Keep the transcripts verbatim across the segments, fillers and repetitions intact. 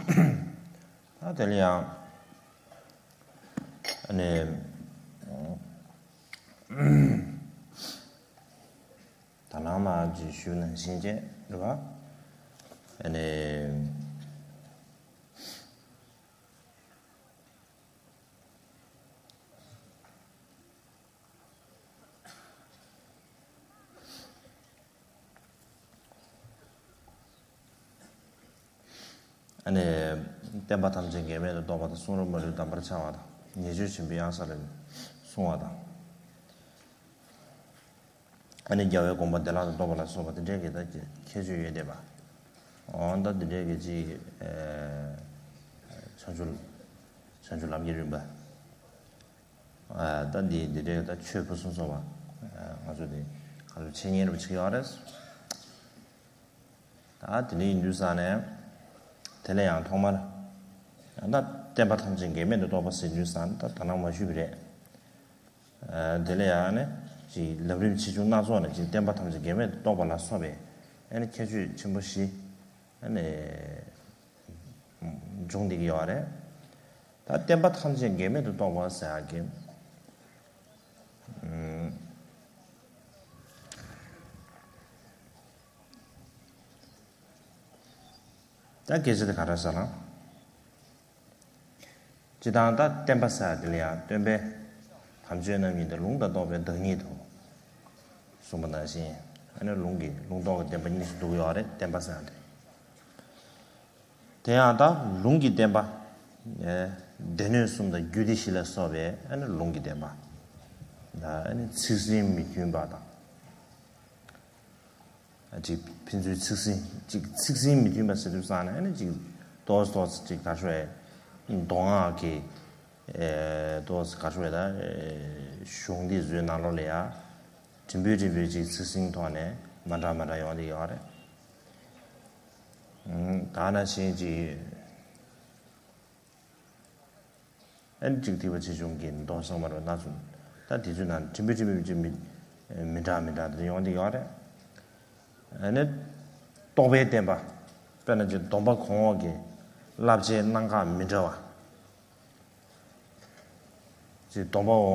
ད་དེ་ལ་ཡང་ཨ་ནི། ད་ནང་མ་ཅིག་ཞུ་ནང་བཞིན་བྱས་རེད་བ། ཨ་ནི། ཨ་ནི། བསྟན་པ་ཐམས་ཅད་འགལ་མེད་དུ་རྟོགས་པ་དང་། གསུང་རབ་མ་ལུས་གདམས་པར་འཆར་བ་དང་། ཉེས་སྤྱོད་ཆེན་པོའི་གཡང་ས་ལ་སོང་བ་དང་། ཨ་ནི་རྒྱལ་བའི་དགོངས་པ་བདེ་བླག་ཏུ་རྟོགས་པ་ལ་སོགས་པ་དེ་འདྲའི་གི་ད་ཁྱད་ཆོས་ཡོད་བསྡད་པ། འོ་ད་དེ་འདྲའི་གི་ཅིག་ཨེ། བྱང་ཆུབ་བྱང་ཆུབ་ལམ་གྱི་རིམ་པ། ཨ་ད་འདི་འདི་འདྲའི་ད་ཆོས་ཕུན་སུམ་ཚོགས་པ། ཨ་ང་ཚོ་འདི་ང་ཚོ་འཆད་ཉན་རུ་བྱེད་ཀྱི་ཡོད་རེད། ད་དེ་འདྲ་ཡིན་དུས་ཙང་ནས་དེ་ལས་ཡང་ཐོག་མར་ད་བསྟན་པ་ཐམས་ཅད་འགལ་མེད་དུ་རྟོགས་པ་ཟེར་དུས་ཙང་ད་ད་ནང་མ་ཞུས་པ་རེད། ཨ་དེ་ལས་ཡང་ནས་ཅིག་ལམ་རིམ་ཆེ་ཆུང་སྣ་ཚོགས་ནས་ཅིག་བསྟན་པ་ཐམས་ཅད་འགལ་མེད་དུ་རྟོགས་པ་ལ་སོགས་པའི་ཨ་ནི་ཁྱད་ཆོས་ཆེན་པོ་བཞི་ཨ་ནི་འབྱུང་བསྡད་ཀྱི་ཡོད་རེད། ད་བསྟན་པ་ཐམས་ཅད་འགལ་མེད་དུ་རྟོགས་པ་ཟེར་ཡག་གི། ཨུམ། ད་སྐད་ཆ་དེ་ག་རེ་ཟེར་ན། སྤྱིར་བཏང་ད་བསྟན་པ་ཟེར་ཡག་དེ་ལ་ཡང་སྟོན་པས་དམ་ཆོས་རྣམ་གཉིས་དང་ལུང་དང་རྟོགས་པའི་བདག་ཉིད་དོ། གསུངས་པ་ནང་བཞིན་ཨ་ནི་ལུང་གི་ལུང་རྟོགས་ཀྱི་བསྟན་པ་གཉིས་སུ་འདུ་གི་ཡོད་རེད། བསྟན་པ་ཟེར་ཡག་དེ། དེ་ཡང་ད་ལུང་གི་བསྟན་པ། ཨེ། སྡེ་སྣོད་གསུམ་དང་རྒྱུད་སྡེ་བཞི་ལ་སོགས་པའི་ཨ་ནི་ལུང་གི་བསྟན་པ། ད་ཨ་ནི་ཚིག་ཟིན་མི་མཐུན་པ་དང་། ཨ་ཅིག་ཕན་ཚུན་ཚིག་ཟིན་ཅིག་ཚིག་ཟིན་མི་མཐུན་པ་ཟེར་དུས་ཙང་ནས་ཨ་ནི་ཅིག་ཏོག་ཙམ་ཏོག་ཙམ་ཅིག་ག་རེ་ཞུ་དགོས་རེད། མདོ་སྔགས་ཀྱི་ཨེ་ཏོག་ཙམ་ག་རེ་ཞུ་དགོས་རེད། ད་ཨེ་གཞུང་འདི་ཚོའི་ནང་ལོགས་ལ་ཡ་འབྲིང་པོའི་འབྲིང་པོའི་ཅིག་ཚིག་ཟིན་ཐོག་ནས་མ་འདྲ་མ་འདྲ་ཡོང་བསྡད་ཡོད་རེད། ཨང་། ད་ནང་བཞིན་གྱི་ཨ་ནི་གཅིག་ཐེག་པ་ཆེ་ཆུང་གི་མདོ་ཚང་མ་རུ་སྣ་ཚོགས། ད་དེ་ཚོའི་ནང་ཕྲན་བུ་ཕྲན་བུ་ཅིག་མི་མི་འདྲ་མི་འདྲ་དེ་ཡོང་བསྡད་ཡོད་རེད། ཨ་ནི་རྟོགས་པའི་བསྟན་པ། དཔེར་ན་ཅིག་སྡོམ་པ་གོང་འོག་གི་བསླབ་བྱའི་གནང་བཀག་མི་འདྲ་བ། ཅིག་སྡོམ་པ་འོ་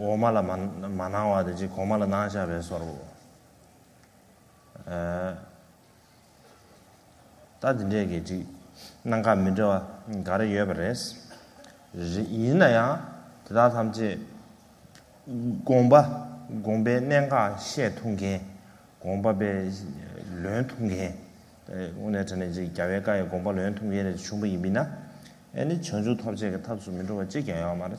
འོག་མ་ལ་མ་མ་གནང་བ་དེ་ཅིག་གོང་མ་ལ་གནང་བཞག་པའི་བཟོ་འདྲ་བོ། ཨ། ད་འདི་འདྲས་ཀྱི་ཅིག་གནང་བཀག་མི་འདྲ་བ་ག་རེ་ཡོད་པ་རེད། རེད། ཡིན་ན་ཡང་དེ་དག་ཐམས་ཅད་དགོངས་པ་དགོངས་པའི་གནད་འགག་བཤད་ཐུབ་མཁན། དགོངས་པ་པའི་ལོན་ཐུབ་མཁན། དངོས་གནས་དྲང་གནས་ཅིག་རྒྱལ་བའི་བཀའ་ཡི་དགོངས་པ་ལོན་ཐུབ་མཁན་རེ་བྱུང་པ་ཡིན་པས་ན། ཨེ་ནི་བྱང་ཆུབ་ཐོབ་བྱེད་ཀྱི་ཐབས་སུ་མི་འགྲོ་བ་གཅིག་ཀྱང་ཡོད་མ་རེད།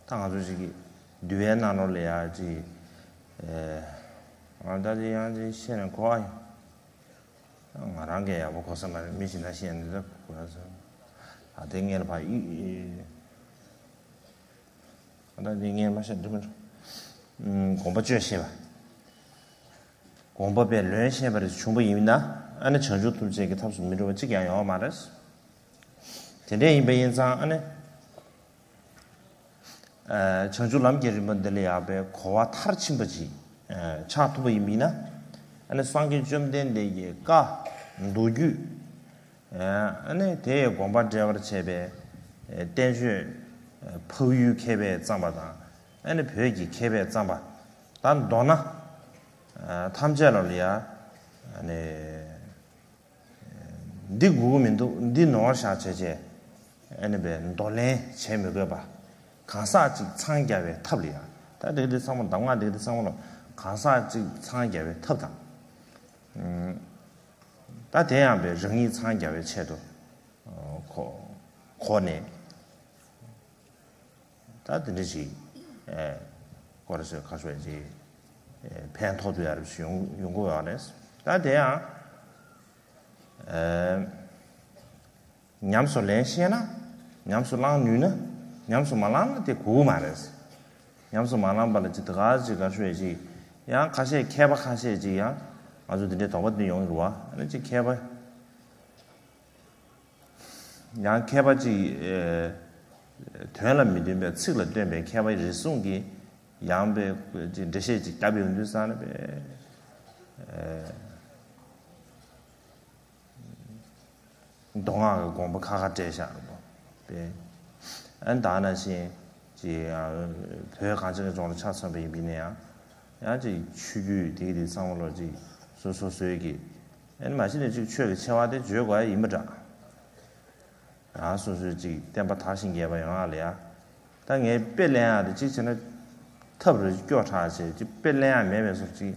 ད་ང་ཚོ་ཞིག་གིས་འདུལ་བའི་ནང་ལོགས་ལ་ཡ་ཅིག་ཨེ། ང་ད་དེ་ཡང་ཅིག་བཤད་ནས་གོ་བ་ཡིན། ང་རང་གིས་ཡག་པོ་གོ་ས་མ་རེད། མི་གཞན་དག་བཤད་ནས་ད་གོ་ས། ད་དེ་ངས་ལ་ཕ་ཡི་ད་དེ་ངས་མ་བཤད་འདུག་མི་འགྲོ། དགོངས་པ་བཅོལ་ཤེས་པ། དགོངས་པ་པའི་ལོན་ཤེས་པ་རེ་བྱུང་པ་ཡིན་ན། ཨ་ནི་བྱང་ཆུབ་ཐོབ་བྱེད་ཀྱི་ཐབས་སུ་མི་འགྲོ་བ་གཅིག་ཀྱང་ཡོད་མ་རེད། དེ་འདྲ་ཡིན་པ་ཡིན་ཙང་ཨ་ནི། ཨ། བྱང་ཆུབ་ལམ་གྱི་རིམ་པ་འདི་ལ་ཡག་པའི་གོ་བ་མཐར་ཕྱིན་པ་ཅིག་ཨ། ཆགས་ཐུབ་པ་ཡིན་པ་ཡིན་ན། ཨ་ནི་སངས་རྒྱས་བཅོམ་ལྡན་འདས་ཀྱི་བཀའ་མདོ་རྒྱུད། ཨ་ནི་དེ་ཡི་དགོངས་པ་འགྲེལ་བར་བྱེད་པའི་བསྟན་བཅོས་འཕགས་ཡུལ་མཁས་པས་བརྩམས་པ་དང་། ཨ་ནི་བོད་ཀྱི་མཁས་པས་བརྩམས་པ། ད་མདོར་ན་ཐམས་ཅད་ལ་ལ་ཡ། ཨ་ནི་འདི་དགོས་ཀྱི་མི་འདུག་འདི་ནོར་བཞག་བྱས་བྱས། ཨ་ནི་བས་འདོར་ལེན་བྱེད་མི་དགོས་པ། གང་ཟག་གཅིག་འཚང་རྒྱ་བའི་ཐབས་ལ་ཡ། ད་འདི་འདི་ཚང་མ་གདམས་ངག་འདི་འདི་ཚང་མ་ལ་གང་ཟག་གཅིག་འཚང་རྒྱ་བའི་ཐབས་དང་། ད་དེ་ཡང་བས་རང་ཉིད་འཚང་རྒྱ་བའི་ཆེད་དུ་གོ་གོ་ནས། ད་དེ་འདྲ་ཞིག་ཨེ། ཀོ་ར་སེ་ཁ་ཤོད་ཅིག་ཨེ། ཕན་ཐོགས་ཐུབ་ཡ་རེ་ཞིག་ཡོང་ཡོང་གི་ཡོད་རེད། ད་དེ་ཡང་ཨེ། ཉམས་སུ་ལེན་ཤེས་ན། ཉམས་སུ་བླང་ནུས་ན། ཉམས་སུ་མ་བླངས་ན་དེ་དགོས་མ་རེད། ཉམས་སུ་མ་བླངས་པ་ལ་ཅིག་ད་ག་ཅིག་ཁ་ཤོད་ཅིག་ཡང་ཁ་ཤས་མཁས་པ་ཁ་ཤས་ཅིག་ཡང་ང་ཚོ་འདི་འདྲའི་དོགས་པ་འདི་ཡོང་གི་རེད་བ། ཨ་ནི་ཅིག་མཁས་པ། ཡང་མཁས་པ་ཅིག་ཨེ། དོན་ལ་མི་སྟོན་པའི་ཚིག་ལ་སྟོན་པའི་མཁས་པ་རེ་ཟུང་གིས་ཡང་པའི་ཅིག་འགྲེལ་བཤད་ཅིག་བརྒྱབ་ཡོང་དུས་ཙང་ནས་པའི་ཨེ། མདོ་སྔགས་ཀྱི་དགོངས་པ་ཁ་ཁ་བྲལ་བཞག་རེད་པ། དཔེ་ཨ་ནི་ད་ནང་བཞིན་ཅིག་ཨ་བོད་གངས་ཅན་གྱི་ལྗོངས་ལ་ཆ་མཚོན་པ་ཡིན་པ་ཡིན་ན་ཡང་། ཡང་ཅིག་ཆོས་བརྒྱུད་དེ་གི་དེ་ཚང་མ་ལོ་ཅིག་སོ་སོ་སོའི་གི། ཨ་ནི་མ་གཞི་ནས་ཅིག་ཆོས་ཀྱི་ཆེ་བ་དེ་བརྗོད་དགོས་ཡ་ཡིན་པ་འདྲ། རང་སོ་སོའི་ཅིག་བསྟན་པ་དར་ཞིང་རྒྱས་པ་ཡོང་ཡ་ལ་ཡ། ད་ངས་དཔེ་ལེན་ཡ་དེ་གཅིག་བྱས་ན་ཐབས་རེ་སྐྱོ་དྲགས་བྱས་ཅིག་དཔེ་ལེན་ཡ་མེད་པའི་བཟོ་ཅིག་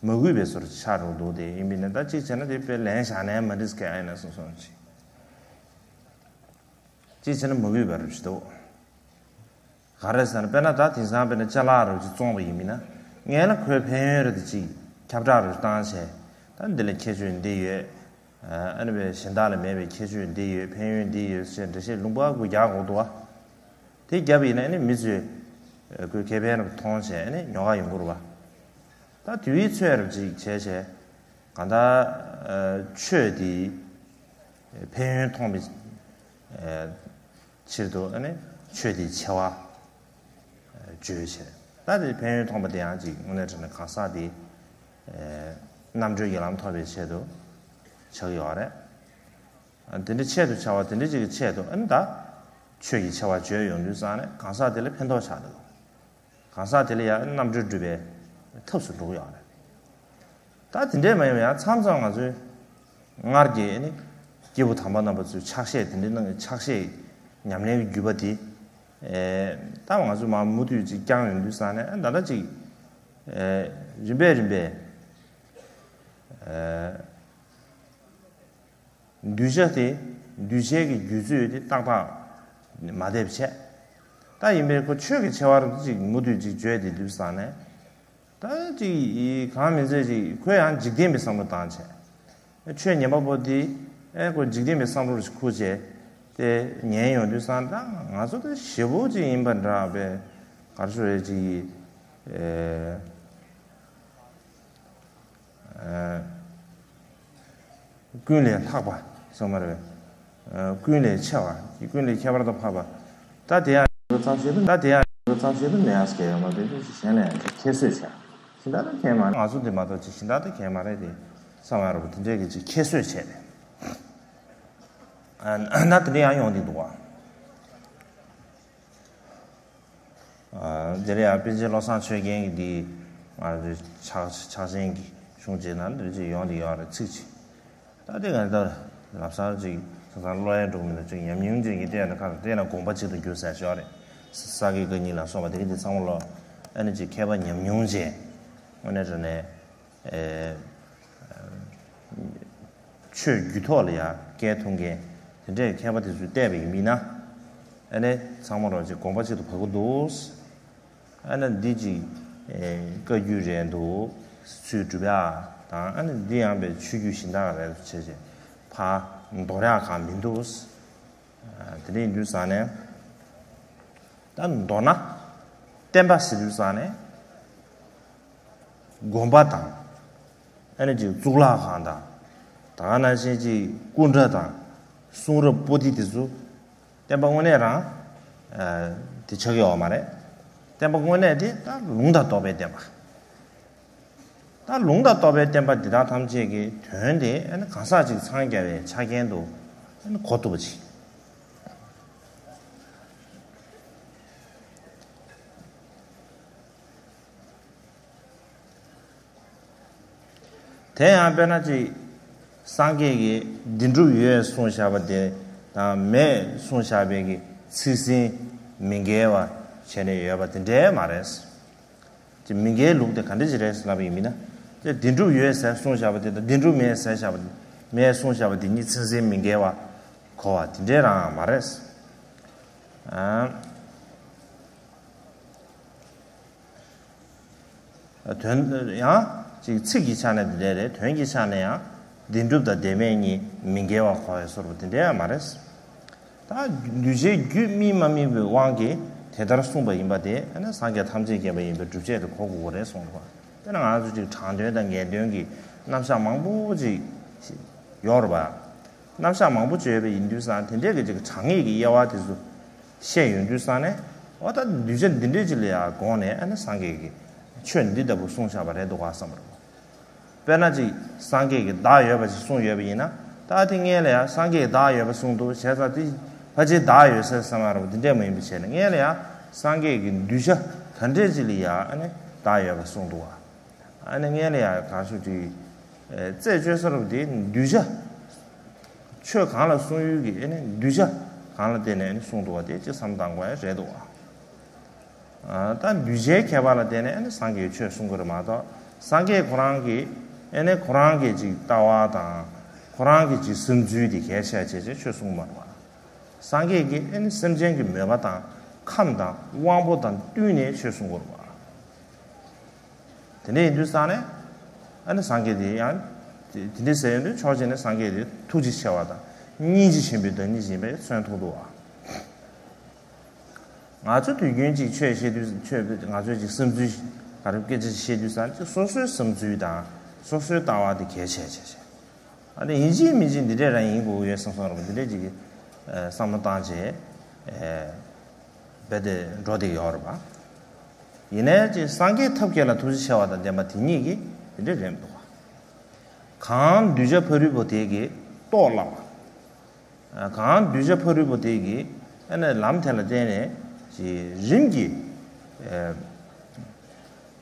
མ་གུས་པའི་བཟོ་ཅིག་ཆགས་འགྲོ་འདུག་དེ་ཡིན་པས་ན་ད་གཅིག་བྱས་ན་དེ་དཔེ་ལེན་བཞག་ནའི་མ་འགྲིག་ག་ཨེ་ན་སོང་སོང་ཅིག་གཅིག་བྱས་ན་མ་གུས་པ་རེ་ཞིག་འདུག་ག་རེ་ཟེར་ན་དཔེར་ན་ད་དེང་སང་དཔེར་ན་ཅ་ལག་རེ་ཅིག་བཙོང་བ་ཡིན་པས་ན་ངས་ལ་ཁོའི་ཕན་ཡོན་རེ་དེ་ཅིག་ཁྱབ་བསྒྲགས་རེ་བཏང་བྱས། ད་འདི་ལ་ཁྱད་ཆོས་འདི་ཡོད། ཨ་ནི་བས་གཞན་དག་ལ་མེད་པའི་ཁྱད་ཆོས་འདི་ཡོད། ཕན་ཡོན་འདི་ཡོད་ཅེས་འགྲེལ་བཤད་ལུང་པ་དགུ་རྒྱག་དགོས་འདུག་བ། དེ་བརྒྱབ་ཡིན་ན་ཨ་ནི་མི་ཚོས་ཁོའི་ཁེ་ཕན་རུ་མཐོང་བྱས་ཨ་ནི་ཉོ་ག་ཡོང་གི་རེད་བ། ད་དུས་ཡུན་ཚོད་རུ་ཅིག་བྱས་བྱས་གང་ལྟར་ཆོས་འདི་ཕན་ཡོན་མཐོང་བའི་ཕྱིར་དུ་ཨ་ནི་ཆོས་འདི་ཆེ་བ། བརྗོད་བྱས། ད་དེ་ཕན་ཡོན་མཐོང་པ་དེ་ཡང་ཅིག་དངོས་གནས་དྲང་གནས་གང་ཟག་དེ་རྣམ་གྲོལ་གྱི་ལམ་ཐོབ་པའི་ཆེད་དུ་ཆགས་ཡོད་རེད། དེ་འདྲའི་ཆེད་དུ་བྱ་བ་དེ་འདྲ་ཅིག་གི་ཆེད་དུ་ཨ་ནི་ད་ཆོས་ཀྱི་ཆེ་བ་བརྗོད་ཡོང་དུས་ཙང་ནས་གང་ཟག་དེ་ལ་ཕན་ཐོགས་ཆགས་འདུག་གང་ཟག་དེ་ལ་ཡང་རྣམ་གྲོལ་སྒྲུབ་པའི་ཐབས་སུ་འགྲོ་གི་ཡོད་རེད། ད་དེ་འདྲས་མ་ཡིན་པ་ཡང་མཚམས་མཚམས་ང་ཚོས་སྔར་གྱི་ནི་སྐྱེས་བུ་དམ་པ་རྣམ་པ་ཚོས་ཕྱག་བཞེས་དེ་འདྲའི་གནང་གི་ཕྱག་བཞེས་ཉམས་ལེན་གྱི་བརྒྱུད་པ་དེ། ད་ང་ཚོས་མ་མུ་མཐུད་ཅིག་བསྐྱངས་ཡོང་དུས་ཙང་ནས་ད་ལྟ་ཅིག་རིམ་པས་རིམ་པས། གདུལ་བྱ་དེ་གདུལ་བྱའི་གི་རྒྱུད་ཚོད་དེ་ཏག་ཏག་མ་བསྡད་པ་བྱས། ད་ཡིན་པས་ཁོ་ཆོས་ཀྱི་ཆེ་བ་རུ་ཅིག་མུ་མཐུད་ཅིག་བརྗོད་དེ་དུས་ཙང་ནས། ད་ཅིག་གང་མིན་ཚད་ཅིག་ཁོས་ཡང་འཇིག་རྟེན་པའི་བསམ་བློ་བཏང་བྱས། ཆོས་ཉན་པ་པོ་དེ་ཨེ་ཁོ་འཇིག་རྟེན་པའི་བསམ་བློ་རུ་ཁུར་བྱས་དེ་ཉན་ཡོང་དུས་ཙང་ད་ང་ཚོ་ད་ཞེ་པོ་ཅིག་ཡིན་པ་འདྲ་བས་ག་རེ་ཞུ་རེད་ཅིག་ཨེ། ཀུན་ལས་ལྷག་པ་སོགས་མ་རེད། ཀུན་ལས་ཆེ་བ་ཀུན་ལས་ཁྱད་པར་དུ་འཕགས་པ། ད་དེ་ཡང་ཙམ་ཞིག་ཏུ་ད་དེ་ཡང་ཙམ་ཞིག་ཏུ་མེད་ཨ་སྐད་ཡོད་མ་དེ་ཚོ་ཞིག་གཞན་ལ་ཡང་ཁྱད་གསོད་བྱས། ཤིང་རྟ་དང་ཁྱད་མ་རེད། ང་ཚོ་འདི་མ་གཏོགས་ཅིག་ཤིང་རྟ་དང་ཁྱད་མ་རེད་དེ་བསམ་ཡ་རུ་དེ་འདྲས་ཀྱི་ཅིག་ཁྱད་གསོད་བྱས་ནས། ན་དེ་འདྲས་ཡང་ཡོང་གི་འདུག་བ། དེ་ལ་ཡང་པཎ་ཆེན་བློ་བཟང་ཆོས་རྒྱན་གྱི་འདི་ང་ཚོའི་ཕྱག་ཕྱག་ཆེན་གྱི་གཞུང་ཅིག་ནང་འདིར་ཅིག་ཡོང་འདི་ཡོད་རེད་ཚིག་ཅིག་ད་དེ་ང་ཚོ་ལམ་སང་ཅིག་ས་སང་བློ་ཡན་འགྲོ་མི་འདུག་ཅིག་ཉམས་མྱོང་ཅན་གྱི་བལྟས་ན་ཁ་བལྟས་ན་དགོངས་པ་གཅིག་ཏུ་འགྱུར་ཟེར་ཞོར་རེད། ས་དགེ་བཀའ་རྙིང་ལ་སོགས་པ་དེ་གི་དེ་ཚང་མ་ལོ་ཨ་ནི་ཅིག་མཁས་པ་ཉམས་མྱོང་ཅན་དངོས་གནས་དྲང་གནས། ཆོས་རྒྱུད་ཐོག་ལ་ཡང་སྐད་ཐུང་མཁན་དེ་འདྲའི་མཁས་པ་དེ་ཚོས་བལྟས་པ་ཡིན་མིན་ན། ཨ་ནི་ཚང་མ་རོགས་ཅིག་དགོངས་པ་གཅིག་ཏུ་བབས་ཀྱི་འདུག་ཨ་ནི་འདི་ཅིག་བཀའ་བརྒྱུད་རེད་འདུག་ཚུལ་སྒྲུབ་ཡག་དང་ཨ་ནི་འདི་ཡང་པའི་ཆོས་བརྒྱུད་གཞན་དག་རེད་བྱས་བྱས་ཕར་འདོར་ཡག་གང་མི་འདུག་དེ་འདྲ་ཡིན་དུས་ཙང་ནས་ད་མདོར་ན་བསྟན་པ་ཟེར་དུས་ཙང་ནས། དགོན་པ་དང་། ཨ་ནི་ཅིག་གཙུག་ལག་ཁང་དང་། ད་ག་ནང་བཞིན་ཅིག་སྐུ་འདྲ་དང་། གསུང་རབ་པོ་ཏི་དེ་ཚོ་བསྟན་པ་དངོས་གནས་རང་དེ་ཆགས་ཀྱི་ཡོད་མ་རེད། བསྟན་པ་དངོས་གནས་དེ་ད་ལུང་དང་རྟོགས་པའི་བསྟན་པ། ད་ལུང་དང་རྟོགས་པའི་བསྟན་པ་འདི་དག་ཐམས་ཅད་ཀྱི་དོན་དེ་ཨ་ནི་གང་ཟག་ཅིག་འཚང་རྒྱ་བའི་ཆ་རྐྱེན་དུ་ཨ་ནི་གོ་ཐུབ་པ་ཅིག་དེ་ཡང་དཔེར་ན་ཅིག་སངས་རྒྱས་ཀྱིས་བདེན་གྲུབ་ཡོད་གསུངས་བཞག་པ་དེ་དང་མེད་གསུངས་བཞག་པའི་གི་ཚིག་ཟིན་མི་འགལ་བ་བྱས་ནས་ཡོད་པ་དེ་འདྲས་མ་རེད། ཅིག་མི་འགལ་ལུགས་དེ་ག་འདྲ་ཅིག་རེད་ཟེར་ལབ་པ་ཡིན་མིན་ན། ཅིག་བདེན་གྲུབ་ཡོད་ཟེར་གསུངས་བཞག་པ་དེ་དང་བདེན་གྲུབ་མེད་ཟེར་བཞག་པ་མེད་གསུངས་བཞག་པ་དེ་གཉིས་ཚིག་ཟིན་མི་འགལ་བ་གོ་བ་དེ་འདྲས་རང་མ་རེད། ཨ། དོན་ཡང་ཅིག་ཚིག་གི་ཆ་ནས་དེ་འདྲ་རེད། དོན་གྱི་ཆ་ནས་ཡང་བདེན་གྲུབ་དང་བདེན་མེད་གཉིས་མི་འགལ་བ་གོ་བའི་བཟོ་འདྲ་དེ་འདྲ་ཡང་མ་རེད། ད་གདུལ་བྱའི་རྒྱུད་དམིགས་མ་དམིགས་པའི་དབང་གིས་དེ་ལྟར་གསུངས་པ་ཡིན་པ་དེ་ཨ་ནི་སངས་རྒྱས་ཐམས་ཅད་མཁྱེན་པ་ཡིན་པའི་སྒྲུབ་བྱེད་དུ་གོ་དགོས་ཀྱི་རེད་གསུངས་པ། དེ་ན་ང་ཚོ་ཅིག་དྲང་དོན་དང་ངེས་དོན་གྱི་རྣམ་གཞག་མང་པོ་ཅིག་ཡོད་རེད་པ། རྣམ་གཞག་མང་པོ་བརྗོད་པ་ཡིན་དུས་ཙང་དེ་འདྲས་ཀྱི་ཅིག་དྲང་ངེས་ཀྱི་དབྱེ་བ་དེ་ཚོ་བཤད་ཡོང་དུས་ཙང་ནས་འོ་ད་གདུལ་བྱ་འདི་འདྲས་ཅིག་ལ་ཡང་དགོངས་ནས་ཨ་ནི་སངས་རྒྱས་ཀྱིས་ཆོས་འདི་ལྟ་བུ་གསུངས་བཞག་པ་རེད་འདུག་ག་བསམ་པ་རེད། དཔེར་ན་ཅིག་སངས་རྒྱས་ཀྱིས་བདག་ཡོད་པ་ཞིག་གསུངས་ཡོད་པ་ཡིན་ན་ ད་དེ་སྔོན་ལ་ཡང་སངས་རྒྱས་བདག་ཡོད་པ་གསུངས་འདུག་བྱས་ཙང་དེ་ཕལ་ཆེར་བདག་ཡོད་ས་བསམ་པ་རེད་པ། དེ་འདྲས་མ་ཡིན་པ་བྱས་ན་སྔོན་ལ་ཡང་སངས་རྒྱས་ཀྱི་གདུལ་བྱ་ག་འདྲས་ཅིག་ལ་ཡང་ཨ་ནི་བདག་ཡོད་པ་གསུངས་འདུག་བ། ཨ་ནི་སྔོན་ ལ་ཡང་གང་ཞུ་དེ་རྩད་གཅོད་ས་རུ་དེ་གདུལ་བྱ། ཆོས་གང་ལ་གསུང་ཡུལ་གྱི་ཨ་ནི་གདུལ་བྱ་གང་ལ་བརྟེན་ནས་ཨ་ནི་གསུངས་འདུག་བ། དེ་ཅི་བསམ་བཏང་དགོས་ཡ་རེད་འདུག་བ། ད་གདུལ་བྱའི་ཁྱད་པར་ལ་བརྟེན་ནས་ཨ་ནི་སངས་རྒྱས་ཆོས་གསུང་གི་རེད་མ་གཏོགས། སངས་རྒྱས་ཁོ་རང་གི་ཨ་ནི་ཁོ་རང་གི་ཅིག་ལྟ་བ་དང་ཁོ་རང་གི་ཅིག་བསམ་ཚུལ་དེ་གལ་ཆེ་བྱས་བྱས་ཆོས་གསུང་གི་མ་རེད་བ། སངས་རྒྱས་ཀྱིས་ཨ་ནི་སེམས་ཅན་གྱི་མོས་པ་དང་ཁམས་དང་དབང་པོ་དང་བསྟུན་ནས་ཆོས་གསུང་གི་རེད་བ། དེ་འདྲ་ཡིན་དུས་ཙང་ནས་ཨ་ནི་སངས་རྒྱས་དེ་ཡང་དེ་དེ་འདྲ་ཟེར་ཡོང་དུས་ཕྱོགས་གཅིག་ནས་སངས་རྒྱས་དེ་ཐུགས་རྗེ་ཆེ་བ་དང་སྙིང་རྗེ་ཆེན་པོའི་བདག་ཉིད་ཡིན་པས་མཚོན་ཐུབ་འདུག་བ། ང་ཚོ་དུས་རྒྱུན་གཅིག་ཆོས་བཤད་དུས་ཆོས་ང་ཚོའི་གཅིག་བསམ་ཚུལ་ག་རེ་སྐད་ཆ་བཤད་དུས་ཙང་ཅིག་སོ་སོའི་བསམ་ཚུལ་དང་སོ་སོའི་ལྟ་བ་དེ་གལ་ཆེ་ཆེ་ཆེ། ཨ་ནི་ཡིན་གཅིག་མིན་གཅིག་འདི་འདྲས་རང་ཡིན་དགོས་ཀྱི་ཡོད་བསམ་སོང་ར་བ། འདི་འདྲས་ཅིག་གི་བསམ་བློ་བཏང་བྱས་རྦད་དེ་འགྲོ་བསྡད་ཡོད་རེད་པ། ཡིན་ནའི་ཅིག་སངས་རྒྱས་ཐབས་མཁས་ལ་ཐུགས་རྗེ་ཆེ་བ་དང་ལྡན་པ་དེ་ཉིད་ཀྱིས་དེ་འདྲས་རེད་མི་འདུག་ག་གང་གདུལ་བྱ་ཕ་རོལ་པོ་དེ་གིས་རྟོགས་སླ་བ། གང་གདུལ་བྱ་ཕ་རོལ་པོ་དེ་གིས་ཨ་ནི་ལམ་དེ་ལ་བརྟེན་ནས་ཅིག་རིམ་གྱིས་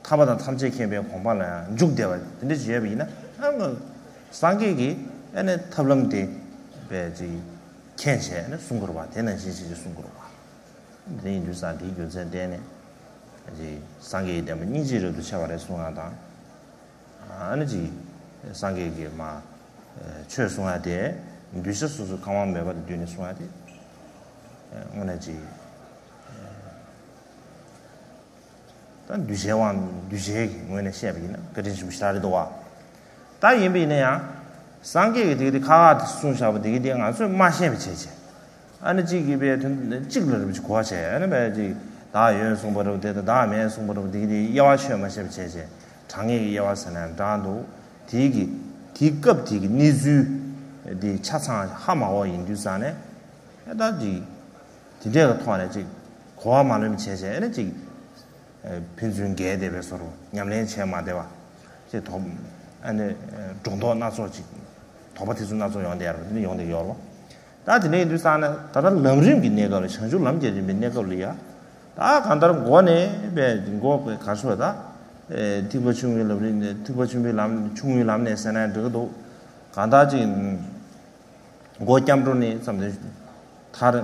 ཐར་པ་དང་ཐམས་ཅད་མཁྱེན་པའི་གོ་འཕང་ལ་ཡང་འཇུག་བདེ་བ་དེ་འདྲ་ཅིག་ཡོད་པ་ཡིན་ན། ཨ་ནི་སངས་རྒྱས་ཀྱིས་ཨ་ནི་ཐབས་ལམ་དེ་བས་ཅིག་མཁྱེན་བྱས་ཨ་ནི་གསུང་དགོས་རེད་པ། དེ་ནང་བཞིན་བྱས་ཅིག་གསུང་དགོས་རེད་པ། དེ་ཡིན་དུས་ཙང་དེའི་རྒྱུ་མཚན་བརྟེན་ནས་ཅིག་སངས་རྒྱས་ཀྱི་བསྟན་པ་སྙིང་རྗེའི་རབ་ཏུ་ཕྱེ་བ་རེད་གསུང་ཡ་དང་། ཨ་ནི་ཅིག་སངས་རྒྱས་ཀྱིས་མ་ཆོས་གསུང་ཡ་དེ་གདུལ་བྱ་སོ་སོའི་ཁམས་དབང་མོས་པ་དང་བསྟུན་ནས་གསུང་ཡ་དེ་དངོས་གནས་ཅིག་ད་གདུལ་བྱའི་དབང་གདུལ་བྱའི་ངོས་ནས་བཤད་པ་ཡིན་ན་བཀའ་དྲིན་ཆེན་པོ་ཞེ་དྲག་རེད་འདུག་བ། ད་ཡིན་པ་ཡིན་ན་ཡང་སངས་རྒྱས་ཀྱིས་དེ་གི་དེ་ཁ་ཁ་དེ་གསུངས་བཞག་པ་དེ་གི་དེ་ང་ཚོས་མ་ཤེས་པ་བྱས་བྱས། ཨ་ནི་གཅིག་གིས་པའི་དོན་གཅིག་ལ་རིན་པོ་ཆེ་གོ་བ་བྱས། ཨ་ནི་པའི་གཅིག་བདག་ཡོད་གསུངས་པ་རེད་པ། དེ་དང་བདག་མེད་གསུངས་པ་རེད་པ། དེ་གི་དེ་དབྱེ་བ་ཆོས་མ་ཤེས་པ་བྱས་བྱས། དྲང་ངེས་ཀྱི་དབྱེ་བ་ཟེར་ན་འདྲ་འདུག་དེའི་གི་དེའི་སྐབས་དེའི་གི་གནས་ཚུལ་དེ་ཆ་ཚང་ཧ་མ་གོ་བ་ཡིན་དུས་ཙང་ནས་ཨ་ད་ཅིག་དེ་འདྲའི་གི་ཐོག་ནས་ཅིག་གོ་བ་མ་ལོན་པ་བྱས་བྱས། ཨ་ནི་ཅིག་ཕན་ཚུན་འགལ་བསྡད་པའི་བཟོ་འདྲ། ཉམས་ལེན་བྱས་མ་བསྡད་པ་ཅིག་དོགས། ཨ་ནི་སྒྲོ་འདོགས་སྣ་ཚོགས་ཅིག་དོགས་པ་དེ་ཚོ་སྣ་ཚོགས་ཡོང་བསྡད་ཡོད་རེད་པ། དེ་འདྲ་ཡོང་བསྡད་ཡོད་རེད་པ། ད་དེ་འདྲ་ཡིན་དུས་ཙང་ནས་ད་ལྟ་ལམ་རིམ་གྱི་གནས་སྐབས་ལ། བྱང་ཆུབ་ལམ་གྱི་རིམ་པའི་གནས་སྐབས་ལ་ཡ། ད་གང་ལྟར་མགོ་ནས་པའི་མགོ་པའི་གར་སོགས་ད། ཨེ་ཐེག་པ་ཆུང་ངུའི་ལམ་རིམ་ནས། ཐེག་པ་ཆུང་པའི་ལམ། ཆུང་ངུའི་ལམ་ནས་ཟེར་ན་འགྲིག་གི་འདུག་གང་ལྟར་ཅིག་མགོ་སྐྱབས་འགྲོ་ནས་བརྩམས་ཏེ་མཐར་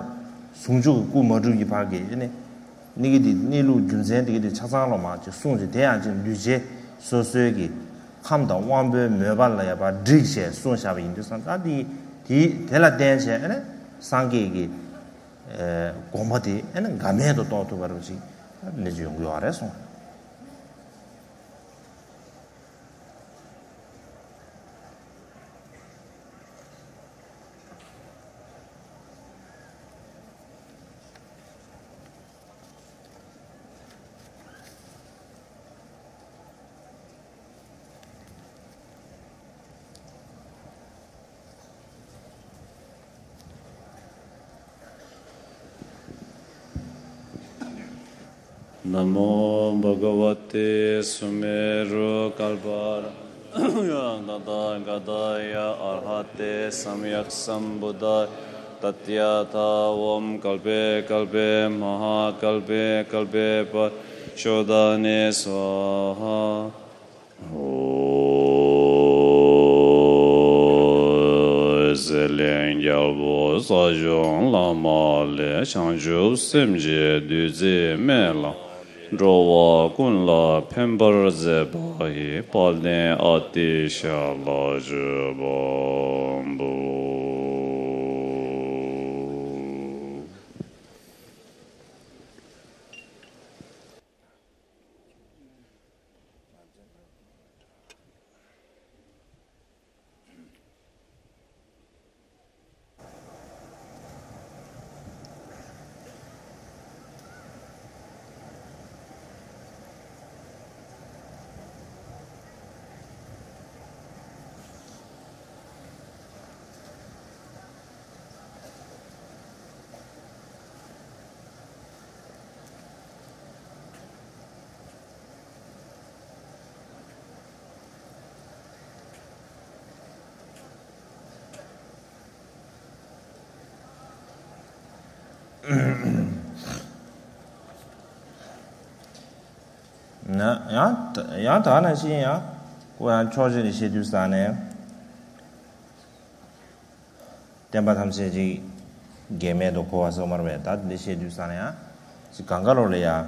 ཟུང་འཇུག་གི་སྐུ་མ་གྲུབ་ཀྱི་བར་གྱི་ཨེ་ནི། ནི་གི་དེ་གནས་ལུགས་རྒྱུ་མཚན་དེ་གི་དེ་ཆ་ཚང་ལོ་མ་ཅིག་གསུངས་ཅིག་དེ་ཡང་ཅིག་གདུལ་བྱའི་སོ་སོའི་གི་ཁམས་དང་དབང་པོའི་མོས་པ་ལ་ཡ་པ་བསྒྲིགས་བྱས་གསུངས་བཞག་པ་ཡིན་དུས་ཙང་། ད་དེ་དེ་དེ་ལ་བརྟེན་བྱས་ཨ་ནི་སངས་རྒྱས་ཀྱི་ཨེ་དགོངས་པ་དེ་ཨ་ནི་འགལ་མེད་དུ་རྟོགས་ཐུབ་པ་རུ་ཅིག་ཨ་ནི་ཅིག་ཡོང་གི་ཡོད་རེད་གསུངས། ན་མོ་བྷ་ག་ཝ་ཏེ་སུ་མེ་རུ་ཀལ་པ་ཏ་ཐཱ་ག་ཏཱ་ཡ་ཨར་ཧ་ཏེ་སམ་ཡཀ་སམ་བུདྡྷཱ་ཡ། ཏདྱ་ཐཱ། ཨོཾ་ཀལ་པེ་ཀལ་པེ་མ་ཧཱ་ཀལ་པེ་ཀལ་པེ་པ་རི་ཤོ་དྷཱ་ནེ་སྭཱ་ཧཱ། ཨོ། ཟེར་ལེན་རྒྱལ་པོ་ས་སྐྱོང་བླ་མ་ལས། བྱང་ཆུབ་སེམས་ཀྱི་བདུད་རྩི་སྨན་ལ། འགྲོ་བ་ཀུན་ལ་ཕན་པར་མཛད་པ་ཡི། དཔལ་ལྡན་ཨ་ཏི་ཤ་ལ་སྤྱོད་པ་འབུལ། ཡང་ད་ཡང་ད་ནང་བཞིན་ཡང་ཁོ་ཡང་ཕྱོགས་གཅིག་ནས་བཤད་དུས་ཙང་ནས། བསྟན་པ་ཐམས་ཅད་ཅིག་འགལ་མེད་དུ་གོ་བ་སོགས་མར་བས་ད་འདི་བཤད་དུས་ཙང་ནས་ཡང་ཅིག་གང་ག་ལོ་ལ་ཡང་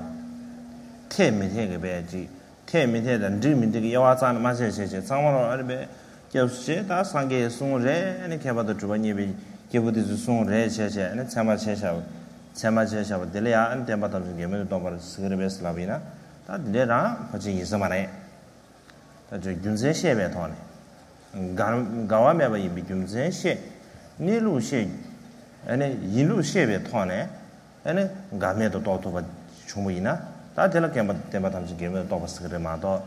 འཐད་མི་འཐད་ཀྱི་བས་ཅིག་འཐད་མི་འཐད་དང་འགྲིག་མི་འགྲིག་གི་དབྱེ་བ་ཙང་ནས་མ་བྱས་བྱས་བྱས་ཚང་མ་ལོ་ཨ་རི་བས་སྐྱབས་སུ་མཆི་ད་སངས་རྒྱས་གསུང་རེད་ཨ་ནི་མཁས་པ་དང་གྲུབ་པ་བརྙེས་པའི་སྐྱེས་བུ་དེ་ཚོས་གསུང་རེད་བྱས་བྱས་ཨ་ནི་ཚད་མ་བྱས་བཞག་པ་ཚད་མ་བྱས་བཞག་པ་དེ་ལ་ཡང་ཨ་ནི་བསྟན་པ་ཐམས་ཅད་འགལ་མེད་དུ་རྟོགས་པར་ཟེར་གི་རེད་པས་ལབ་པ་ཡིན་ན་ད་འདི་འདྲས་རང་ཕལ་ཆེར་ཡིན་ས་མ་རེད། ད་ཆོས་རྒྱུ་མཚན་ཤེས་པའི་ཐོག་ནས། འགལ་འགལ་བ་མེད་པ་ཡིན་པའི་རྒྱུ་མཚན་ཤེས། གནས་ལུགས་ཤེས། ཨ་ནི་ཡིན་ལུགས་ཤེས་པའི་ཐོག་ནས། ཨ་ནི་འགལ་མེད་དུ་རྟོགས་ཐུབ་པ་བྱུང་བ་ཡིན་ན། ད་དེ་ལ་བསྟན་པ་བསྟན་པ་ཐམས་ཅད་འགལ་མེད་དུ་རྟོགས་པ་ཟེར་གི་རེད་མ་གཏོགས།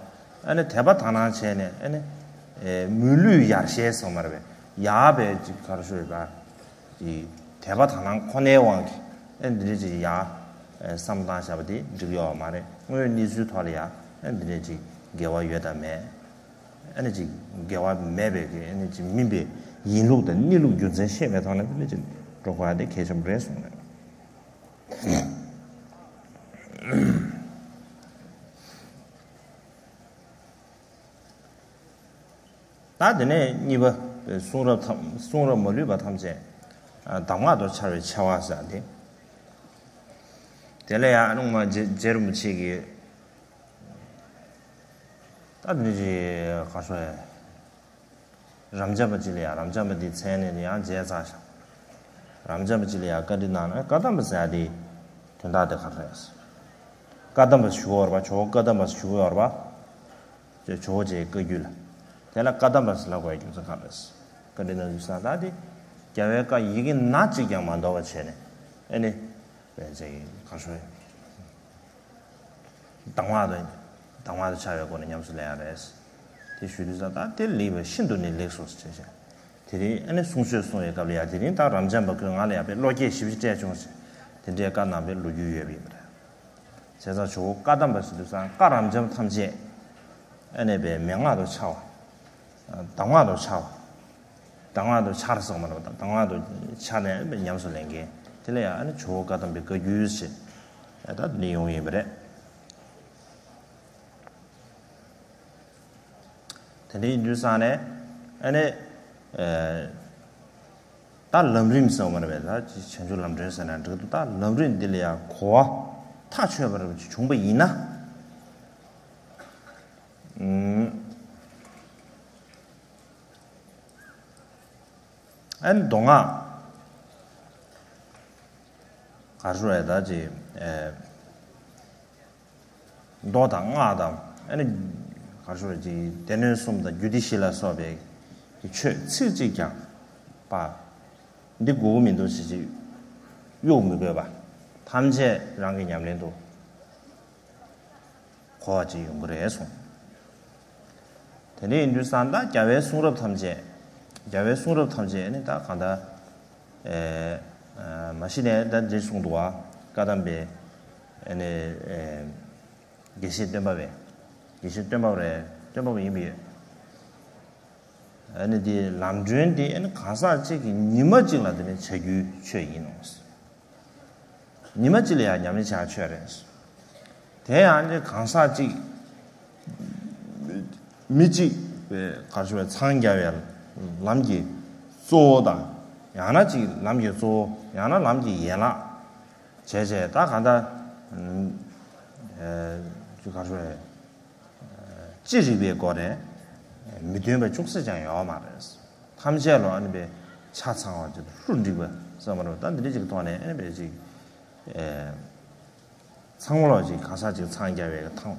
ཨ་ནི་དད་པ་དག་སྣང་བྱས་ནས་ཨ་ནི། ཨེ་མི་ལུས་ཡར་ཞེན་ཟེར་བ་མ་རེད་པས། ཡར་པའི་ཅིག་ག་རེ་ཞུ་ཡོད་པ། དེ་དད་པ་དག་སྣང་ཁོ་ནའི་དབང་གིས་ཨེ་འདི་འདྲ་ཅིག་ཡ་ཨེ་བསམ་བཏང་བཞག་པ་དེ་འགྲིག་ཡོད་མ་རེད། དངོས་ཡོད་གནས་ཚུལ་ཐོག་ལ་ཡ་ཨེ་འདི་འདྲ་ཅིག་འགལ་བ་ཡོད་དམ་མེད། ཨེ་ནི་ཅིག་འགལ་བ་མེད་པའི་གི་ཨེ་ནི་ཅིག་མིན་པའི་ཡིན་ལུགས་དང་གནས་ལུགས་རྒྱུ་མཚན་ཤེས་པའི་ཐོག་ནས་འདི་འདྲ་ཅིག་འགྲོ་དགོས་ཡ་དེ་གལ་ཆེན་པོ་རེད་གསུངས་ནས། ད་དེ་ནས་གཉིས་པ། གསུང་རབ་ཐམས་གསུང་རབ་མ་ལུས་པ་ཐམས་ཅད་གདམས་ངག་ཏུ་འཆར་བའི་ཆེ་བ་ཟེར་ཏེ། དེ་ལ་ཡང་སློབ་མ་རྗེ་རྗེ་རིན་པོ་ཆེ་གིས་ད་འདི་ཅི་ག་སོ་ཡ། རབ་འབྱམས་པ་ཅིག་ལ་ཡང་རབ་འབྱམས་པ་འདི་མཚན་ནས་ཡང་རྗེས་ཚར་ཤག་རབ་འབྱམས་པ་ཅིག་ལ་ཡང་བཀའ་འདྲི་གནང་ན་བཀའ་གདམས་པ་ཟེར་ཡ་དེ་དོན་དག་དེ་ག་རེ་རེད། བཀའ་གདམས་པ་ཞུ་བར་བ་ཇོ་བོ་བཀའ་གདམས་པ་ཞུ་བར་བ། ཇོ་བོ་རྗེའི་བཀའ་བརྒྱུད་ལ། དེ་ལ་བཀའ་གདམས་པ་ཟེར་ལབ་དགོས་རྒྱུ་མཚན་ག་རེ་རེད། བཀའ་འདྲི་གནང་རྒྱུ་ས་ད་དེ། རྒྱལ་བའི་བཀའ་ཡི་གེ་ན་གཅིག་ཀྱང་མ་འདོར་བ་བྱས་ནས་ཨེ་ནི། བས་ཅིག་ག་ཤོད། གདམས་ངག་དང་གདམས་ངག་དང་ཆ་བའི་སྒོ་ནས་ཉམས་སུ་ལེན་ཡ་རེད། དེ་ཞུ་དུས་ས་ད་དེ་ལེགས་པས་ཤིན་ཏུ་ནས་ལེགས་སོ་ཞེས་བྱ། དེ་རིང་ཨ་ནི་གསུང་ཆོས་གསུང་བའི་སྐབས་ལ་ཡང་དེ་རིང་ད་རབ་འབྱམས་པ་ཁོས་ང་ལ་ཡང་དཔེ་བློ་སྐྱེད་ཞིབ་ཅིག་སྤྲད་བྱུང་ཞེས་དེ་འདྲའི་བཀའ་གནང་བའི་ལོ་རྒྱུས་ཡོད་པ་ཡིན་པ་རེད། བྱས་ཙང་ཇོ་བོ་བཀའ་གདམས་པ་ཟེར་དུས་ཙང་བཀའ་རབ་འབྱམས་ཐམས་ཅད་ཨ་ནི་པའི་མན་ངག་ཏུ་འཆར་བ། གདམས་ངག་ཏུ་འཆར་བ། གདམས་ངག་ཏུ་འཆར་སོགས་མ་ལབ་དང་གདམས་ངག་ཏུ་འཆར་ནས་ཉམས་སུ་ལེན་མཁན་དེ་ལ་ཡང་ཨ་ནི་ཇོ་བོ་བཀའ་གདམས་པའི་བཀའ་བརྒྱུད་ཞེས་ད་འདི་ཡོང་ཡིན་པ་རེད། དེ་འདྲ་ཡིན་དུས་ཙང་ནས་ཨ་ནི། ད་ལམ་རིམ་ཟེར་བ་མ་རེད་པས་ད་བྱང་ཆུབ་ལམ་སྒྲོན་ཟེར་ན་འགྲིག་འདུག་ད་ལམ་རིམ་འདི་ལ་ཡང་གོ་བ་ཐག་ཆོད་པ་རེ་བྱུང་པ་ཡིན་ན། ཨ་ནི་མདོ་སྔགས་ག་རེ་ཟེར་ད་ཅི། མདོ་དང་སྔགས་དང་ཨ་ནི་ག་རེ་ཟེར་ཅི་སྡེ་སྣོད་གསུམ་དང་རྒྱུད་སྡེ་བཞི་ལ་སོགས་པའི་ཆོས་ཚིག་གཅིག་ཀྱང་པ། འདི་དགོས་ཀྱི་མི་འདུག་ཅེས་ཅིག་གཡོག་མི་དགོས་པ། ཐམས་ཅད་རང་གི་ཉམས་ལེན་དུ་གོ་བ་ཅིག་ཡོང་གི་རེད་གསུངས། དེ་འདྲ་ཡིན་དུས་ཙང་ད་རྒྱལ་བའི་གསུང་རབ་ཐམས་ཅད། རྒྱལ་བའི་གསུང་རབ་ཐམས་ཅད་ནི་ད་གང་ལྟར། ཨེ། མ་གཞི་ནས་ད་འདི་གསུངས་འདུག་བ། བཀའ་གདམས་པའི། ཨེ་ནི། ཨེ། དགེ་བཤེས་སྟོན་པ་བས། དགེ་བཤེས་སྟོན་པ་རེད་སྟོན་པ་ཡིན་པས། ཨ་ནི་དེ་ལམ་སྒྲོན་དེ་ཨ་ནི་གང་ཟག་གཅིག་གིས་ཉི་མ་གཅིག་ལ་དེ་ནི་བྱ་རྒྱུའི་ཆོས་ཡིན་ནོ། ཉི་མ་གཅིག་ལ་ཡང་ཉམས་ལེན་བྱ་ཆོས་རེད། དེ་ཡང་ནི་གང་ཟག་གཅིག་མི་གཅིག་པའི་གར་ཞུ་བའི་འཚང་རྒྱ་བའི་ལམ་གྱི་གཙོ་བོ་དང་ཡང་ན་གཅིག་ལམ་གྱི་གཙོ་བོ་ཡང་ན་ལམ་གྱི་ཡན་ལག་བྱས་བྱས་ད་གང་ལྟར་ཅིག་གར་ཞུ་བའི། ཅི་རིགས་པའི་སྒོ་ནས་མི་མཐུན་པ་ཅུང་ཟད་ཀྱང་ཡོད་མ་རེད། ཐམས་ཅད་ལ་ཨ་ནི་པའི་ཆ་ཚང་བ་ཅིག་ལྷུན་འགྲིག་པ་བསམ་པ་རེད། ད་འདི་འདྲ་ཅིག་གི་ཐོག་ནས་ཨ་ནི་པའི་ཅིག་ཚང་མ་ལ་ཅིག་གང་ཟག་ཅིག་འཚང་རྒྱ་བའི་ཐང་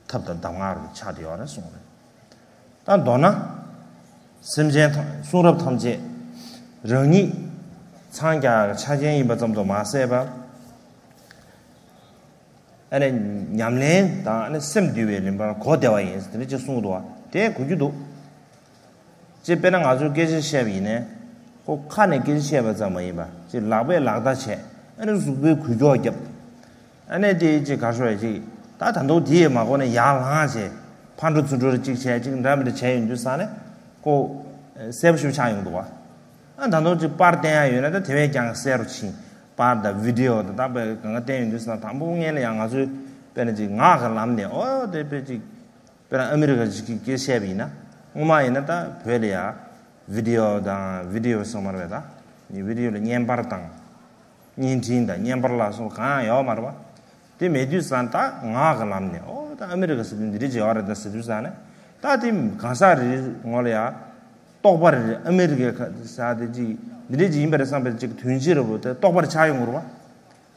ཐབས་དང་གདམས་ངག་རུ་ཆགས་ཏེ་ཡོད་རེད་གསུངས་རེད། ད་མདོར་ན། སེམས་ཅན་ཐམས་གསུང་རབ་ཐམས་ཅད་རང་ཉིད་འཚང་རྒྱ་ཆ་ཅན་ཡིན་པ་ཙམ་དུ་མ་ཟད་པར། ཨ་ནི་ཉམས་ལེན་དང་ཨ་ནི་སེམས་འདུལ་བའི་རིམ་པར་གོ་བདེ་བ་ཡིན་ཟེར་ནས་ཅིག་གསུངས་འདུག་བ་དེ་གོ་རྒྱུ་འདུག་ཅེས་དཔེར་ན་ང་ཚོས་སྐད་ཆ་བཤད་པ་ཡིན་ནའི་ཁོ་ཁ་ནས་སྐད་ཆ་བཤད་པ་ཙམ་མ་ཡིན་པ་ཅིག་ལག་པས་ལག་བརྡ་བྱས་ཨ་ནི་གཟུགས་པོའི་འགུལ་སྐྱོད་རྒྱབ། ཨ་ནི་དེ་ཅིག་ག་ཤོད་ཅིག་ད་ད་དུང་དེ་ཡི་མ་གོ་ནས་ཡར་ལངས་བྱས་ཕར་འགྲོ་ཚུར་འགྲོ་རེ་ཅིག་བྱས་ཅིག་འདྲ་མི་འདྲ་བྱས་ཡོང་དུས་ས་ནས་ཁོ་གསལ་པོ་ཞིག་ཆགས་ཡོང་འདུག་བ། ཨ་ད་དུང་ཅིག་པར་བསྟན་ཡ་ཡོད་ན་ད་དེ་བས་ཀྱང་གསལ་རུ་ཕྱིན། པར་དང་བི་ཌི་ཡོ་དང་ད་བས་གང་ག་བསྟན་ཡོང་དུས་ས་ན་དང་པོ་སྔོན་ལ་ཡང་ང་ཚོའི་ དཔེར་ན་ཅིག་ངག་གི་ལམ་ནས་ཨོ་དེ་དཔེ་ཅིག་དཔེར་ན་ཨ་མི་རི་ཀ་ཅིག་གི་སྐད་བཤད་པ་ཡིན་ན། སྔོན་མ་ཡིན་ན་ད་བོད་ལ་ཡ་བི་ཌི་ཡོ་དང་བི་ཌི་ཡོ་སོགས་མ་རེད་པས། ད་ནི་བི་ཌི་ཡོ་ལ་བརྙན་པར་དང་བརྙན་འཕྲིན་དང་བརྙན་པར་ལ་སོགས་གང་ཡང་ཡོད་མ་རེད་པ། དེ་མེད་དུས་ཙང་ད་ངག་གི་ལམ་ནས་ཨོ་ད་ཨ་མི་རི་ཀ་ཟེར་དུས་འདི་འདྲ་ཅིག་ཡོད་རེད་ད་ཟེར་དུས་ཙང་ནས། ད་དེ་གང་ཟག་རེ་རེ་ངོ་ལ་ཡ་རྟོག་པ་རེ་རེ་ཨ་མི་རི་ཀའི་ས་དེ་ཅིག་འདི་འདྲ་ཅིག་ཡིན་པ་རེད་བསམ་པའི་ཅིག་དོན་སྤྱི་རེ་བོ་དེ་རྟོག་པར་ཆགས་ཡོང་གི་རེད་པ།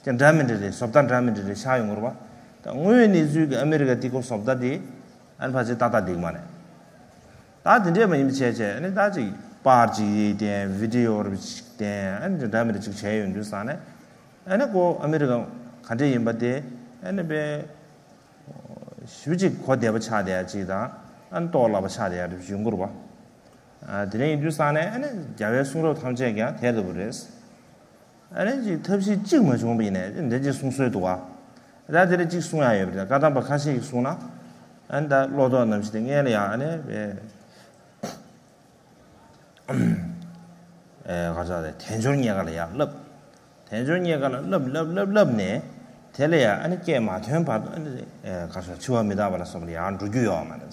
དེ་འདྲ་མི་འདྲ་རེད། བཟོ་ལྟ་འདྲ་མི་འདྲ་རེ་ཆགས་ཡོང་གི་རེད་པ། ད་དངོས་ཡོད་གནས་ཚུལ་གྱི་ཨ་མི་རི་ཀ་དེ་ཁོ་བཟོ་ལྟ་དེ་ཨ་ནི་ཕལ་ཆེར་ཏག་ཏག་འགྲིག་མ་རེད། ད་དེ་འདྲས་མ་ཡིན་པ་བྱས་བྱས་ཨ་ནི་ད་ཅིག་པར་ཅིག་བསྟན། བི་ཌི་ཡོ་རེ་ཅིག་བསྟན། ཨ་ནི་འདྲ་མི་འདྲ་ཅིག་བྱས་ཡོང་དུས་ཙང་ནས་ཨ་ནི་ཁོ་ཨ་མི་རི་ཀ་ག་འདྲས་ཡིན་པ་དེ་ཨ་ནི་དཔེ་ཞེ་པོ་ཅིག་གོ་བདེ་པོ་ཆགས་བསྡད་ཡ་ཅིག་དང་། ཨ་ནི་རྟོགས་སླ་པོ་ཆགས་བསྡད་ཡ་རེ་ཅིག་ཡོང་གི་རེད་པ། ཨ་དེ་འདྲ་ཡིན་དུས་ཙང་ནས་ཨ་ནི་རྒྱལ་བའི་གསུང་རབ་ཐམས་ཅད་ཀྱང་དེ་ལྟ་བུ་རེད། ཨ་ནི་ཅིག་ཐབས་ཤེས་གཅིག་མ་བྱུང་བ་ཡིན་ནའི་འདི་འདྲ་ཅིག་གསུང་སྲོལ་འདུག་པ། ད་དེ་འདྲ་ཅིག་གསུང་ཡ་ཡོད་པ་རེད། བཀའ་གདམས་པ་ཁ་ཤས་ཀྱིས་གསུངས་ན། ཨ་ནི་ད་བློ་ལྡོག་རྣམ་བཞི་དེ་སྔོན་ལ་ཡ་ཨ་ནི་ཨེ་ག་རེ་ཟེར་དལ་འབྱོར་རྙེད་དཀའ་ལ་ཡ་བསླབ། དལ་འབྱོར་རྙེད་དཀའ་ལ་བསླབ་བསླབ་བསླབ་བསླབ་ནས་དེ་ལ་ཡ་ཨ་ནི་སྐྱེས་མ་ཐོན་བར་དུ་ཨ་ནི་ཨེ་ག་རེ་ཟེར་འཆི་བ་མི་རྟག་པ་ལ་སོགས་པ་ལ་ཡང་འགྲོ་རྒྱུ་ཡོད་མ་རེད།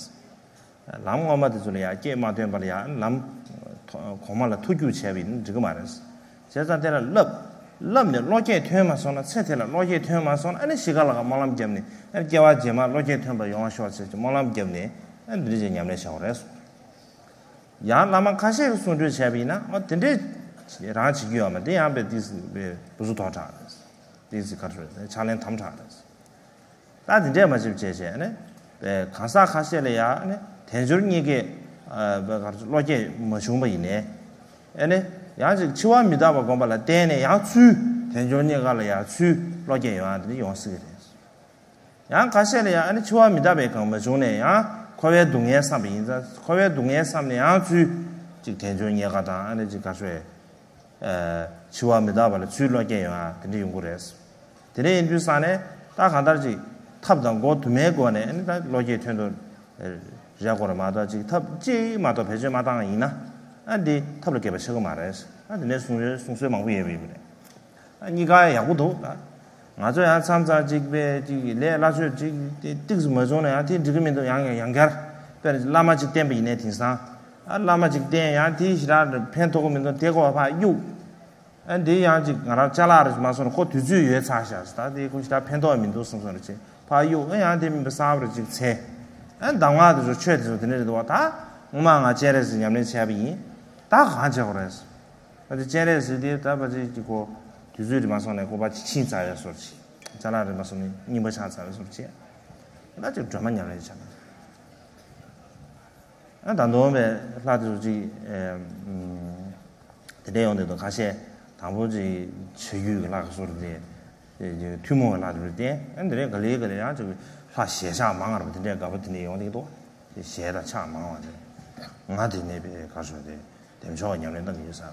ལམ་སྔོན་མ་དེ་ཚོ་ལ་ཡང་སྐྱེས་མ་ཐོན་པར་ཡང་ལམ་གོང་མ་ལ་ཐུགས་རྒྱུགས་བྱས་པ་ཡིན་ན་འགྲིག་གི་མ་རེད། བྱས་ཙང་དེ་ལ་བསླབ། བསླབ་ནས་བློ་སྐྱེད་ཐོན་མ་སོང་ན། ཚེ་དེ་ལ་བློ་སྐྱེད་ཐོན་མ་སོང་ན་ཨ་ནི་གཞིས་ཀ་ལ་སྨོན་ལམ་བརྒྱབ་ནས། ཨ་ནི་སྐྱེ་བ་རྗེས་མ་བློ་སྐྱེད་ཐོན་པ་ཡོང་བ་ཤོག་ཅེས་སྨོན་ལམ་བརྒྱབ་ནས་ཨ་ནི་འདི་འདྲ་ཅིག་ཉམས་ལེན་བྱ་དགོས་རེད་གསུངས། ཡང་བླ་མ་ཁ་ཤས་ཀྱིས་གསུང་གྲོས་བྱས་པ་ཡིན་ན་ཨོ་དེ་འདྲས་རང་བྱེད་རྒྱུ་ཡོད་མ་རེད། དེ་ཡང་དཔེ་ཏོག་ཙམ་དཔེ་བུ་ཚོ་དོག་དྲགས་རེད། ཏོག་ཙམ་ག་རེ་ཟེར་ཕྱག་ལེན་དམ་དྲགས་རེད། ད་དེ་འདྲས་མ་བྱེད་བྱས་བྱས་ནས་གང་ཟག་ཁ་ཤས་ལ་ཡང་ནི་དལ་འབྱོར་རྙེད་དཀའི་བློ་སྐྱེད་མ་བྱུང་བ་ཡིན་ནའི། ཨ་ནི་ཡང་ཅིག་འཆི་བ་མི་རྟག་པ་སྒོམ་པ་ལ་བརྟེན་ནས་ཡང་ཚུར་དལ་འབྱོར་རྙེད་དཀའ་ལ་ཡང་ཚུར་བློ་སྐྱེད་ཡོང་ཡ་དེ་འདྲ་ཡོང་སྲིད་ཀྱི་རེད། ཡང་ཁ་ཤས་ལ་ཡང་ཨ་ནི་འཆི་བ་མི་རྟག་པའི་གང་མ་བྱུང་ནས་ཡང་འཁོར་བའི་སྡུག་བསྔལ་བསམ་པ་ཡིན་ཙང་། འཁོར་བའི་སྡུག་བསྔལ་བསམ་ནས་ཡང་ཚུར་ཅིག་དལ་འབྱོར་རྙེད་དཀའ་དང་ཨ་ནི་ཅིག་ག་རེ་ཟེར། འཆི་བ་མི་རྟག་པ་ལ་ཚུར་བློ་སྐྱེད་ཡོང་ཡ་དེ་འདྲ་ཡོང་གི་རེད། དེ་འདྲ་ཡིན་དུས་ཙང་ནས་ད་གང་ལྟར་ཅིག་ཐབས་དང་སྒོ་དུ་མའི་སྒོ་ནས་ཨ་ནི་ད་བློ་སྐྱེད་ཐོན་ཐུབ་རེད་དགོས་རེད་མ་གཏོགས། ཅིག་ཐབས་གཅིག་མ་གཏོགས་བེད་སྤྱོད་མ་བཏང་བ་ཡིན་ན་ཨ་འདི་ཐབས་ལ་མཁས་པ་ཆགས་ཀྱི་མ་རེད། ཨ་དེ་འདྲའི་གསུང་གསུང་སྲོལ་མང་པོ་ཡོད་པ་ཡིན་པ་རེད། ཨ་གཉིས་ཀ་ཡག་པོ་འདུག་ད། ང་ཚོ་ཡང་མཚམས་མཚམས་ཅིག་དཔེ་ཅིག་ལས་སླ་ཤོས་ཅིག་དེ་ཏོག་ཙམ་མ་བྱུང་ན་ཡང་དེ་འགྲིག་གི་མི་འདུག་ཡང་ཡང་ཡང་བསྐྱར་དཔེར་ན་བླ་མ་ཅིག་བསྟེན་པ་ཡིན་ནའི་དེང་སང་། ཨ་བླ་མ་ཅིག་བསྟེན་ཡང་དེ་ཞེ་དྲག་ཕན་ཐོགས་ཀྱི་མི་འདུག་དེ་ཁོ་ཕར་གཡུག་ཨ་འདི་ཡང་ཅིག་ང་རང་ཅ་ལག་རེ་མ་སོང་ན་ཁོ་དུས་ཚོད་ཡོལ་ཚར་ཤག་ད་དེ་ཁོ་ཞེ་དྲག་ཕན་ཐོགས་མི་འདུག་བསམ་སོང་རེ་ཅིག་ཕར་གཡུག་ཨ་ཡང་དེ་མིན་པ་གསར་པ་རེ་ཅིག་འཚོལ། ཨ་གདམས་ངག་དེ་ཚོ་ཆོས་དེ་ཚོ་དེ་འདྲ་རེད་འདུག་བ། ད་སྔོན་མ་ང་སྤྱན་རས་གཟིགས་ཉམས་ལེན་བྱས་པ་ཡིན། ད་གང་བྱེད་དགོས་རེད། ཨ་དེ་སྤྱན་རས་གཟིགས་དེ་ད་ཕལ་ཆེར་གྱི་གོ་དུས་ཚོད་རེ་མ་སོང་ནས་ཁོ་ཕར་ཕྱིན་ཚར་བའི་བཟོ་འདྲ་ཅིག་ཅ་ལག་རེ་མ་སོང་ནས་རྙིང་པ་ཆགས་ཚར་བའི་བཟོ་འདྲ་ཅིག་ད་ཅིག་སྒྲོལ་མ་ཉམས་ལེན་བྱས་ན། ཨ་ད་དུང་བའི་ལྷ་དེ་ཚོ་ཅིག་ཨེ་ཨམ་དེ་འདྲ་ཡོང་དུས་དུ་ཁ་ཤས་དང་པོ་ཅིག་ཆ་རྒྱུས་ཀྱི་ལྷ་ག་སོར་དེ་ཐུན་མོང་བའི་ལྷ་དེ་ཚོ་བསྟེན། ཨ་དེ་འདྲའི་ག་ལེ་ག་ལེ་ཡང་ཅིག་ལྷ་ཞལ་ཕྱག་མང་བ་དེ་འདྲའི་དགའ་པོ་དེ་འདྲ་ཡོང་དེ་འདུག་དེ་ཞལ་དང་ཕྱག་མང་བ་དེ་ང་དེ་ནས་པའི་ག་སོ་དེ་བདེ་མཆོག་ཉམས་ལེན་གནང་གི་ཡོད་ས།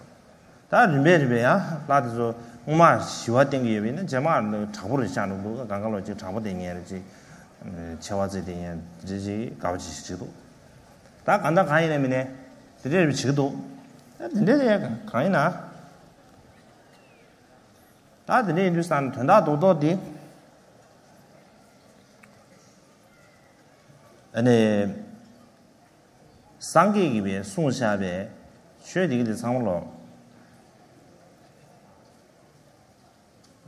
ད་རིམ་པས་རིམ་པས་ཡང་ལྷ་དེ་ཚོ་སྔོན་མ་ཞི་བ་བསྟེན་གྱི་ཡོད་པ་ཡིན་ན་རྗེས་མ་དྲག་པོ་རེ་ཆགས་འགྲོ་འདུག་གང་ག་ལོ་ཅིག་དྲག་པོ་དེ་ཉན་རེ་ཅིག་ཆེ་བ་ཚེ་དེ་ཉན་རེ་ཅིག་དགའ་པོ་ཅིག་ཞིག་འདུག་ད་གང་ལྟར་གང་ཡིན་ནའི་མིན་ནའི་དེ་འདྲས་རེ་བྱེད་ཀྱི་འདུག་ད་དེ་འདྲས་རེད་གང་ཡིན་ན། ད་དེ་འདྲས་ཡིན་དུས་ཙང་དོན་དག་རྡོག་རྡོག་དེ། ཨ་ནི། སངས་རྒྱས་ཀྱིས་པའི་གསུངས་བཞག་པའི་ཆོས་དེ་གི་དེ་ཚང་མ་ལོ།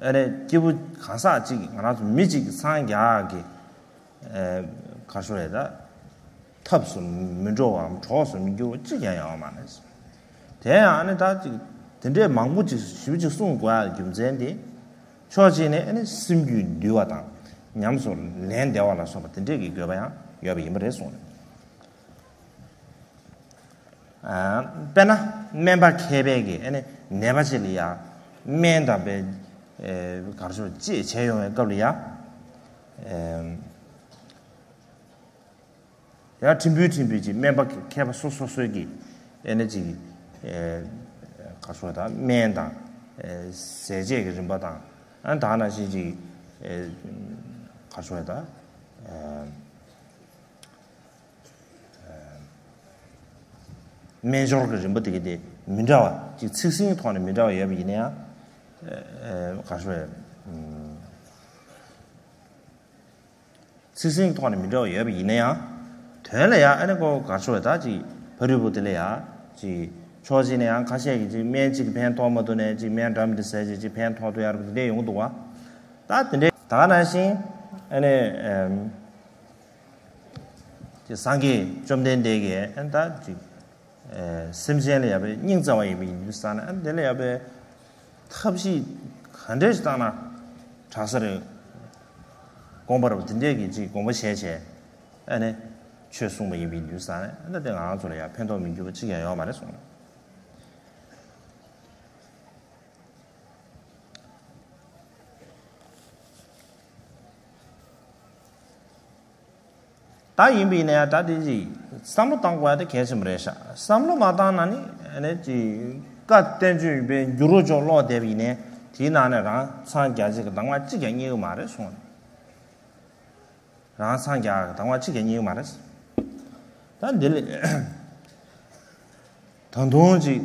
ཨ་ནི་སྐྱེས་བུ་གང་ཟག་གཅིག་ང་རང་ཚོ་མི་གཅིག་གི་སངས་རྒྱས་ཀྱི་ཨ་ག་རེ་ཟེར་ད་ཐབས་སུ་མི་འགྲོ་བའམ་གྲོགས་སུ་མི་འགྱུར་བ་གཅིག་ཀྱང་ཡོད་མ་རེད། དེ་ཡང་ཨ་ནི་ད་ཅིག་དེ་འདྲའི་མང་པོ་ཅིག་ཞིབ་ཅིག་གསུང་དགོས་ཡག་རྒྱུ་མཚན་དེ། ཕྱོགས་གཅིག་ནས་ཨ་ནི་སེམས་རྒྱུད་འདུལ་བ་དང་ཉམས་སུ་ལེན་བདེ་བ་ལ་སོགས་པ་དེ་འདྲས་ཀྱི་དགོས་པ་ཡང་ཡོད་པ་ཡིན་པ་རེད་གསུངས། ཨ་དཔེར་ན་སྨན་པ་མཁས་པས་ཀྱི་ཨ་ནི་ནད་པ་ཅིག་ལ་ཡ་སྨན་དང་པའི་ཨེ་གར་ཞོག་ཅེས་བྱས་ཡོང་བའི་སྐབས་ལ་ཡ་ཨེ། ཡང་ཕྲན་བུ་ཕྲན་བུ་ཅིག་སྨན་པ་མཁས་པ་སོ་སོ་སོའི་གི་ཨེ་ནི་ཅིག་ཨེ་ག་སོ་དང་སྨན་དང་ཨེ་ཟས་བཅད་ཀྱི་རིམ་པ་དང་ཨ་ད་ནང་བཞིན་ཅིག་ཨེ་ག་སོ་དང་ཨེ་སྨན་སྦྱོར་གྱི་རིམ་པ་དེ་གི་དེ་མི་འདྲ་བ་ཅིག་ཚིག་ཟིན་ཐོག་ནས་མི་འདྲ་བ་ཡོད་པ་ཡིན་ན་ཡང་ཨེ་ག་སོ་ཨེ། ཚིག་ཟིན་ཐོག་ནས་མི་འདྲ་བ་ཡོད་པ་ཡིན་ན་ཡང་། དོན་ལ་ཡང་ཨ་ནི་ཀོ་གར་ཤོར་བ་ད་ཅིག་ཕ་རུལ་པོ་དེ་ལ་ཡང་ཅིག་ཕྱོགས་གཅིག་ནས་ཡང་ཁ་ཤས་ཀྱིས་ཅིག་སྨན་གཅིག་གིས་ཕན་ཐོགས་མ་ཐུབ་ནས་ཅིག་སྨན་འདྲ་མི་འདྲ་ཟས་ཅིག་ཅིག་ཕན་ཐོགས་ཐུབ་ཡ་རུ་དེ་འདྲས་ཡོང་གི་འདུག་བ། ད་དེ་འདྲས་ད་ག་ནང་བཞིན་ཨ་ནི་ཨམ་ཅིག་སངས་རྒྱས་བཅོམ་ལྡན་འདས་ཀྱིས་ཨ་ནི་ད་ཅིག་ཨེ་སེམས་ཅན་ལ་ཡ་པའི་སྙིང་བརྩེ་བ་ཡིན་པའི་ཡིན་དུས་ཙང་ནས་ཨ་ནི་དེ་ལ་ཡ་པའི་ཐབས་ཤེས་ག་འདྲས་ཞིག་བཏང་ན་དྲག་ས་རེད། དགོངས་པ་རབ་དེ་འདྲས་ཀྱི་ཅིག་དགོངས་པ་བཞེས་བྱས་ཨ་ནི་ཆོས་གསུངས་པ་ཡིན་པའི་ཡིན་དུས་ཙང་ནས་ཨ་ནི་དེ་ང་ཚོ་ལ་ཡ་ཕན་ཐོགས་མི་འགྱུར་བ་ཅིག་ཡང་ཡོད་མ་རེད་གསུངས། ད་ཡིན་པ་ཡིན་ན་ཡང་ད་དེ་ཅིག་བསམ་བློ་བཏང་དགོས་ཡ་དེ་གལ་ཆེན་པོ་རེད་ཤག་བསམ་བློ་མ་བཏང་ན་ནི་ཨ་ནི་ཅིག་བཀའ་བསྟན་བཅོས་པའི་འགྱུར་བ་ཅོག་ཀློག་བསྡད་པ་ཡིན་ནའི་དེའི་ནང་ནས་རང་འཚང་རྒྱ་ཆེ་གི་གདམས་ངག་གཅིག་ཀྱང་རྙེད་གི་མ་རེད་གསུངས། རང་འཚང་རྒྱ་གི་གདམས་ངག་གཅིག་ཀྱང་རྙེད་གི་མ་རེད། ད་འདི་ལས་ད་དུང་ཅིག་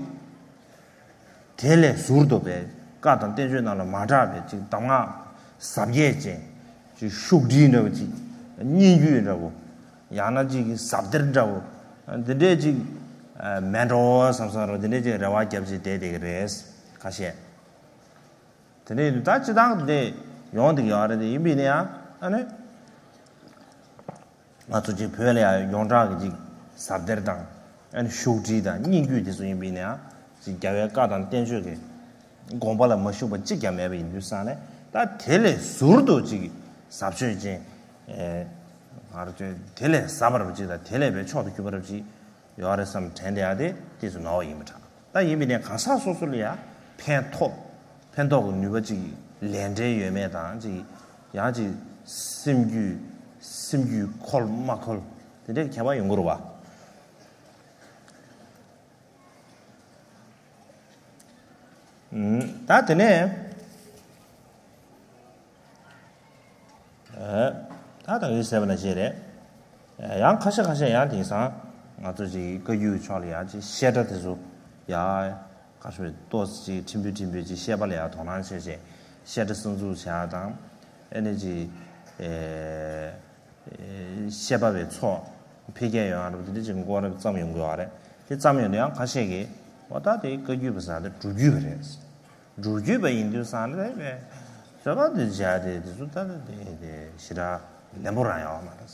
དེ་ལས་ཟུར་དུ་བའི་བཀའ་དང་བསྟན་བཅོས་རྣམས་ལ་མ་གྲགས་པའི་ཅིག་གདམས་ངག་ཟབ་རྒྱས་ཅན་ཅིག་ཤུགས་སྒྲིལ་འདྲ་བོ་ཅིག་སྙན་བརྒྱུད་འདྲ་བོ་ཡང་ན་ཅིག་ཟབ་གཏེར་འདྲ་བོ་འདི་འདྲས་ཅིག་མེད་འགྲོ་བསམ་བསམ་རོ་འདི་འདྲས་ཅིག་རེ་བ་བརྒྱབ་ཅིག་བསྡད་བསྡད་ཀྱི་རེད་ཁ་ཤས། དེ་ནས་ད་སྤྱི་བཏང་དེ་ཡོང་བསྡད་ཀྱི་ཡོད་རེད་དེ་ཡིན་པས་ན་ཡང་ཨ་ནི། ང་ཚོ་ཅིག་བོད་ལ་ཡང་ཡོངས་གྲགས་ཀྱི་ཅིག་ཟབ་གཏེར་དང་ཨ་ནི་ཤུགས་སྒྲིལ་དང་སྙན་བརྒྱུད་དེ་ཚོ་ཡིན་པས་ན་ཡང་ཅིག་རྒྱལ་བའི་བཀའ་དང་བསྟན་བཅོས་ཀྱི་དགོངས་པ་ལ་མ་ཞུགས་པ་གཅིག་ཀྱང་མེད་པ་ཡིན་དུས་ཙང་ནས་ད་དེ་ལས་ཟུར་དུ་ཅིག་ཟབ་ཆོས་ཅན་ཨེ་ང་རང་ཚོས་དེ་ལས་ཟབ་པ་རབ་ཅིག་དང་དེ་ལས་པའི་མཆོག་ཏུ་གྱུར་པ་རབ་ཅིག་ཡོད་རེད་བསམ་དྲན་བསྡད་ཡ་དེ་དེ་ཚོ་ནོར་བ་ཡིན་པ་འདྲ། ད་ཡིན་པས་ན་གང་ཟག་སོ་སོ་ལ་ཡང་ཕན་ཐོགས་ཕན་ཐོགས་ཀྱི་ནུས་པ་ཅིག་ལས་འབྲས་ཡོད་མེད་དང་ཅིག་ཡང་ཅིག་སེམས་རྒྱུད་སེམས་རྒྱུད་འཁོལ་མ་འཁོལ་དེ་འདྲའི་ཁྱད་པར་ཡོང་གི་རེད་བ། ད་དེ་ནས། ད་ད་གིན་ཟེར་བ་ནང་བཞིན་རེད། ཡང་ཁ་ཤས་ཁ་ཤས་ཡང་དེང་སང་ང་ཚོ་ཅིག་བཀའ་བརྒྱུད་ཕྱོགས་ལ་ཡང་ཅིག་བཤད་གྲྭ་དེ་ཚོ་ཡང་ཁ་ཤས་ཏོག་ཙམ་ཅིག་ཕྲན་བུ་ཕྲན་བུ་ཅིག་བཤད་པ་ལ་ཡང་དོ་སྣང་བྱས་བྱས་བཤད་གྲྭ་གསར་འཛུགས་བྱས་དང་ཨ་ནི་ཅིག་བཤད་པ་བའི་ཚོགས་འཕེལ་རྒྱས་ཡོང་ཡ་རུ་དེ་འདྲ་ཅིག་མགོ་རབ་བརྩམས་ཡོང་དགོས་པ་རེད། དེ་བརྩམས་ཡོང་དུས་ཡང་ཁ་ཤས་ཀྱིས་འོ་ད་དེ་བཀའ་བརྒྱུད་པ་ཟེར་དེ་སྒྲུབ་བརྒྱུད་པ་རེད། སྒྲུབ་བརྒྱུད་པ་ཡིན་དུས་ཙང་རེད་པས། རྩོད་པ་འདི་བྱས་ཏེ་དེ་ཚོ་ད་ལྟ་དེ་དེ་ཞེ་དྲག་ལན་པོ་རང་ཡོད་མ་རེད།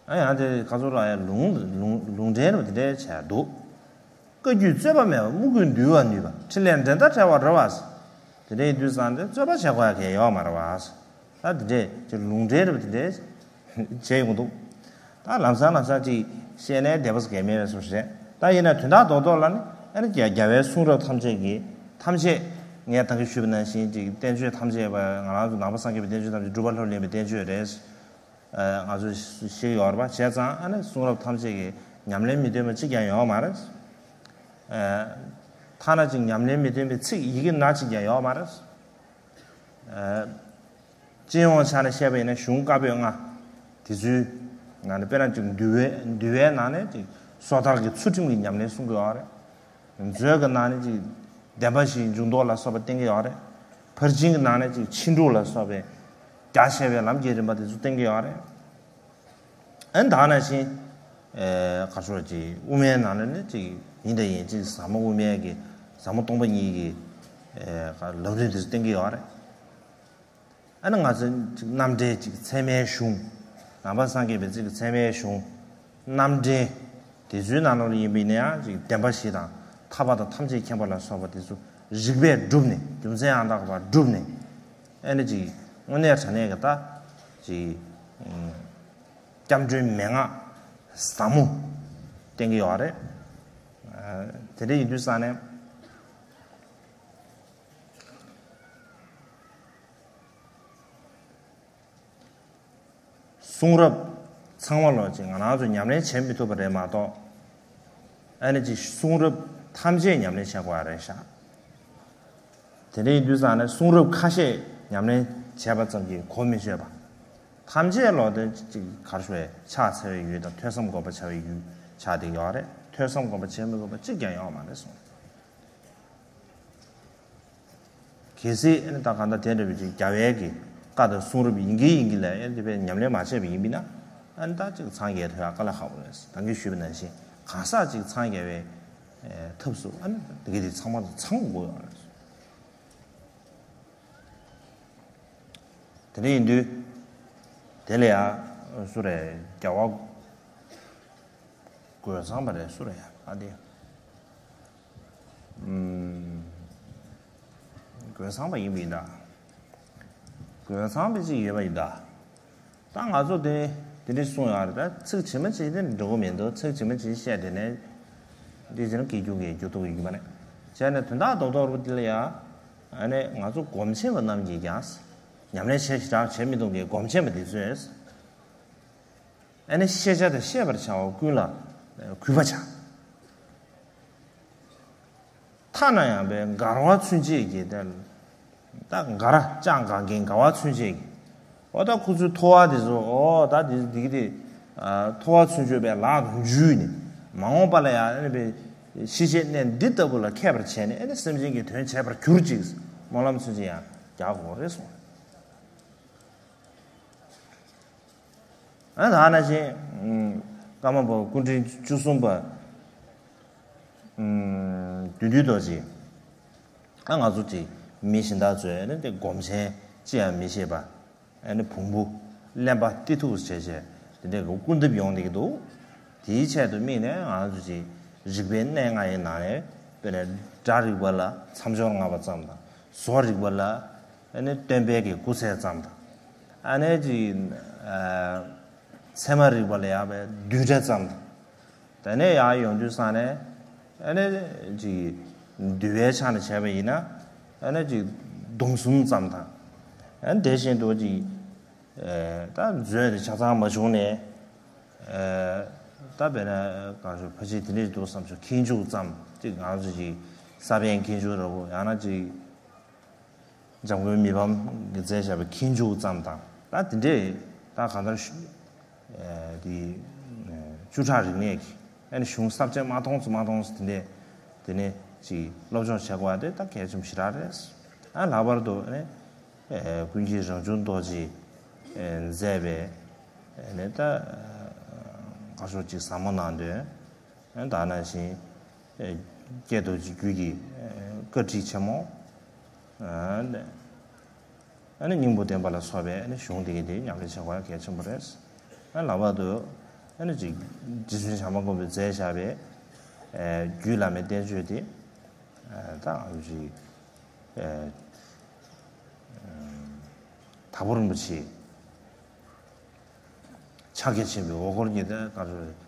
ཨ་ཡང་དེ་ཁ་ཚོར་ལ་ཡང་ལུང་ལུང་ལུང་འདྲེན་རུ་དེ་འདྲའི་བྱས་འདུག་བཀའ་བརྒྱུད་རྩོད་པ་མེད་པ་དམུ་རྒོད་འདུལ་བ་ནུས་པ་ཕྲིན་ལས་འགྲན་ཟླ་བྲལ་བ་རེད་བ། དེ་འདྲ་ཡིན་དུས་ཙང་དེ་རྩོད་པ་བྱེད་དགོས་ཡ་གལ་ཡོད་མ་རེད་བ། ད་དེ་འདྲས་ཀྱི་ལུང་འདྲེན་རུ་དེ་འདྲས། བྱས་ཡོང་འདུག་ད་ལམ་སང་ལམ་སང་ཅིག་བཤད་ནས་བདེ་པོ་གལ་མེད་པའི་བཟོ་ཞིག་རེད། ད་ཡིན་ན་དོན་དག་རྡོག་རྡོག་ལ་ནི་ཨ་ནི་རྒྱ་རྒྱལ་བའི་གསུང་རབ་ཐམས་ཅད་ཀྱི་ཐམས་ཅད་ངས་ད་གིན་ཞུས་པ་ནང་བཞིན་ཅིག་བསྟན་བཅོས་ཐམས་ཅད་པ་ང་རང་ཚོ་ནང་པ་སངས་རྒྱས་པའི་བསྟན་བཅོས་ཐམས་ཅད་སྒྲུབ་པ་ལྷུར་ལེན་པའི་བསྟན་བཅོས་རེད། ང་ཚོ་ཤེས་ཡོད་རེད་པ། བྱས་ཙང་ཨ་ནི་གསུང་རབ་ཐམས་ཅད་ཀྱི་ཉམས་ལེན་མི་ཐོན་པ་གཅིག་ཀྱང་ཡོད་མ་རེད། ཐ་ན་ཅིག་ཉམས་ལེན་མི་ཐོན་པའི་ཚིག་ཡི་གེ་སྣ་གཅིག་ཀྱང་ཡོད་མ་རེད། སྤྱི་ཡོངས་ཆ་ནས་བཤད་པ་ཡིན་ན་གཞུང་བཀའ་པོད་ལྔ། དེ་ཚོའི་ནང་ནས་དཔེར་ན་ཅིག་འདུལ་བའི་འདུལ་བའི་ནང་ནས་ཅིག་སོ་ཐར་གྱི་ཚུལ་ཁྲིམས་ཀྱི་ཉམས་ལེན་གསུང་གི་ཡོད་རེད། མཛོད་ཀྱི་ནང་ནས་ཅིག་བདེན་པ་བཞིའི་འཇུག་ལྡོག་ལ་སོགས་པ་བསྟན་གྱི་ཡོད་རེད། ཕར་ཕྱིན་གྱི་ནང་ནས་ཅིག་ཕྱིན་དྲུག་ལ་སོགས་པའི་རྒྱ་ཆེ་བའི་ལམ་གྱི་རིམ་པ་དེ་ཚོ་བསྟན་གྱི་ཡོད་རེད། ཨ་ནི་ད་ག་ནང་བཞིན། ཨེ་ག་ཚོད་ཅིག་དབུ་མའི་ནང་ལ་ནི་ཅིག་ཡིན་དང་ཡིན་ཅིག་ཟབ་མོ་དབུ་མའི་གི་ཟབ་མོ་སྟོང་པ་ཉིད་ཀྱི་ཨེ་ལམ་རིམ་དེ་ཚོ་བསྟན་གྱི་ཡོད་རེད། ཨ་ནི་ང་ཚོ་ཅིག་རྣམ་འགྲེལ་ཅིག་ཚད་མའི་གཞུང་། ནང་པ་སངས་རྒྱས་པའི་ཚིག་གི་ཚད་མའི་གཞུང་། རྣམ་འགྲེལ། དེ་ཚོའི་ནང་ལོགས་ལ་ཡིན་པ་ཡིན་ན་ཡང་ཅིག་བདེན་པ་བཞི་དང་ཐར་པ་དང་ཐམས་ཅད་མཁྱེན་པ་ལ་སོགས་པ་དེ་ཚོ་རིགས་པས་བསྒྲུབས་ནས་རྒྱུ་མཚན་ཡང་དག་པར་བསྒྲུབས་ནས། ཨ་ནི་ཅིག་དངོས་གནས་དྲང་གནས་ཀྱི་ད་ཅིག་སྐྱབས་འགྲོའི་མན་ངག་ཟབ་མོ་བསྟན་གྱི་ཡོད་རེད། དེ་འདྲ་ཡིན་དུས་ཙང་ནས། གསུང་རབ་ཚང་མ་ལོ་ཅིག་ང་རང་ཚོ་ཉམས་ལེན་བྱེད་མི་ཐུབ་པ་རེད་མ་གཏོགས། ཨ་ནི་ཅིག་གསུང་རབ་ཐམས་ཅད་ཉམས་ལེན་བྱེད་དགོས་པ་རེད་ཤག་དེ་འདྲ་ཡིན་དུས་ཙང་ནས་གསུང་རབ་ཁ་ཤས་ཉམས་ལེན་བྱས་པ་ཙམ་གྱིས་གོ་མི་ཆོད་པ། ཐམས་ཅད་ལོ་དེ་ཅིག་གར་ཞུ་བའི་ཕྱག་འཚལ་བའི་ཡུལ་དང་ཐོས་བསམ་སྒོམ་པ་བྱ་བའི་ཡུལ་ཆགས་བསྡད་ཡོད་རེད། ཐོས་བསམ་སྒོམ་པ་བྱེད་མི་དགོས་པ་གཅིག་ཀྱང་ཡོད་མ་རེད་གསུངས། གལ་སྲིད་ཨ་ནི་ད་གང་ལྟར་དེ་འདྲ་བའི་ཅིག་རྒྱལ་བའི་གི་ ལྟ་དང་གསུང་རབ་ཡིན་གྱི་ཡིན་གྱི་ལ་ཨེ་དེ་བས་ཉམས་ལེན་མ་བྱས་པ་ཡིན་པས་ན། ཨ་ནི་ད་ཅིག་འཚང་རྒྱས་ཐོབ་ཡག་དཀའ་ལས་ཁག་པོ་རེད། ད་གིན་ཞུས་པ་ནང་བཞིན་གང་ཟག་ཅིག་འཚང་རྒྱ་བའི་ཐབས་སུ་ཨ་ནི་དེ་ག་དེ་ཚང་མ་དང་ཚང་དགོས་ཡོད་རེད། དེ་འདྲ་ཡིན་དུས་དེ་ལ་ཡང་སུ་རེད། རྒྱལ་བ་རྒོད་ཚང་པ་རེད། སུ་རེད་ཨ་དེ། ཨུམ། རྒོད་ཚང་པ་ཡིན་པ་ཡིན་ད། རྒོད་ཚང་པ་ཅིག་ཡོད་པ་ཡིན་ད། ད་ང་ཚོ་དེ་དེ་འདྲ་གསུང་ཡག་རེད། ད་ཚིག་ཇི་མ་ཇི་བཞིན་འགྲོ་གི་མི་འདུག་ཚིག་ཇི་མ་ཇི་བཞིན་བཤད་དེ་ནས་འདི་ཇི་ལ་སྐྱེ་རྒྱུ་གི་རྒྱུ་ཐུག་གི་ཡོད་མ་རེད། བྱས་ནས་དོན་དག་རྡོག་རྡོག་རུ་དེ་ལ་ཡ། ཨ་ནི་ང་ཚོ་སྒོམ་ཆེན་པ་རྣམས་ཀྱིས་ཀྱང་། ཉམས་ལེན་བྱེད་ཞེ་དྲག་བྱེད་མི་འདུག་གི་སྒོམ་ཆེན་པ་དེ་ཚོས། ཨ་ནི་ཤེས་བྱ་དང་ཤེས་པར་བྱ་བ་ཀུན་ལ་གུས་པ་བྱ། ཐ་ན་ཡང་པའི་འགལ་བ་ཚུན་ཆད་ཀྱི་དེ་ད་འགལ་ལྕགས་འགལ་མཁན་འགལ་བ་ཚུན་ཆད་ཀྱི། འོ་ད་ཁོ་ཚོའི་ཐོ་བ་དེ་ཚོ་འོ་ད་དེ་དེ་གི་དེ་ཐོ་བ་ཚུན་ཆད་པའི་ལག་ཏུ་འཇུས་ནས་མ་འོངས་པ་ལ་ཡང་ཨ་ནི་པའི་ཤི་ཆད་གནས་འདི་ལྟ་བུ་ལ་མཁས་པར་བྱས་ནས་ཨ་ནི་སེམས་ཅན་གྱི་དོན་བྱེད་པར་གྱུར་ཅིག་སྨོན་ལམ་ཚུན་ཆད་ཡང་རྒྱག་དགོས་རེད་གསུངས། ཨ་ད་ནང་བཞིན་ཀརྨ་པ་སྐུ་ཕྲེང་བཅུ་གསུམ་པ་བདུད་འདུལ་རྡོ་རྗེ། ཨ་ང་ཚོ་ཅིག་མི་གཞན་དག་ཚོས་ནི་དེ་སྒོམ་ཆེན་ཅི་ཡང་མི་ཤེས་པ། ཨ་ནི་བོང་བུ་གླེན་པ་ཏི་ཐུག་བྱས་བྱས་དེ་འདྲའི་སྐུར་འདེབས་ཡོང་བསྡད་ཀྱི་འདུག་དེའི་ཆེད་དུ་དམིགས་ནས་ང་ཚོ་ཅིག་རིག་པའི་གནས་ལྔ་ཡི་ནང་ནས་དཔེར་ན་སྒྲ་རིག་པ་ལ་མཚམས་སྦྱོར་ལྔ་པ་ཙམ་དང་བཟོ་རིག་པ་ལ། ཨ་ནི་སྟོན་པའི་གི་སྐུ་ཚད་ཙམ་དང་། ཨ་ནི་ཅིག་ཚད་མ་རིག་པ་ལ་ཡང་བའི་བསྡུས་གྲྭ་ཙམ་དང་། དེ་ནས་ཡང་ཡོང་དུས་ཙང་ནས་ཨ་ནི་ཅིག་འདུལ་བའི་ཆ་ནས་བྱས་པ་ཡིན་ན་ཨ་ནི་ཅིག་སྡོམ་གསུམ་ཙམ་དང་། ཨ་ནི་དེ་བཞིན་དུ་ཅིག་ད་མཛོད་དེ་ཆ་ཚང་མ་བྱུང་ནས་ད་དཔེར་ན་གང་ཞུ་ཕ་ཆེ་དེ་འདྲས་འདུག་བསམ་ཞུ་ཁྱེར་འཇུག་ཙམ་ཅིག་ང་ཚོ་ཅིག་ས་པཎ་ཁྱེར་འཇུག་ར་བོ་ཡང་ན་ཅིག་འཇམ་མགོན་མི་ཕམ་གྱིས་མཛད་བཞག་པའི་ཁྱེར་འཇུག་ཙམ་དང་ད་དེ་འདྲས་ད་གང་ལྟར་ཞུ་དེ་བཅུ་ཕྲག་རིག་གནས་ཀྱི་ཨ་ནི་གཞུང་ས་བཅད་མ་མཐོང་ཙམ་མ་མཐོང་ཙམ་དེ་འདྲས་དེ་ནས་ཅིག་སློབ་སྦྱོང་བྱེད་དགོས་པ་དེ་ད་གལ་ཆེན་པོ་ཞེ་དྲག་རེད། ཨ་ལྷག་པར་དུ་ཨ་ནི་ཀུན་མཁྱེན་རང་བྱུང་རྡོ་རྗེས་མཛད་པའི་ཨ་ནི་ད་ག་ཤོག་ཅིག་ཟབ་མོ་ནང་དོན། ད་ནང་བཞིན་ཀྱེ་རྡོ་རྗེ་རྒྱུད་ཀྱི་བཀའ་ཁྲིད་ཆེན་མོ། ཨ་ནི་སྙིང་པོ་བསྟན་པ་ལ་སོགས་པའི་གཞུང་དེ་གའི་དེ་ཉམས་ལེན་བྱེད་དགོས་གལ་ཆེན་པོ་རེད། ལྷག་པར་དུ་ཅིག་རྗེ་བཙུན་བྱམས་པ་མགོན་པོས་མཛད་བཞག་པའི་རྒྱུད་བླ་མའི་བསྟན་བཅོས་དེ་ད་ཅིག་དྭགས་པོ་རིན་པོ་ཆེ། ཕྱག་རྒྱ་ཆེན་པོའི་འོ་སྐོལ་གྱི་དེ་ག་རེ་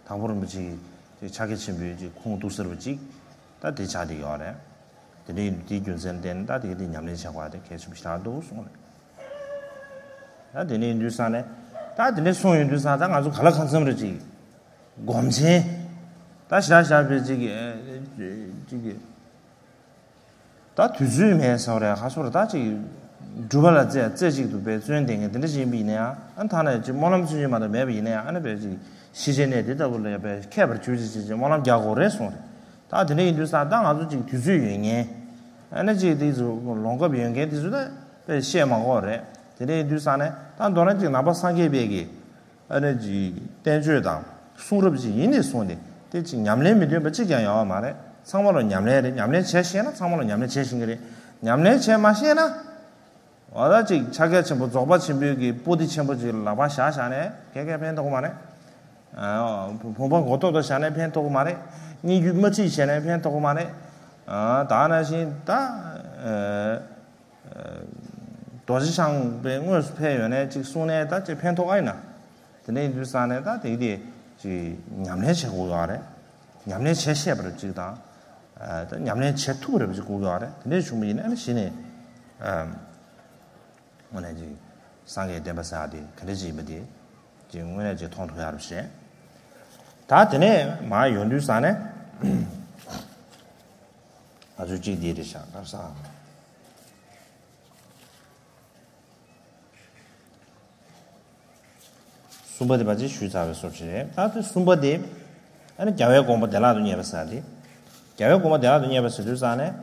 དྭགས་པོ་རིན་པོ་ཆེའི་ཕྱག་རྒྱ་ཆེན་པོའི་ཅིག་ཁུངས་གཏུགས་ཟེར་བ་ཅིག་ད་དེ་ཆགས་བསྡད་ཡོད་རེད། དེ་འདྲའི་དེའི་རྒྱུ་མཚན་བརྟེན་ད་དེ་ག་དེ་ཉམས་ལེན་བྱེད་དགོས་དེ་གལ་ཆེན་པོ་ཞེ་དྲག་འདུག་གསུངས་རེད། ད་དེ་འདྲའི་ཡིན་དུས་ཙང་ནས་ད་དེ་འདྲའི་གསུངས་ཡོང་དུས་ཙང་ད་ང་ཚོ་ག་ལ་གང་འཚམ་རེ་ཅིག་སྒོམ་ཆེན་ད་ཞེ་དྲག་ཞེ་དྲག་པའི་ཅིག་ཅིག་ད་དུས་ཚོད་མེད་ཟེར་བ་རེད། ཁ་སོར་ད་ཅིག་སྒྲུབ་པ་ལ་རྩེ་རྩེ་གཅིག་ཏུ་བས་བརྩོན་ལྡན་མཁན་དེ་འདྲ་ཞིག་ཡིན་པ་ཡིན་ན་ཡང་ཨ་ཐ་ན་ཅིག་སྨོན་ལམ་ཚུན་ཆད་མ་གཏོགས་མེད་པ་ཡིན་ན་ཡང་ཨ་ནི་བས་ཅིག་ཤི་ཆད་གནས་དེ་ལྟ་བུ་ལ་ཡང་བས་མཁས་པར་གྱུར་ཅིག་ཅིག་ཅིག་སྨོན་ལམ་རྒྱག་དགོས་རེད་གསུངས་རེད། ད་དེ་འདྲ་ཡིན་དུས་ཙང་ད་ང་ཚོ་ཅིག་དུས་ཚོད་ཡོད་མཁན་ཨ་ནི་ཅིག་དེ་ཚོ་ལོང་སྐབས་ཡོད་མཁན་དེ་ཚོ་ད་བས་བཤད་མ་དགོས་རེད། དེ་འདྲ་ཡིན་དུས་ཙང་ནས་ད་མདོར་ན་ཅིག་ནང་པ་སངས་རྒྱས་པའི་གི་ཨ་ནི་ཅིག་བསྟན་བཅོས་དང་གསུང་རབ་ཅིག་ཡིན་ནས་གསུངས་ཏེ་དེ་ཅིག་ཉམས་ལེན་མི་འདོན་པ་གཅིག་ཀྱང་ཡོད་པ་མ་རེད། ཚང་མ་ལ་ཉམས་ལེན་རེད། ཉམས་ལེན་བྱས་ཤེས་ན་ཚང་མ་ལ་ཉམས་ལེན་བྱས་ཤེས་ཀྱི་རེད། ཉམས་ལེན་བྱས་མ་ཤེས་ན་འོ་ད་ཅིག་ཕྱག་རྒྱ་ཆེན་པོ་རྫོགས་པ་ཆེན་པོའི་གི་པོ་ཏི་ཆེན་པོ་ཅིག་ལག་པ་བཞག་བཞག་ནས་གས་གས་ཕན་ཐོགས་མ་རེད། ཨ་བུམ་པ་མགོ་ཏོག་ཏོ་བཞག་ནས་ཕན་ཐོགས་མ་རེད། སྙན་བརྒྱུད་མ་ཁྲིད་བྱས་ནས་ཕན་ཐོགས་མ་རེད། ཨ་ད་ནང་བཞིན་ད་ཨ། རྡོ་རྗེ་འཆང་པའི་དངོས་སུ་ཕེབས་ཡོད་ནས་ཅིག་གསུང་ནས་ད་ཅིག་ཕན་ཐོགས་ཨ་ཡིན་ན། དེ་འདྲ་ཡིན་དུས་ཙང་ནས་ད་དེ་དེ་ཅིག་ཉམས་ལེན་བྱེད་དགོས་ཡོད་རེད། ཉམས་ལེན་བྱེད་ཤེས་པ་རེད་ཅིག་དང་། ད་ཉམས་ལེན་བྱེད་ཐུབ་པ་རེད་ཅིག་དགོས་ཡོད་རེད། དེ་འདྲ་བྱུང་བ་ཡིན་ན་ཨ་ནི་གཞི་ནས་དངོས་གནས་ཅིག་སངས་རྒྱས་བསྟན་པ་ཟེར་ཡག་དེ་ག་འདྲ་ཅིག་ཡིན་པ་དེ་ཅིག་དངོས་གནས་ཅིག་མཐོང་ཐུབ་ཡག་རེད་ཤེས། ད་དེ་ནས་མར་ཡོང་དུས་ཙང་ནས་ང་ཚོ་གཅིག་འདི་རེད་ཤག་ག་རེ་ཟེར། གསུམ་པ་དེ་ཕལ་ཆེར་ཞུས་ཚར་བའི་བཟོ་ཞིག་རེད། ད་དེ་གསུམ་པ་དེ་ཨ་ནི་རྒྱལ་བའི་དགོངས་པ་བདེ་བླག་ཏུ་བརྙེས་པ་ཟེར་ཏེ། རྒྱལ་བའི་དགོངས་པ་བདེ་བླག་ཏུ་བརྙེས་པ་ཟེར་དུས་ཙང་ནས།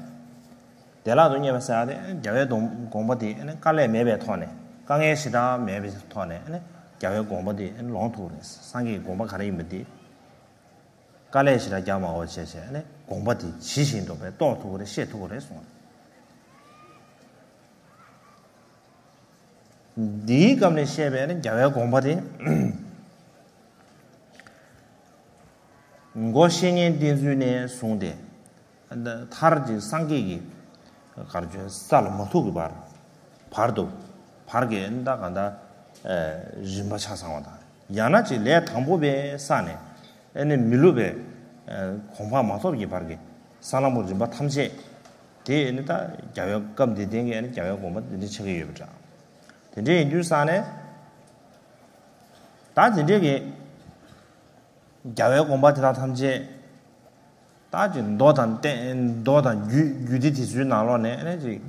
བདེ་བླག་ཏུ་བརྙེས་པ་ཟེར་ཏེ་རྒྱལ་བའི་དགོངས་དགོངས་པ་དེ་ཨ་ནི་དཀའ་ལས་མེད་པའི་ཐོག་ནས། དཀའ་ངལ་ཞེ་དྲག་མེད་པའི་ཐོག་ནས་ཨ་ནི་རྒྱལ་བའི་དགོངས་པ་དེ་ལོངས་ཐུབ་ཀྱི་རེད། སངས་རྒྱས་ཀྱི་དགོངས་པ་ག་རེ་ཡིན་པ་དེ་དཀའ་ལས་ཞེ་དྲག་རྒྱག་མ་དགོས་བྱས་བྱས་ཨ་ནི་དགོངས་པ་དེ་ཇི་བཞིན་དུ་བས་རྟོགས་ཐུབ་ཀྱི་རེད། ཤེས་ཐུབ་ཀྱི་རེད་གསུངས། འདིའི་སྐབས་ནས་བཤད་པའི་ཨ་ནི་རྒྱལ་བའི་དགོངས་པ་དེ། མགོ་བཤེས་གཉེན་བསྟེན་ཚུལ་ནས་བཟུང་སྟེ། མཐར་གྱིས་སངས་རྒྱས་ཀྱི་གར་བྱོན་ས་ལ་མ་ཐུག་གི་བར། བར་དུ། བར་གྱི་ཨ་ནི་ད་གང་ལྟར། རིམ་པ་ཆ་ཚང་བ་དང་། ཡང་ན་ཅིག་ལས་དང་པོ་པའི་ས་ནས། ཨ་ནི་མི་སློབ་པའི། གོ་འཕང་མ་ཐོབ་ཀྱི་བར་གྱི་ས་ལམ་པོ་རིམ་པ་ཐམས་ཅད། དེ་ཨ་ནི་ད་རྒྱལ་བའི་སྐབས་འདི་དེང་གི་ཨ་ནི་རྒྱལ་བའི་དགོངས་པ་འདི་འདྲ་ཆགས་ཀྱི་ཡོད་པ་འདྲ། དེ་འདྲ་ཡིན་དུས་ས་ནས། ད་དེ་འདྲའི་གི། རྒྱལ་བའི་དགོངས་པ་དེ་དག་ཐམས་ཅད། ད་ཅིག་མདོ་དང་བསྟན་མདོ་དང་རྒྱུད་རྒྱུད་སྡེ་དེ་ཚོའི་ནང་ལོགས་ནས་ཨ་ནི་ཅིག་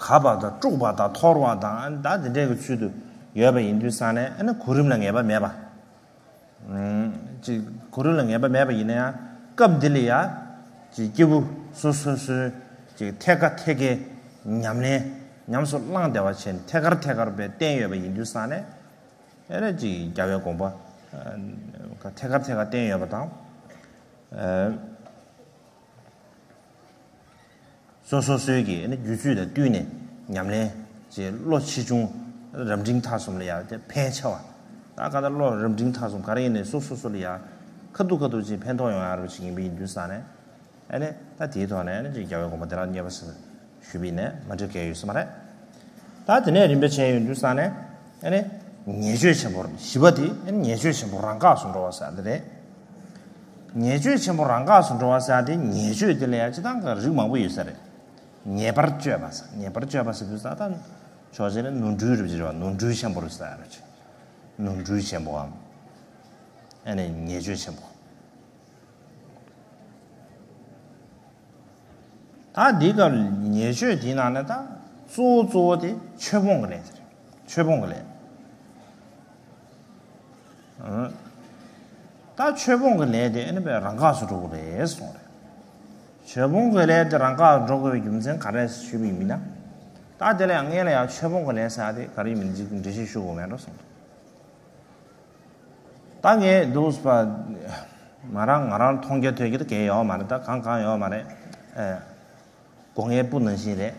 གབ་པ་དང་དཀྲུགས་པ་དང་འཐོར་བ་དང་ད་དེ་འདྲའི་གི་ཚུལ་དུ་ཡོད་པ་ཡིན་དུས་ས་ནས་ཨ་ནི་གོ་རིམ་ལ་ངེས་པ་མེད་པ། ཅིག་གོ་རིམ་ལ་ངེས་པ་མེད་པ་ཡིན་ན་ཡང་སྐབས་འདི་ལ་ཡང་ཅིག་སྐྱེས་བུ་སོ་སོ་སོའི་ཅིག་ཐད་ཀ་ཐད་ཀའི་ཉམས་ལེན་ཉམས་སུ་བླངས་བསྡད་པ་བྱས་ནས་ཐད་ཀར་ཐད་ཀར་བས་བསྟན་ཡོད་པ་ཡིན་དུས་ས་ནས། ཨེ་རེད་ཅིག་རྒྱལ་བའི་དགོངས་པ། ཨ་ཐད་ཀར་ཐད་ཀར་བསྟན་ཡོད་པ་དང་། ཨ་སོ་སོ་སོའི་གི་ཨ་ནི་རྒྱུད་ཚོད་དང་བསྟུན་ནས་ཉམས་ལེན་བྱས་བློ་ཆེ་ཆུང་རབ་འབྲིང་ཐ་གསུམ་ལ་ཡང་དེ་ཕན་ཆེ་བ། ད་ག་ད་བློ་རབ་འབྲིང་ཐ་གསུམ་ག་རེ་ཡིན་ནའི་སོ་སོ་སོ་ལ་ཡང་ཁ་ཐུག་ཁ་ཐུག་ཅིག་ཕན་ཐོགས་ཡོང་ཡ་རུ་ཅིག་ཡིན་པ་ཡིན་དུས་ས་ནས། ཨ་ནི་ད་དེའི་ཐོག་ནས་ཨ་ནི་ཅིག་རྒྱལ་བའི་དགོངས་པ་དེ་རང་རྙེད་པ་ཟེར་ཞུས་པ་ཡིན་ནའི་མ་འགྲིག་གི་ཡོད་ས་མ་རེད། ད་དེ་ནས་རིམ་པས་བྱས་ཡོང་དུས་ས་ནས་ཨ་ནི་ཉེས་སྤྱོད་ཆེན་པོ་བཞི་པ་དེ་ཨ་ནི་ཉེས་སྤྱོད་ཆེན་པོ་རང་འགགས་སུ་འགྲོ་བ་ཟེར་འདི་རེད། ཉེས་སྤྱོད་ཆེན་པོ་རང་འགགས་སུ་འགྲོ་བ་ཟེར་དེ་ཉེས་སྤྱོད་དེ་ལ་ཡང་སྤྱི་བཏང་གི་རིགས་མང་པོ་ཡོད་ས་རེད། ཉེས་པར་སྤྱོད་པ་ཟེར་ཉེས་པར་སྤྱོད་པ་ཟེར་དུས་ས་ད་ཕྱོགས་གཅིག་ནས་ནོར་འཁྲུལ་རེད་ཟེར་བ་ནོར་འཁྲུལ་ཆེན་པོ་རེད་ཟེར་རེད། ནོར་འཁྲུལ་ཆེན་པོའམ་ཨ་ནི་ཉེས་སྤྱོད་ཆེན་པོ། ད་འདི་ག་ཉེས་སྤྱོད་འདི་ནང་ནས་ད་གཙོ་བོ་གཙོ་བོ་དེ་ཆོས་སྤོང་གི་ལས་དེ་རེད། ཆོས་སྤོང་གི་ལས། ད་ཆོས་སྤོང་གི་ལས་དེ་ཨ་ནི་པའི་རང་འགགས་སུ་འགྲོ་གི་རེད་གསུངས་རེད། ཆོས་སྤོང་གི་ལས་དེ་རང་འགགས་འགྲོ་དགོས་པའི་རྒྱུ་མཚན་ག་རེ་ཞུས་པ་ཡིན་ན། ད་དེ་ལ་ཡང་སྔོན་ལ་ཡང་ཆོས་སྤོང་གི་ལས་ཟེར་དེ་ག་རེ་ཡིན་མིན་ཅིག་འགྲེལ་བཤད་ཞུ་དགོས་མེད་འགྲོ་གསུངས་རེད། ད་ངས་འདུག་པ། ང་རང་ང་རང་མཐོང་རྒྱ་ཐོས་རྒྱ་དེ་གས་ཡོད་མ་རེད། ད་གང་གང་ཡོད་མ་རེད། ཨེ། སྒོ་ངའི་སྤུ་ནང་བཞིན་རེད།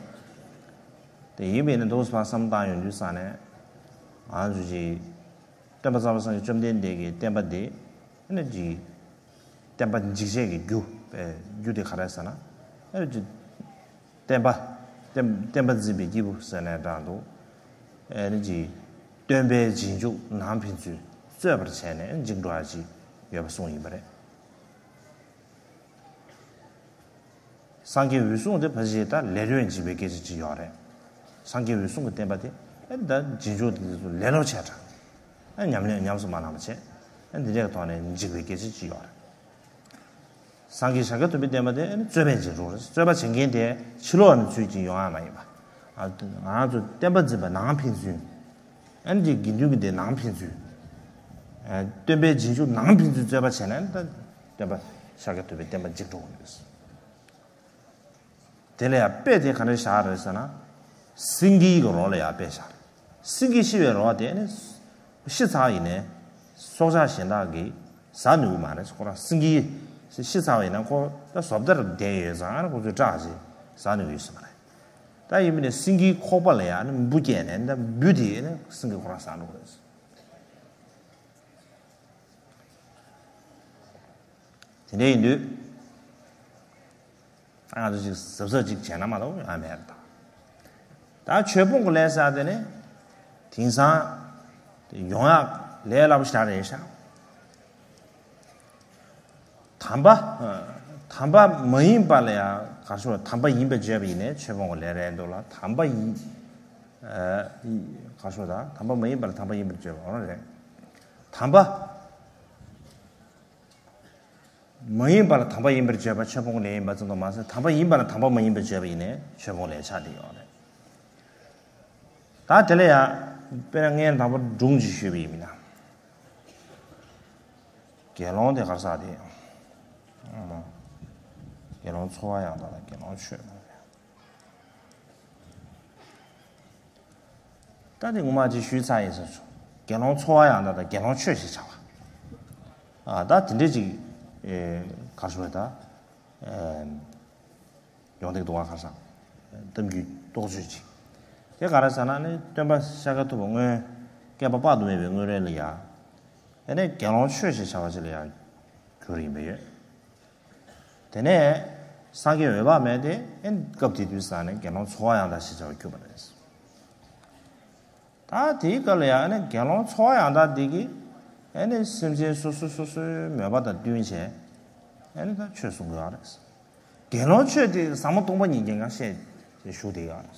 དེ་ཡིན་པས་ན་འདུག་པ་བསམ་བཏང་ཡོང་དུས་ས་ནས། ང་ཚོ་ཅིག་སྟོན་པ་ཚངས་པ་སངས་རྒྱས་བཅོམ་ལྡན་འདས་ཀྱི་བསྟན་པ་འདི། ཨེ་ནི་ཅིག་བསྟན་པ་འཇིག་བྱེད་ཀྱི་རྒྱུ། རྒྱུ་དེ་ག་རེ་ཟེར་ན། ཨེ་ནི་ཅིག་བསྟན་པ། བསྟན་བསྟན་པ་འཛིན་པའི་སྐྱེས་བུ་ཟེར་ནས་དྲངས་འདུག་ཨེ་ནི་ཅིག་སྟོན་པའི་རྗེས་འཇུག་ནང་ཕན་ཚུན་རྩོད་པར་བྱས་ནས་འཇིག་འགྲོ་བ་ཅིག་ཡོད་པ་གསུངས་ཡིན་པ་རེད། སངས་རྒྱས་འོད་སྲུང་དེ་ཕལ་ཆེར་ད་ལེ་ལོས་འཇིག་པའི་སྐད་ཆ་ཅིག་ཡོད་རེད། སངས་རྒྱས་འོད་སྲུང་གི་བསྟན་པ་དེ་ཨེ་ད་རྗེས་འཇུག་དེ་ཚོ་ལེ་ལོ་བྱས་དྲགས། ཨེ་ཉམས་ལེན་ཉམས་སུ་མ་བླངས་པ་བྱས། ཨེ་འདི་འདྲའི་ཐོག་ནས་འཇིག་པའི་སྐད་ཆ་ཅིག་ཡོད་རེད། སངས་རྒྱས་ཤཱཀྱ་ཐུབ་པའི་བསྟན་པ་དེ་རྩོད་པས་འཇིག་འགྲོ་རེད། རྩོད་པ་བྱེད་མཁན་དེ་ཕྱི་ལོགས་ནས་ཚུལ་གྱིས་ཡོང་ཡ་མ་ཡིན་པ། ང་ཚོ་བསྟན་པ་འཛིན་པ་ནང་ཕན་ཚུན། ཨ་ནི་དགེ་འདུན་གྱི་སྡེ་ནང་ཕན་ཚུན། སྟོན་པའི་རྗེས་འཇུག་ནང་ཕན་ཚུན་རྩོད་པ་བྱས་ན་ད་སྟོན་པ་ཤཱཀྱ་ཐུབ་པའི་བསྟན་པ་འཇིག་འགྲོ་གི་རེད། དེ་ལ་ཡང་དཔེ་དེ་ག་འདྲ་བཞག་རེད་ཟེར་ན། སེང་གེའི་གི་རོ་ལ་ཡང་དཔེ་བཞག་རེད། སེང་གེ་ཤི་བའི་རོ་དེ་ནི་ཤི་ཚར་ཡིན་ནའི་སྲོག་ཆགས་གཞན་དག་གིས་ཟ་ནུས་ཀྱི་མ་རེད། ཁོ་རང་སེང་གེ་ཤི་ཚར་བ་ཡིན་ན་ཁོ་ད་བཟོ་ལྟར་བསྡད་ཡོད་ཙང་ཁོ་ཚོས་སྐྲག་བྱས་ཟ་ནུས་ཀྱི་ཡོད་ས་མ་རེད། ད་ཡིན་པ་ནི་སེང་གེའི་ཁོག་པ་ལ་ཡང་ནི་འབུ་བསྐྱལ་ནས་ད་འབུ་དེ་ནི་སེང་གེ་ཁོ་རང་ཟ་འགྲོ་གི་རེད། དེ་འདྲ་ཡིན་དུས། ང་ཚོ་ཅིག་གཟབ་གཟབ་ཅིག་བྱས་ན་མ་གཏོགས་ཡོང་ཡ་མེད་རེད་ད། ད་ཆོས་སྤོང་གི་ལས་ཟེར་དེ་ནི། དེང་སང་། ཡོང་ཡག་ལས་སླ་པོ་ཞིག་རེད་ཤག་དམ་པ། དམ་པ་མ་ཡིན་པ་ལ་ཡང་གར་ཤོར་དམ་པ་ཡིན་པར་བརྗོད་པ་ཡིན་ནའི་ཆོས་སྤོང་གི་ལས་རེད་འདུག་ལ་དམ་པ་ཡིན། གར་ཤོར་དང་དམ་པ་མ་ཡིན་པ་ལ་དམ་པ་ཡིན་པར་བརྗོད་པ་འོ་རེད། དམ་པ། མ་ཡིན་པ་ལ་དམ་པ་ཡིན་པར་བརྗོད་པ་ཆོས་སྤོང་གི་ལས་ཡིན་པ་ཙམ་དུ་མ་ཟད་དམ་པ་ཡིན་པ་ལ་དམ་པ་མ་ཡིན་པར་བརྗོད་པ་ཡིན་ནའི་ཆོས་སྤོང་ལས་ཆགས་བསྡད་ཡོད་རེད། ད་དེ་ལ་ཡང་དཔེར་ན་ངས་དང་པོ་སྒྲུང་ཅིག་ཞུས་པ་ཡིན་མིན་ན། དགེ་སློང་དེ་གར་ས་དེ། དགེ་སློང་འཚོ་བ་ཡང་དག་དང་དགེ་སློང་ཆོས། ད་དེ་ངོ་མ་ཅིག་ཞུས་ཚར་ཡིན་ཟེར་སོང་། དགེ་སློང་འཚོ་བ་ཡང་དག་དང་དགེ་སློང་ཆོས་ཞེས་བྱ་བ། ཨ་ད་དེ་འདྲས་ཅིག་ཨེ་ག་རེ་ཞུ་དགོས་ད། ཨེ་ཡོང་བསྡད་འདུག་ག་ཁ་སང་། གཏམ་རྒྱུད་རྟོགས་བརྗོད་ཅིག་དེ་ག་རེ་ཟེར་ན་ནི་སྟོན་པ་ཤཱཀྱ་ཐུབ་པ་སྔོན་བསྐལ་པ་དཔག་ཏུ་མེད་པའི་སྔོན་རོལ་ལ་ཡ། ཨེ་ནས་དགེ་སློང་ཆོས་ཞེས་བྱ་བ་ཅིག་ལ་ཡ་གྱུར་ཡིན་པས་ཡོད། དེ་ནས་སངས་རྒྱས་འོད་དཔག་མེད་དེ་ཨེ་སྐབས་དེ་དུས་ས་ནས་དགེ་སློང་འཚོ་བ་ཡང་དག་ཞེས་བྱ་བར་གྱུར་པ་རེད། ད་དེའི་སྐབས་ལ་ཡང་ཨེ་ནས་དགེ་སློང་འཚོ་བ་ཡང་དག་འདི་གིས་ཨེ་ནས་སེམས་ཅན་སོ་སོ་སོ་སོའི་མོས་པ་དང་བསྟུན་བྱས་ཨེ་ནས་ད་ཆོས་གསུང་དགོས་པ་རེད། དགེ་སློང་ཆོས་དེ་ཟབ་མོ་སྟོང་པ་ཉིད་ཀྱི་ངང་བཤད་ཞུ་བསྡད་ཡོད་རེད།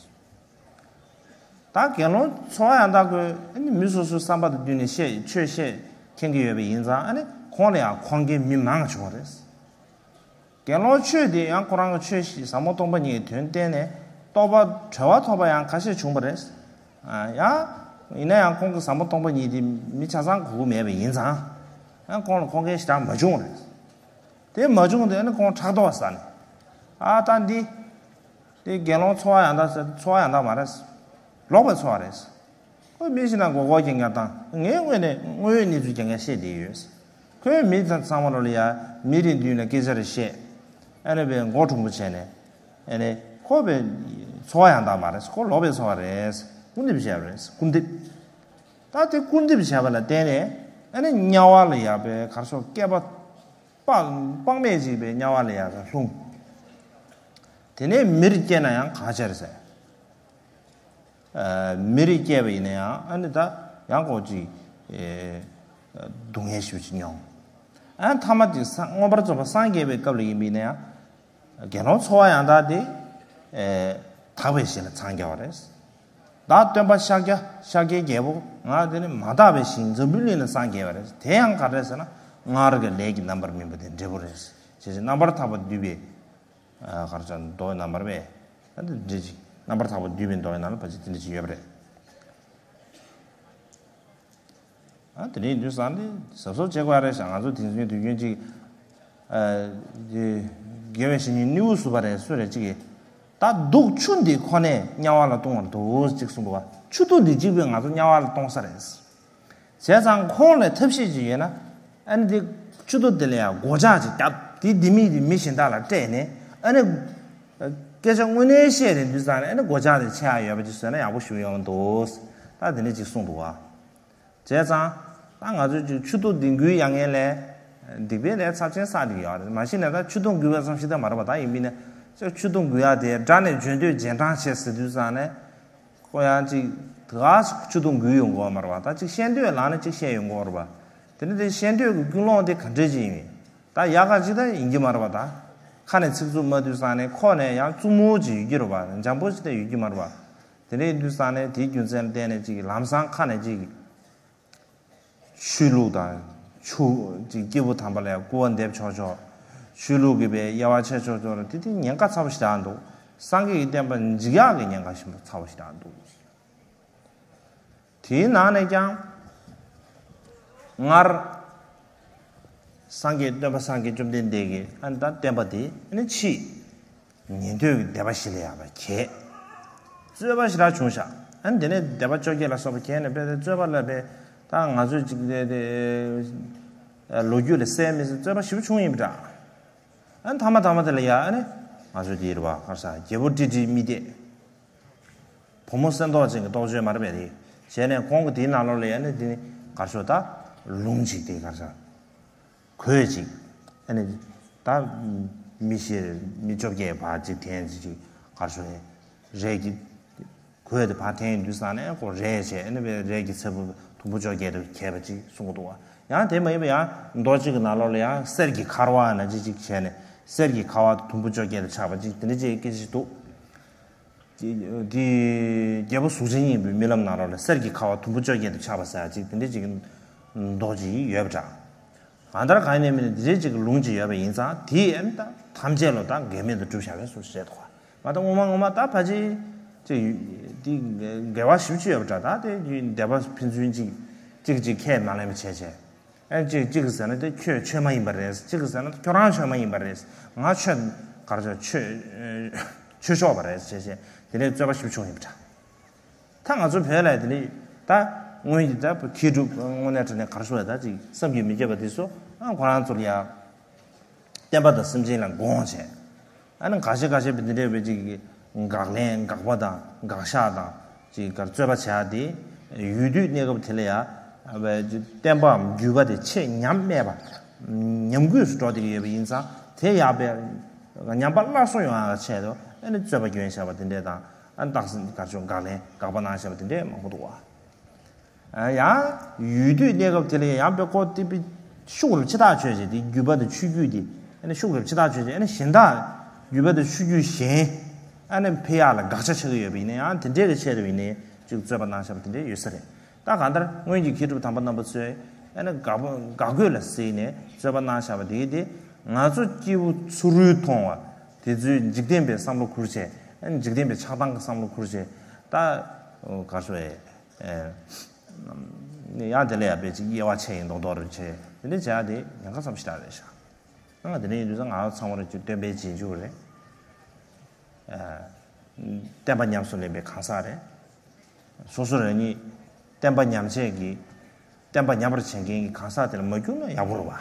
ད་དགེ་སློང་འཚོ་བ་ཡང་དག་གིས་ཨ་ནི་མི་སོ་སོའི་བསམ་པ་དང་བསྟུན་ནས་བཤད་ཆོས་བཤད་མཁྱེན་གྱི་ཡོད་པ་ཡིན་ཙང་ཨ་ནི་ཁོང་ལ་ཡང་འཁོར་མཁན་མི་མང་བྱུང་བ་རེད། དགེ་སློང་ཆོས་དེ་ཡང་ཁོ་རང་གི་ཆོས་ཤིག་ཟབ་མོ་སྟོང་པ་ཉིད་ཀྱི་དོན་བསྟན་ནས་རྟོགས་པ་གྲོལ་བ་ཐོབ་པ་ཡང་ཁ་ཤས་བྱུང་བ་རེད། ཡང་ཡིན་ན་ཡང་ཁོང་གི་ཟབ་མོ་སྟོང་པ་ཉིད་དེ་མི་ཆ་ཚང་གོ་གི་མེད་པ་ཡིན་ཙང་ཁོང་ལ་མཁོ་མཁན་ཞེ་དྲག་མ་བྱུང་བ་རེད། དེ་མ་བྱུང་དུས་ཨ་ནི་ཁོང་ཕྲག་དོག་ཟ་ནས་ཨ་ད་འདི། དེ་དགེ་སློང་འཚོ་བ་ཡང་དག་ཟེར་འཚོ་བ་ཡང་དག་མ་རེད། ལོག་པའི་འཚོ་བ་རེད། ཁོས་མི་ཞིག་ན་མགོ་སྐོར་རྒྱག་མཁན་དང་ངས་དངོས་ནས་དངོས་ཡོད་གནས་ཚུལ་རྒྱག་མཁན་བཤད་བསྡད་ཡོད། ཁོས་མི་ཚང་མ་ལོ་ལ་ཡ་མི་རེ་མདུན་ལ་སྐད་ཆ་རེ་བཤད། ཨ་ནི་བའི་མགོ་གྲུང་པོ་བྱས་ནས་ཨ་ནི་ཁོ་བའི་འཚོ་བ་ཡང་དག་མ་རེད། ཁོ་ལོག་པའི་འཚོ་བ་རེད། སྐུར་འདེབས་བྱས་པ་རེད། སྐུར་འདེབས། ད་དེ་སྐུར་འདེབས་བྱས་པ་ལ་བརྟེན་ནས་ཨ་ནི་དམྱལ་བ་ལ་ཡ་བའི་གར་སོགས་བསྐལ་པ། དཔག་དཔག་མེད་ཅིག་པའི་དམྱལ་བ་ལ་ཡང་ལྷུང་། དེ་ནས་མིར་སྐྱེས་ན་ཡང་གང་ཆེར་ཟེར། ཨ་མིར་སྐྱེས་པ་ཡིན་ན་ཡང་ཨ་ནི་ད་ཡང་ཁོ་ཅིག་ཨེ་སྡུག་བསྔལ་ཞེ་པོ་ཅིག་མྱོང་། ཨ་ཐ་མ་དེ་སངས་མངོན་པར་རྫོགས་པ་སངས་རྒྱས་པའི་སྐབས་ལ་ཡིན་པ་ཡིན་ན་ཡང་། དགེ་སློང་འཚོ་བ་ཡང་དག་དེ་ཨེ་དག་པའི་ཞིང་ལ་འཚང་རྒྱ་བ་རེད། བདག་སྟོན་པ་ཤཱཀྱ་ཤཱཀྱའི་རྒྱལ་པོ་ང་དེ་ནི་མ་དག་པའི་ཞིང་འཛམ་བུའི་གླིང་ལ་སངས་རྒྱས་པ་རེད། དེ་ཡང་ག་རེ་ཟེར་ན་སྔར་གྱི་ལས་ཀྱི་རྣམ་པར་སྨིན་པ་དེ་འབྲས་བུ་རེད། ཞེས་རྣམ་པར་ཐར་པ་བསྡུས་པའི་ཨ་ག་རེ་ཟེར་མདོ་ཡི་རྣམ་པར་སྨིན་ཨ་དེ་འདྲ་ཅིག་རྣམ་པར་ཐར་པ་བསྡུས་པའི་མདོ་ཡི་ནང་ལ་ཕལ་ཆེར་དེ་འདྲ་ཅིག་ཡོད་པ་རེད། ཨ་དེ་འདྲ་ཡིན་དུས་ཙང་ནི་གཟབ་གཟབ་བྱེད་དགོས་ཡ་རེད་ཤག་ང་ཚོ་དེང་སང་དུས་རྒྱུན་ཅིག་ཨ་དེ་དགེ་བའི་བཤེས་གཉེན་སྣེའུ་ཟུར་པ་རེད་སུ་རེད་ཅིག་གིས་ད་དུག་ཆུ་འདི་ཁོ་ནས་དམྱལ་བ་ལ་ལྟུང་བར་འདུག་ཅིག་གསུངས་འདུག་བ། ཆུ་དུག་འདི་གཅིག་པུས་ང་ཚོ་དམྱལ་བ་ལ་ལྟུང་ས་རེད། བྱས་ཙང་ཁོང་ལ་ཐབས་ཤེས་ཅིག་ཡོད་ན་ཨ་ནི་འདི་ཆུ་དུག་འདི་ལ་ཡང་སྒོ་ལྕགས་ཅིག་བརྒྱབ་དེ་ལྡེ་མིག་དེ་མི་གཞན་དག་ལ་སྤྲད་ནས་ཨ་ནི་སྐད་ཆ་དངོས་གནས་བཤད་རེད་དུས་ཙང་ནས་ཨ་ནི་སྒོ་ལྕགས་དེ་ཆེ་ཡ་ཡོད་པ་ཅིག་བཟོས་ན་ཡག་པོ་ཞིག་ཡོང་འདུག་ད་དེ་འདྲ་ཅིག་གསུངས་འདུག་བ། བྱས་ཙང་ད་ང་ཚོས་ཅིག་ཆུ་དུག་འདི་འགུལ་ཡ་ངན་ལས་སྡིག་པའི་ལས་ཚབས་ཆེན་བསགས་འདུག་ཡོད་རེད། མ་གཞི་ནས་ད་ཆུ་དུག་འགུལ་བ་ཙམ་ཞིག་ད་མ་རེད་པ། ད་ཡིན་པས་ན་ཅིག་ཆུ་དུག་འགུལ་ཡ་དེ་དགྲ་ནས་བྱོན་དུས་རྗེས་འབྲང་བྱས་ཟེར་དུས་ཙང་ནས་ཁོ་ཡང་ཅིག་དེ་ག་ཆུ་དུག་འགུལ་ཡོང་གི་ཡོད་མ་རེད་པ། ད་ཅིག་ཤེས་འདོད་ལངས་ནས་ཅིག་བཤད་ཡོང་གི་ཡོད་རེད་པ། དེ་ནས་དེ་ཤེས་འདོད་ཀྱི་ཀུན་སློང་དེ་ག་འདྲས་ཅིག་ཡིན་མིན་ད་ཡག་ག་ཅིག་ད་ཡིན་གྱི་མ་རེད་པ། ད་ཁ་ནས་ཚིག་རྩུབ་མ་བསྡུས་ཙང་ནས་ཁོ་ནས་ཡང་རྩུབ་མོ་ཅིག་ཡོད་ཀྱི་རེད་པ། འཇམ་པོ་ཅིག་ད་ཡོད་ཀྱི་མ་རེད་པ། དེ་འདྲ་ཡིན་དུས་ཙང་ནས་དེའི་རྒྱུ་མཚན་ལ་བརྟེན་ནས་ཅིག་ལམ་སང་ཁ་ནས་ཅིག་ཆོས་ལུགས་དང་ཆོས་ཅིག་སྐྱེས་བུ་དམ་པ་ལ་སྐུར་བ་འདེབས་ཆོག་ཆོག་ཆོས་ལུགས་ཀྱི་པའི་དབྱེ་བ་ཕྱེ་ཆོག་ཆོག་ལ་དེ་དེ་ཉེན་ཁ་ཚ་པོ་ཞིག་རག་འདུག་སངས་རྒྱས་ཀྱི་བསྟན་པ་འཇིག་ཡག་གི་ཉེན་ཁ་ཞིག་ཚ་པོ་ཞིག་རག་འདུག་དེའི་ནང་ནས་ཀྱང་སྔར་སངས་རྒྱས་སྟོན་པ་སངས་རྒྱས་བཅོམ་ལྡན་འདས་ཀྱིས་ཨ་ནི་ད་བསྟན་པ་དེ་ཨ་ནི་ཕྱིས། ཉན་ཐོས་ཀྱི་སྡེ་པ་བཞི་ལ་ཡང་བ་གྱེས། རྩོད་པ་ཞེ་དྲག་བྱུང་ཤག་ཨ་ནི་དེ་ནས་སྡེ་པ་བཅོ་བརྒྱད་ལ་སོགས་པ་གྱེས་ནས་དཔེ་དེ་རྩོད་པ་ལ་དཔེ་ད་ང་ཚོས་ཅིག་དེ་དེ་ལོ་རྒྱུས་ལ་གསལ་མི་གསལ་རྩོད་པ་ཞེ་པོ་བྱུང་ཡིན་པ་འདྲ། ཨ་ནི་མཐའ་མ་མཐའ་མ་དེ་ལ་ཡ་ཨ་ནི་ང་ཚོས་དེ་རེད་བ་ག་རེ་ཟ་རྒྱལ་པོ་ཀྲི་ཀྲི་རྨི་ལྡེ། བུ་མོ་གསེར་མདོག་ཅན་གྱི་རྟོགས་བརྗོད་མར་པས་རེད། བྱས་ནས་ཁོང་གི་དེའི་ནང་ལོགས་ལ་ཡ་ཨ་ནི་དེ་ནི་ག་རེ་ཟ་ད་ལུང་ཅིག་དེ་ག་རེ་ཟ། གོས་ཅིག་ཨ་ནི་ད་མི་ཤེས་མི་བཅོ་བརྒྱད་བར་ཅིག་འཐེན་ཅིག་ག་རེ་ཟེར་རས་ཀྱི་གོས་དེ་བར་འཐེན་ཡོང་དུས་ཙང་ནས་ཁོ་རས་བྱས་ཨ་ནི་བས་རས་ཀྱི་ཚེར་པོ་དུམ་བུ་བཅོ་བརྒྱད་དུ་གྱེས་པ་ཅིག་གསུང་གི་འདུག་བ། ཡང་དེ་མ་ཡིན་པ་ཡང་མདོ་གཅིག་གི་ནང་ལོགས་ལ་ཡང་གསེར་གྱི་འཁར་བ་ན་ཅིག་ཅིག་བྱས་ནས་གསེར་གྱི་འཁར་བ་དུམ་བུ་བཅོ་བརྒྱད་དུ་ཆགས་པ་ཅིག་དེ་འདྲ་ཅིག་སྐད་ཆ་ཞིག་འདུག་དེ་རྒྱལ་པོ་གཟུགས་ཅན་སྙིང་པོའི་རྨི་ལམ་ནང་ལོགས་ལ་གསེར་གྱི་འཁར་བ་དུམ་བུ་བཅོ་བརྒྱད་དུ་ཆགས་པ་ཟེར་ཡ་ཅིག་དེ་འདྲ་ཅིག་མདོ་ཅིག་ཡོད་པ་འདྲ། གང་ལྟར་གང་ཡིན་ནའི་མིན་ནའི་འདི་འདྲའི་ཅིག་གི་ལུང་ཅིག་ཡོད་པ་ཡིན་ཙང་དེ་ཨ་ནི་ད་ཐམས་ཅད་ལ་ད་འགལ་མེད་དུ་གྲུབ་བཞག་པའི་སུ་བཤད་དོ། མ་ད་ངོ་མ་ངོ་མ་ད་ཕལ་ཆེར་ཅིག་འདི་འགལ་བ་ཞེ་པོ་ཅིག་ཡོད་པ་འདྲ། ད་དེ་སྡེ་པ་ཕན་ཚུན་ཅིག་ཅིག་ཅིག་ཁས་མ་ལེན་པ་བྱས་བྱས། ཨ་ཅིག་ཅིག་ཟེར་ན་དེ་ཁྱོད་ཆོས་མ་ཡིན་པ་རེད། ཅིག་ཟེར་ན་ཁྱོད་རང་ཆོས་མ་ཡིན་པ་རེད། ང་ཆོས་ག་རེ་ཆོས་ཆོས་ཆོས་ཕྱོགས་པ་རེད་ཟེར་བྱས་དེ་འདྲའི་རྩོད་པ་ཞིག་བྱུང་ཡིན་པ་འདྲ། ད་ང་ཚོ་བོད་ལ་དེ་ནི་ད་སྔོན་གྱི་ད་མཁས་གྲུབ་དངོས་གནས་དྲང་གནས་ག་རེ་ཟེར་ད་ཅིག་བསམ་གྱིས་མི་ཁྱབ་པ་དེ་ཚོ་ཨ་ཁོ་རང་ཚོ་ལ་ཡ་བསྟན་པ་དང་སེམས་ཅན་ལ་དགོངས་བྱས། ཨ་ནི་འགག་བྱེད་འགག་བྱེད་པའི་འདི་འདྲ་བའི་ཅིག་འགག་ལན་འགག་པ་དང་འགག་བཞག་དང་ཅིག་གར་རྩོད་པ་བྱ་དེ་ཡུལ་དུས་གནས་སྐབས་དེ་ལ་ཡ་བསྟན་པའམ་བརྒྱུད་པ་དེ་ཆེས་ཉམས་དམས་པ་ཉམས་རྒུད་སུ་འགྲོ་བསྡད་ཀྱི་ཡོད་པ་ཡིན་ཙང་དེ་ཡག་པའི་ཉམས་པ་སླར་གསོ་ཡོང་ཡག་ཆེད་དུ་ཨ་ནི་རྩོད་པ་སྐྱོན་བཞག་པ་དེ་འདྲ་དང་། ཨ་ནི་རྟགས་གསལ་གར་བྱུང་འགག་ལན་འགག་པ་གནང་བཞག་པ་དེ་འདྲས་མང་པོ་འདུག་བ། ཡང་ཡུལ་དུས་གནས་སྐབས་དེ་ལ་ཡང་དཔེ་ཀོ་ཏི་པི་ཤུགས་རབ་ཕྱི་ཐག་ཆོད་ཅིག་དེ་བརྒྱུད་པ་དང་ཆོས་བརྒྱུད་དེ་ཨ་ནི་ཤུགས་རབ་ཕྱི་ཐག་ཆོད་ཅིག་ཨ་ནི་གཞན་དག་བརྒྱུད་པ་དང་ཆོས་བརྒྱུད་གཞན་ཨ་ནི་འཕེལ་ཡག་ལ་དགག་བྱ་ཆགས་ཀྱི་ཡོད་པ་ཡིན་ན་ཡང་དེ་འདྲས་ཀྱི་ཆེད་དུ་ཡིན་ནའི་ཅིག་རྩོད་པ་གནང་བཞག་པ་དེ་འདྲས་ཡོད་ས་རེད། ད་གང་ལྟར་སྔོན་གྱི་མཁས་གྲུབ་དམ་པ་རྣམ་པ་ཚོས་ཨ་ནི་དགག་དགག་དགོས་ལ་གཟིགས་ནས་རྩོད་པ་གནང་བཞག་པ་དེ་དེ་ང་ཚོ་སྐྱེས་བུ་ཚུ་རོལ་མཐོང་བ་དེ་ཚོས་འཇིག་རྟེན་པའི་བསམ་བློ་ཁུར་བྱས་ཨ་ནི་འཇིག་རྟེན་པའི་ཆགས་སྡང་གི་བསམ་བློ་ཁུར་བྱས་ད་གར་སོ་ཨེ། ཡང་དེ་ལས་ཡག་པའི་ཅིག་དབྱེ་བ་ཕྱེ་ཡིན་མདོག་མདོག་རེ་བྱས་དེ་འདྲ་བྱས་ཏེ་ཉེན་ཁ་ཙམ་ཞིག་རག་རེད་ཤག་ང་དེ་འདྲ་ཡིན་དུས་ཙང་ང་ཚང་མ་རེ་ཅིག་སྟོན་པའི་རྗེས་འཇུག་རེད། བསྟན་པ་ཉམས་སུ་ལེན་པའི་གང་ཟག་རེད། སོ་སོ་རང་ཉིད་བསྟན་པ་ཉམས་བྱེད་ཀྱི་བསྟན་པ་ཉམས་པར་བྱེད་མཁན་གྱི་གང་ཟག་དེ་ལ་མ་གྱུར་ན་ཡག་པོ་རེད་བ།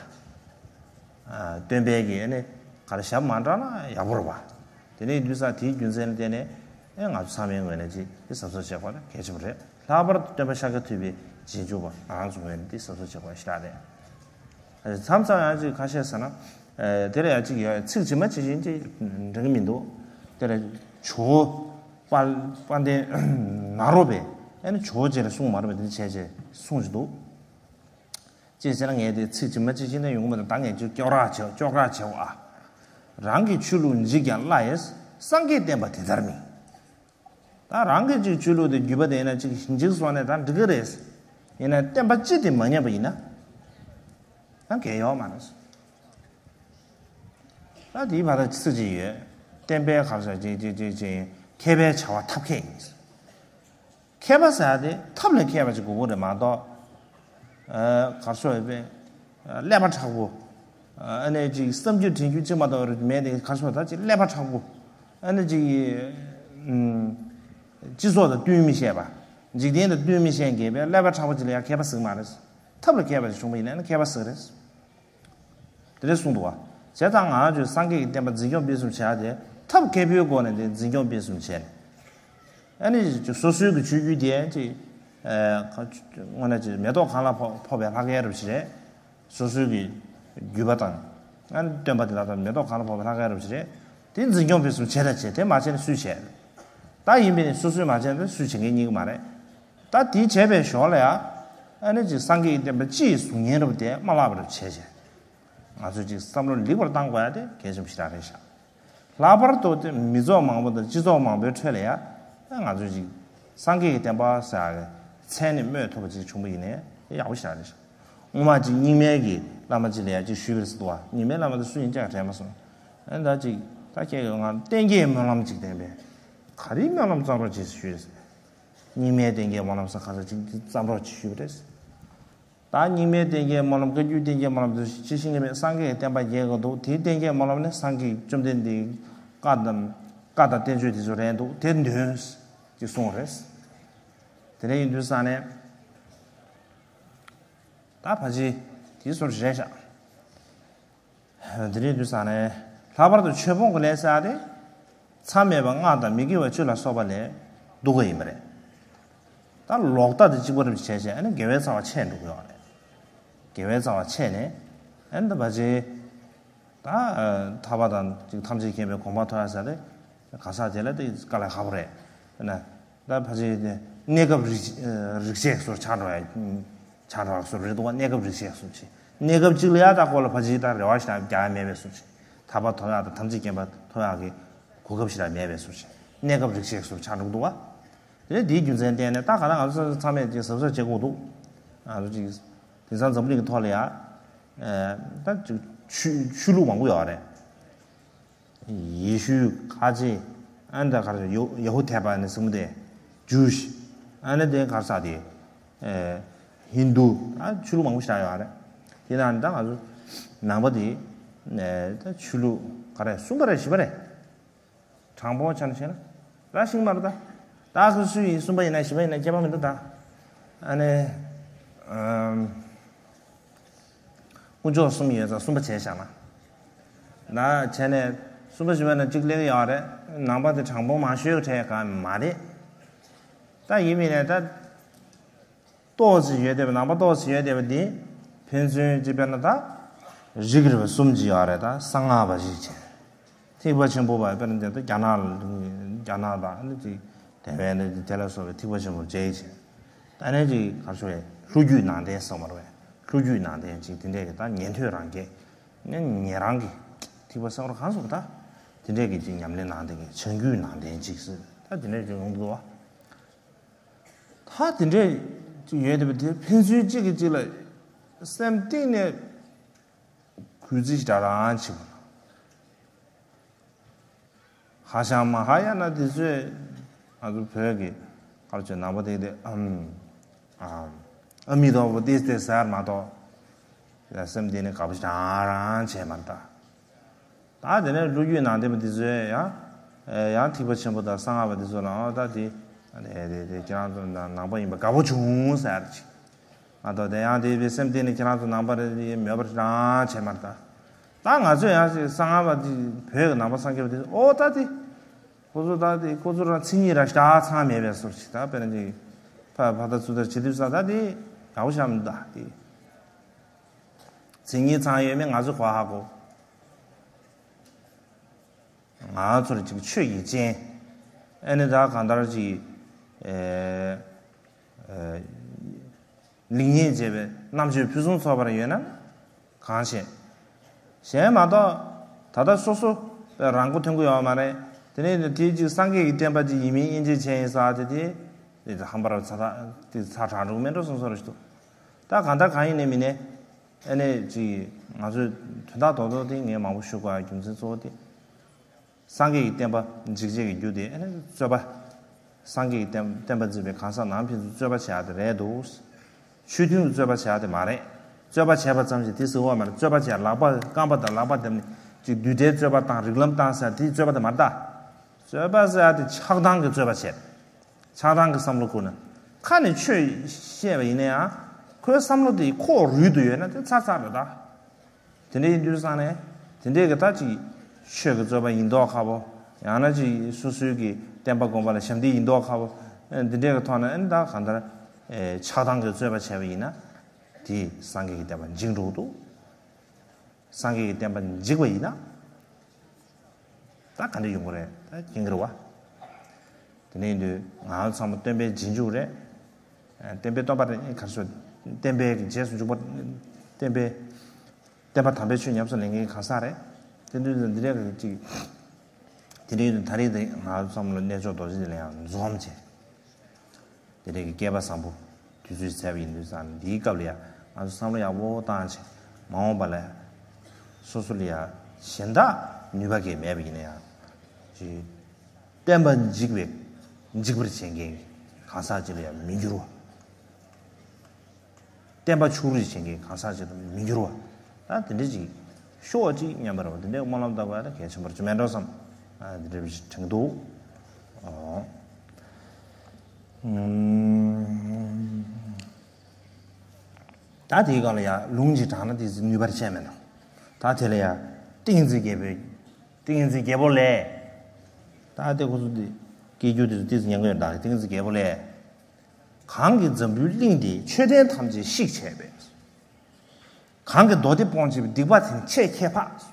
སྟོན་པའི་གི་ཨ་ནི་ག་ལ་ཞབས་མ་འདྲ་ན་ཡག་པོ་རེད་བ། དེ་ནས་དུས་ས་དེའི་རྒྱུ་མཚན་ལ་བརྟེན་ནས་ཨེ་ང་ཚོ་ཚང་མའི་ངོས་ནས་ཅིག་དེ་གཟབ་གཟབ་བྱེད་དགོས་ན་གལ་ཆེན་པོ་རེད། ལྷག་པར་དུ་སྟོན་པ་ཤཱཀྱ་ཐུབ་པའི་རྗེས་འཇུག་པ་ང་རང་ཚོ་ངོས་ནས་དེ་གཟབ་གཟབ་བྱེད་དགོས་ཞེ་དྲག་རེད། མཚམས་མཚམས་ཡང་ཅིག་ཁ་ཤས་ཟེར་ན། དེ་ལ་ཡང་ཅིག་ཡོད་ཚིག་ཇི་མ་ཇི་བཞིན་ཅིག་འགྲིག་གི་མི་འདུག་དེ་ལ་ཇོ་བོ་དཔལ་དཔལ་ལྡན་ནཱ་རོ་པས་ཨ་ནི་ཇོ་བོ་རྗེ་ལ་གསུངས་མ་རེད་པས་དེ་བྱས་བྱས་གསུངས་ཀྱི་འདུག་ཅེས་བྱས་ན་ངས་དེ་ཚིག་ཇི་མ་ཇི་བཞིན་ན་ཡོང་གི་མ་རེད། ད་ངས་ཅིག་སྐྱོ་རག་བྱེད་སྐྱོ་རག་བྱེད་ཨ། རང་གི་ཆོས་ལུགས་འཇིག་ཀྱང་སླ་ཡི་སངས་རྒྱས་བསྟན་པ་དེ་ལྟར་མིན། ད་རང་གི་ཅིག་ཆོས་ལུགས་དེ་བརྒྱུད་པ་དེ་ཡིན་ན་ཅིག་འཇིག་སོང་ནས་ད་འགྲིག་གི་རེད། ཡིན་ན་བསྟན་པ་སྤྱི་དེ་མ་ཉམས་པ་ཡིན་ན། ད་གལ་ཡོད་མ་རེད། ད་དེའི་བར་ད་ཚིག་ཅིག་ཡོད། བསྟན་པའི་གར་ས་ཅིག་ཅིག་ཅིག་ཅིག་མཁས་པའི་བྱ་བ་ཐབས་མཁས་ཡིན། མཁས་པ་ཟེར་ཡ་དེ་ཐབས་ལ་མཁས་པ་ཅིག་དགོས་ཀྱི་རེད་མ་གཏོགས། གར་སོ་ཡོད་པས། ཀླད་པ་མཁྲེགས་པོ། ཨ་ནི་ཅིག་བསམ་རྒྱུ་དྲན་རྒྱུ་ཅིག་མ་གཏོགས་མེད་དེ་གར་སོ་ད་ཅིག་ཀླད་པ་མཁྲེགས་པོ། ཨ་ནི་ཅིག་སྤྱི་ཚོགས་དང་བསྟུན་མི་ཤེས་པ། འཇིག་རྟེན་དང་བསྟུན་མི་ཤེས་མཁས་པའི་ཀླད་པ་མཁྲེགས་པོ་ཅིག་ལ་ཡང་མཁས་པ་ཟེར་གྱི་མ་རེད། ཐབས་ལ་མཁས་པ་ཅིག་བྱུང་བ་ཡིན་ན་ཨ་ནི་མཁས་པ་ཟེར་གྱི་རེད། དེ་འདྲ་གསུངས་འདུག་བ། བྱས་ཙང་ང་ཚོས་སངས་རྒྱས་ཀྱི་བསྟན་པ་འཛིན་སྐྱོང་སྤེལ་གསུམ་བྱ་ཡ་དེ་ཐབས་མཁས་པོའི་སྒོ་ནས་དེ་འཛིན་སྐྱོང་སྤེལ་གསུམ་བྱས་ནས། ཨ་ནི་སོ་སོའི་གི་ཆོས་བརྒྱུད་དེ་ཅིག་དངོས་གནས་ཅིག་མེ་ཏོག་གང་ལ་ཕོག་ཕོག་པའི་ལྷ་སྐལ་རབ་ཞིག་རེད། སོ་སོའི་གི་བརྒྱུད་པ་དང་ཨ་ནི་སྟོན་པ་དེ་དག་དང་མེ་ཏོག་གང་ལ་ཕོག་པའི་ལྷ་སྐལ་རབ་ཞིག་རེད། དེ་འཛིན་སྐྱོང་སྤེལ་གསུམ་བྱས་དང་བྱས་དེ་མ་བྱས་ན་སུས་བྱས། ད་ཡིན་པས་ནི་སོ་སོས་མ་བྱས་ན་སུས་བྱེད་མཁན་རྙེད་གི་མ་རེད། ད་དེ་བྱས་པའི་ཞོར་ལ་ཡང་ཨ་ནི་ཅིག་སངས་རྒྱས་ཀྱི་བསྟན་པ་སྤྱི་ཡི་གཟུགས་བརྙན་རབ་དེ་མ་བརླག་པར་བྱས་བྱས། ང་ཚོས་ཅིག་བསམ་བློ་ལེགས་པར་བཏང་དགོས་ཡ་དེ་གལ་ཆེན་པོ་ཞེ་དྲག་རེད་ཤག་ལྷག་པར་དུ་དེ་མི་ཚོགས་མང་པོ་དང་སྤྱི་ཚོགས་མང་པོའི་ཁྲོད་ལ་ཡ་ང་ཚོས་ཅིག་སངས་རྒྱས་ཀྱི་བསྟན་པ་ཟེར་ཡ་གི་མཚན་ནི་སྨོས་ཐུབ་པ་ཅིག་བྱུང་བ་ཡིན་ནའི་ཡག་པོ་ཞེ་དྲག་རེད་ཤག་སྔོན་མ་ཅིག་རྙིང་མའི་གི་བླ་མ་ཅིག་ལ་ཡ་ཅིག་ཞུས་པ་རེད་ཟེར་འདུག་བ། རྙིང་མའི་བླ་མ་དེ་སུ་ཡིན་ཅག་དྲན་མ་སོང་། ཨ་ནི་ད་ཅིག་ད་ཁྱེད་ཀྱི་ང་བསྟན་རྒྱས་སྨོན་ལམ་ཅིག་བསྟན་པས། ག་རེའི་སྨོན་ལམ་བརྩམ་རོགས་བྱེད་ཟེར་ཞུས་རེད་ཟེར། རྙིང་མའི་བསྟན་རྒྱས་སྨོན་ལམ་ཟེར་ག་ས་ཅིག་བརྩམ་རོགས་ཅིག་ཞུས་པ་རེད་ཟེར། ད་རྙིང་མའི་བསྟན་རྒྱས་སྨོན་ལམ་བཀའ་བརྒྱུད་བསྟན་རྒྱས་སྨོན་ལམ་དུ་ཅི་ཤེས་ཀྱི་མེད། སངས་རྒྱས་ཀྱི་བསྟན་པ་རྒྱས་དགོས་འདུག་དེའི་བསྟན་རྒྱས་སྨོན་ལམ་ནི་སངས་རྒྱས་བཅོམ་ལྡན་འདས་བཀའ་དང་བཀའ་དང་བསྟན་བཅོས་དེ་ཚོ་རེད་འདུག་དེ་འདོན་ཅེས་གསུངས་རེད། དེ་འདྲ་ཡིན་དུས་ས་ནས་ད་ཕལ་ཆེར་དེ་ཚོ་རེད་ཤག་དེ་རིང་དུས་སང་ནས་ལྷག་པར་དུ་ཆོས་སྤོང་གི་ལས་ཟེར་ཡ་དེ་མཚམས་མེད་པ་སྔགས་དང་མི་དགེ་བ་བཅུ་ལ་སོགས་པ་ལས་སྡུག་ག་ཡིན་པ་རེད། ད་ལོག་ལྟ་དེ་གཅིག་པ་རེད་བྱས་བྱས་ཨ་ནི་དགེ་བའི་རྩ་བ་ཆད་འགྲོ་གི་ཡོད་རེད། དགེ་བའི་རྩ་བ་ཆད་ནས་ཨ་ནི་ད་ཕལ་ཆེར་ད་ཐར་པ་དང་ཅིག་ཐམས་ཅད་མཁྱེན་པའི་གོ་འཕང་ཐོབ་ཡ་ཟེར་ཡ་དེ་གང་ཟག་དེ་ལ་དེ་དཀའ་ལས་ཁག་པོ་རེད་ན། ད་ཕལ་ཆེར་གནས་སྐབས་རིག་རིག་བྱེད་སོར་ཆགས་འགྲོ་ཡ། ཆགས་འགྲོ་བ་སོར་རེད་འདུག་བ། གནས་སྐབས་རིག་བྱེད་སོར་ཆེ། གནས་སྐབས་གཅིག་ལ་ཡ་ད་ཁོ་ལ་ཕལ་ཆེར་ད་རེ་བ་ཞིག་རྒྱག་ཡ་མེད་པའི་སོར་ཆེ། ཐར་པ་ཐོབ་ཡ་དང་ཐམས་ཅད་མཁྱེན་པ་ཐོབ་ཡ་གི་གོ་སྐབས་ཞིག་ད་མེད་པའི་སོར་ཆེ། གནས་སྐབས་རིག་བྱེད་སོར་ཆགས་འགྲོ་འདུག་བ། དེ་ནས་དེའི་རྒྱུ་མཚན་བརྟེན་ནས་ད་ག་ད་ང་ཚོ་ཚང་མས་ཅིག་གཟབ་གཟབ་བྱེད་དགོས་འདུག་ང་ཚོ་ཅིག་དེང་སང་འཛམ་བུ་གླིང་གི་ཐོག་ལ་ཡ། ད་ཅིག་ཆོས་ཆོས་ལུགས་མང་པོ་ཡོད་རེད། ཡེ་ཤུ་ཁ་ཆེ། ཨ་ནི་ད་ག་རེ་ཡ་ཡ་ཧུ་དཱ་པ་ནི་གསུམ་དེ། ཇུའུ་ཤི། ཨ་ནི་དེ་ག་རེ་ཟེར་དེ། ཧིན་དུ། ཨ་ཆོས་ལུགས་མང་པོ་ཞིག་ཡོད་རེད། དེ་ནང་ད་ང་ཚོ་ནང་པ་དེ། ད་ཆོས་ལུགས་ག་རེ་གསུམ་པ་རེད་བཞི་པ་རེད། དྲང་པོ་ཆ་ནས་བཤད་ན། ར་ཤིང་མ་རེད་ད། ད་ཁོ་སུ་ཡིན། གསུམ་པ་ཡིན་ན་བཞི་པ་ཡིན་ན་ཁྱད་པར་མི་འདུག་ད་ཨ་ནི་ཨམ། དཀོན་མཆོག་གསུམ་ཡོད་ཙང་གསུམ་པ་བྱས་བཞག་ན། ད་བྱས་ནས་གསུམ་པ་བཞི་པ་ན་གཅིག་ལེགས་ཡོད་རེད། ནང་པ་དེ་དྲང་པོ་མང་ཤོས་གྲས་ག་མ་རེད། ད་ཡིན་མིན་ནས་ད་ཏོག་ཙམ་ཡོད་བསྡད་པ། ནང་པ་ཏོག་ཙམ་ཡོད་བསྡད་པ་འདི་ཕན་ཚུན་གཅིག་དཔེར་ན་ད་རིགས་རིགས་པ་གསུམ་གྱི་ཡོད་རེད། ད་གསང་སྔགས་པ་གཅིག་བྱས། ཐེག་པ་ཆེན་པོ་བ་དཔེར་ན་དེ་ད་རྒྱ་ནག་ལ་རྒྱ་ནག་དང་ཨ་ནི་ཅིག་དེ་བས་ནི་དེ་ལ་སོགས་པའི་ཐེག་པ་ཆེན་པོ་མཇལ་ཡིན་བྱས། ད་ནི་ཅིག་ག་རེ་ཞུ་རེད། ལྷོ་རྒྱུད་ནང་བསྟན་གསུངས་པ་རེད། ལྷོ་རྒྱུད་ནང་བསྟན་ཅིག་དེ་འདྲས་ཀྱི་ད་ཉན་ཐོས་རང་རྒྱལ། ཉན་ཉན་རང་གི་ཐེག་པ་གསུམ་ག་རེ་གང་གསུངས་ད། དེ་འདྲས་ཀྱི་ཅིག་ཉམས་ལེན་ནང་བསྟན་གྱི་བྱང་རྒྱུད་ནང་བསྟན་ཅིག་ཟེར་ད་དེ་འདྲས་ཅིག་ཡོང་འདུག་བ། ད་དེ་འདྲས་ཅིག་ཡོད་བསྡད་པ་དེ་ཕན་ཚུན་གཅིག་གིས་གཅིག་ལ་སེམས་གཏིང་ནས་གུས་བརྩི་ཞེ་དྲག་རང་བྱེད་པ། ཧ་ཤང་མ་ཧ་ཡ་ན་དེ་ཚོས་ང་ཚོ་བོད་ཀྱི་ཁ་ལ་ཆོས་ནང་པ་དེ་དེ་ཨམ་ཨམ་ཨ་མི་རྡོག་པོ་ཏིས་ཏེ་ཟེར་མ་གཏོགས་སེམས་གཏིང་ནས་དགའ་པོ་ཞེ་དྲག་རང་བྱས་མ་རེད་ད། ད་དེ་ནས་ལོ་རྒྱུས་ནང་བསྟན་པ་འདི་ཚོས་ཡང་ཡང་ཐེག་པ་ཆེན་པོ་དང་གསང་སྔགས་པ་འདི་ཚོ་ལ་ཨོ་ད་དེ་དེ་དེ་ཁྱེད་རང་ཚོ་ནང་པ་ཡིན་པ་དགའ་པོ་བྱུང་ཟེར་ཅིག་ང་ཚོ་དེ་ཡང་དེ་བའི་སེམས་གཏིང་ནས་ཁྱེད་རང་ཚོ་ནང་པ་རེད་མོས་པ་རང་བྱས་མ་རེད་ད། ད་ང་ཚོས་ཡང་ཅིག་གསང་སྔགས་པ་འདི་བོད་ཀྱི་ནང་པ་སངས་རྒྱས་པ་འདི་ཨོ་ད་དེ་ཁོ་ཚོ་ད་དེ་ཁོ་ཚོ་རང་མཚན་ཉིད་རང་ཞེ་དྲག་ཚང་མེད་པའི་བཟོ་ཅིག་ད་དཔེར་ན་ཅིག་ཕ་ཕ་ད་ཚུ་ད་བྱེད་དུས་ས་ད་དེ་དགའ་པོ་བྱས་མི་འདུག་ད་དེ་མཚན་ཉིད་ཚང་ཡོད་མེད་ང་ཚོ་གོ་ཧ་གོ་ང་ཚོར་ཅིག་ཆོས་ཀྱི་སྤྱན། ཨེ་ནི་ད་གང་ལྟར་ཅིག་ཨེ་ཨེ་ལེགས་ཉེས་འབྱེད་པའི་རྣམ་དཔྱོད་ཕུན་སུམ་ཚོགས་པར་ཡོད་ན་གང་ཤེས། གཞན་མ་གཏོགས་ད་ལྟ་སོ་སོ་རང་མགོ་ཐོན་གི་ཡོད་མ་རེད། དེ་ནས་དེ་ཅིག་སངས་རྒྱས་ཀྱི་བསྟན་པ་ཅིག་ཡིན་མིན་དབྱེ་འབྱེད་བྱས་ཡིན་ས་དེ་དེ་དེ་ཧམ་པ་ར་ཚ་ཐག་དེ་ཚ་དྲག་འགྲོ་གི་མེད་འགྲོ་སོང་སོ་ར་ཞིག་འདུག་ད་གང་ལྟར་གང་ཡིན་ནས་མིན་ནས། ཨ་ནི་ཅིག་ང་ཚོས་དོན་དག་རྡོག་རྡོག་དེ་ངས་མང་པོ་ཞུ་དགོས་ཡ་རྒྱུ་མཚན་གཙོ་བོ་དེ། སངས་རྒྱས་ཀྱི་བསྟན་པ་འཇིག་བྱེད་ཀྱི་རྒྱུ་དེ་ཨ་ནི་རྩོད་པ། སངས་རྒྱས་ཀྱི་བསྟན་བསྟན་པ་འཛིན་པའི་གང་ཟག་ནང་ཕན་ཚུན་རྩོད་པ་བྱེད་ཡ་དེ་རེད་འདུག་ཆོས་མཐུན་གྱི་རྩོད་པ་བྱེད་ཡ་དེ་མ་རེད། རྩོད་པ་བྱས་པ་ཙམ་ཞིག་དེ་ཟེར་བ་མ་རེད། རྩོད་པ་བྱས་ལག་པ་རྐང་པ་དང་ལག་པ་བརྡབ་ནས་ཅིག་བདུད་སྡེའི་རྩོད་པ་དང་རིགས་ལམ་བཏང་ཟེར་དེ་རྩོད་པ་དེ་མ་རེད་ད། རྩོད་པ་ཟེར་ཡ་དེ་ཆགས་སྡང་གི་རྩོད་པ་བྱེད། ཆགས་སྡང་གི་བསམ་བློ་ཁུར་ན། ཁ་ནས་ཆོས་བཤད་པ་ཡིན་ན་ཡང་ཁོའི་བསམ་བློ་དེ་ཁོག་རུལ་དུ་ཡོད་ན་དེ་ཚར་ཚར་རེད་ད། དེ་འདྲ་ཡིན་དུས་ཙང་ནས་དེ་འདྲའི་གི་ད་ཅིག་ཆོས་ཀྱི་རྩོད་པ་ཡིན་མདོག་ཁ་པོ། ཡང་ན་ཅིག་སོ་སོའི་གི་བསྟན་པ་སྒོམ་པ་ལ་ཞབས་འདེགས་ཡིན་མདོག་ཁ་པོ། ཨེ་འདི་འདྲའི་གི་ཐོག་ནས་ཨེ་ད་གང་ལྟར་ཨེ་ཆགས་སྡང་གི་རྩོད་པ་བྱས་པ་ཡིན་ན་དེས་སངས་རྒྱས་ཀྱི་བསྟན་པ་འཇིག་འགྲོ་གི་འདུག་སངས་རྒྱས་ཀྱི་བསྟན་པ་འཇིག་པ་ཡིན་ན། ད་ག་འདྲ་ཡོང་གི་རེད། ད་མཁྱེན་གྱི་རེད་བ། དེ་ནས་ཡིན་དུས་ང་ཚོ་ཚང་མ་སྟོན་པའི་རྗེས་འཇུག་རེད། ཨ་སྟོན་པའི་སྟོན་པ་རེད་ག་རེ་ཟེར། སྟོན་པའི་རྗེས་སུ་འཇུག་པ། སྟོན་པའི་བསྟན་པ་དམ་པའི་ཆོས་ཉམས་སུ་ལེན་མཁན་གང་ཟག་རེད། དེ་འདྲ་ཡིན་དུས་འདི་འདྲ་གི་ཅིག་དེ་འདྲ་ཡིན་དུས་ད་རེས་དེ་ང་ཚོ་ཚང་མ་ལ་རྣལ་འབྱོར་རྡོ་རྗེ་གདན་ལ་ཡང་འཛོམས་བྱས། དེ་འདྲའི་གི་སྐལ་པ་བཟང་པོ་དུས་ཚོད་བྱས་པ་ཡིན་དུས་ཙང་འདིའི་སྐབས་ལ་ཡང་ང་ཚོ་བསམ་བློ་ཡག་པོ་བཏང་བྱས་མ་འོངས་པ་ལ་སོ་སོ་ལ་ཡང་གཞན་དག་ནུས་པ་གས་མེད་པ་ཡིན་ན་ཡང་ཅིག་བསྟན་པ་འཇིག་པའི་འཇིག་པར་བྱེད་མཁན་གྱི་གང་ཟག་ཅིག་ལ་ཡང་མི་འགྱུར་བ། བསྟན་པ་ཕྱུག་རིར་བྱེད་མཁན་གང་ཟག་ཅིག་ལ་མི་འགྱུར་བ། ད་དེ་འདྲ་ཅིག་ཤོག་ཅིག་སྙམ་པ་རེད་བ། དེ་འདྲའི་སྨོན་ལམ་བཏབ་པ་ད་གལ་ཆེན་པོ་རེད་མེད་འགྲོ་བསམ། ཨ་དེ་འདྲ་ཅིག་དྲན་འདུག་ཨོ། ཨུམ། ད་དེའི་སྒང་ལ་ཡང་ལུང་ཅིག་དྲངས་ན་ཏོག་ཙམ་ནུས་པ་ཆེ་མེད་དོ། ད་དེ་ལ་ཡང་ཏིང་འཛིན་རྒྱལ་པོའི་ཏིང་འཛིན་རྒྱལ་པོ་ལས། ད་དེ་ཁོ་ཚོ་དེ་སྐད་སྒྱུར་དེ་ཚོ་ཏོག་ཙམ་ཉན་གི་ཡོད། ད་ཏིང་འཛིན་རྒྱལ་པོ་ལས། གང་གིས་འཛམ་བུའི་གླིང་འདིའི་མཆོད་རྟེན་ཐམས་ཅད་བཤིག་བྱས་པས། གང་གིས་མདོ་སྡེ་སྤོང་བྱེད་པའི་སྡིག་པ་དེ་ནི་ཆེས་ཁྱད་འཕགས།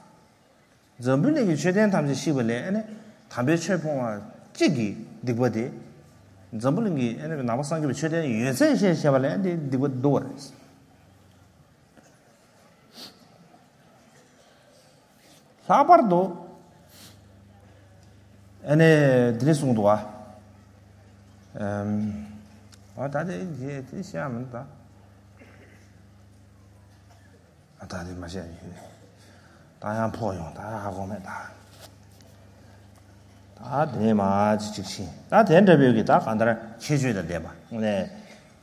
འཛམ་བུ་གླིང་གི་མཆོད་རྟེན་ཐམས་ཅད་བཤིག་པ་ལས་ཨ་ནི་དམ་པའི་ཆོས་སྤོང་བ་གཅིག་གི་སྡིག་པ་དེ། འཛམ་བུ་གླིང་གི་ཨ་ནི་ནང་པ་སངས་རྒྱས་པའི་མཆོད་རྟེན་ཡོད་ཚད་བཤིག་བྱས་པ་ལས་ཨ་ནི་སྡིག་པ་འདུག་པ་རེད། ལྷག་པར་དུ་ཨ་ནི་འདི་ནས་གསུངས་འདུག་ཨ། ཨམ། ཨ་ད་དེ་དེ་དེ་བཤད་མི་འདུག་ད། ད་དེ་མ་བཤད་ཡིན། ད་ཡང་ཕོག་ཡོང་། ད་ཧ་གོ་མེད་ད། ད་དེ་མ་ཅི་ཅིག་ཕྱིན། ད་དེ་འདྲ་བོད་ཀྱི་ད་གང་ལྟར་ཁྱད་ཆོས་དང་ལྡན་པ་ནས་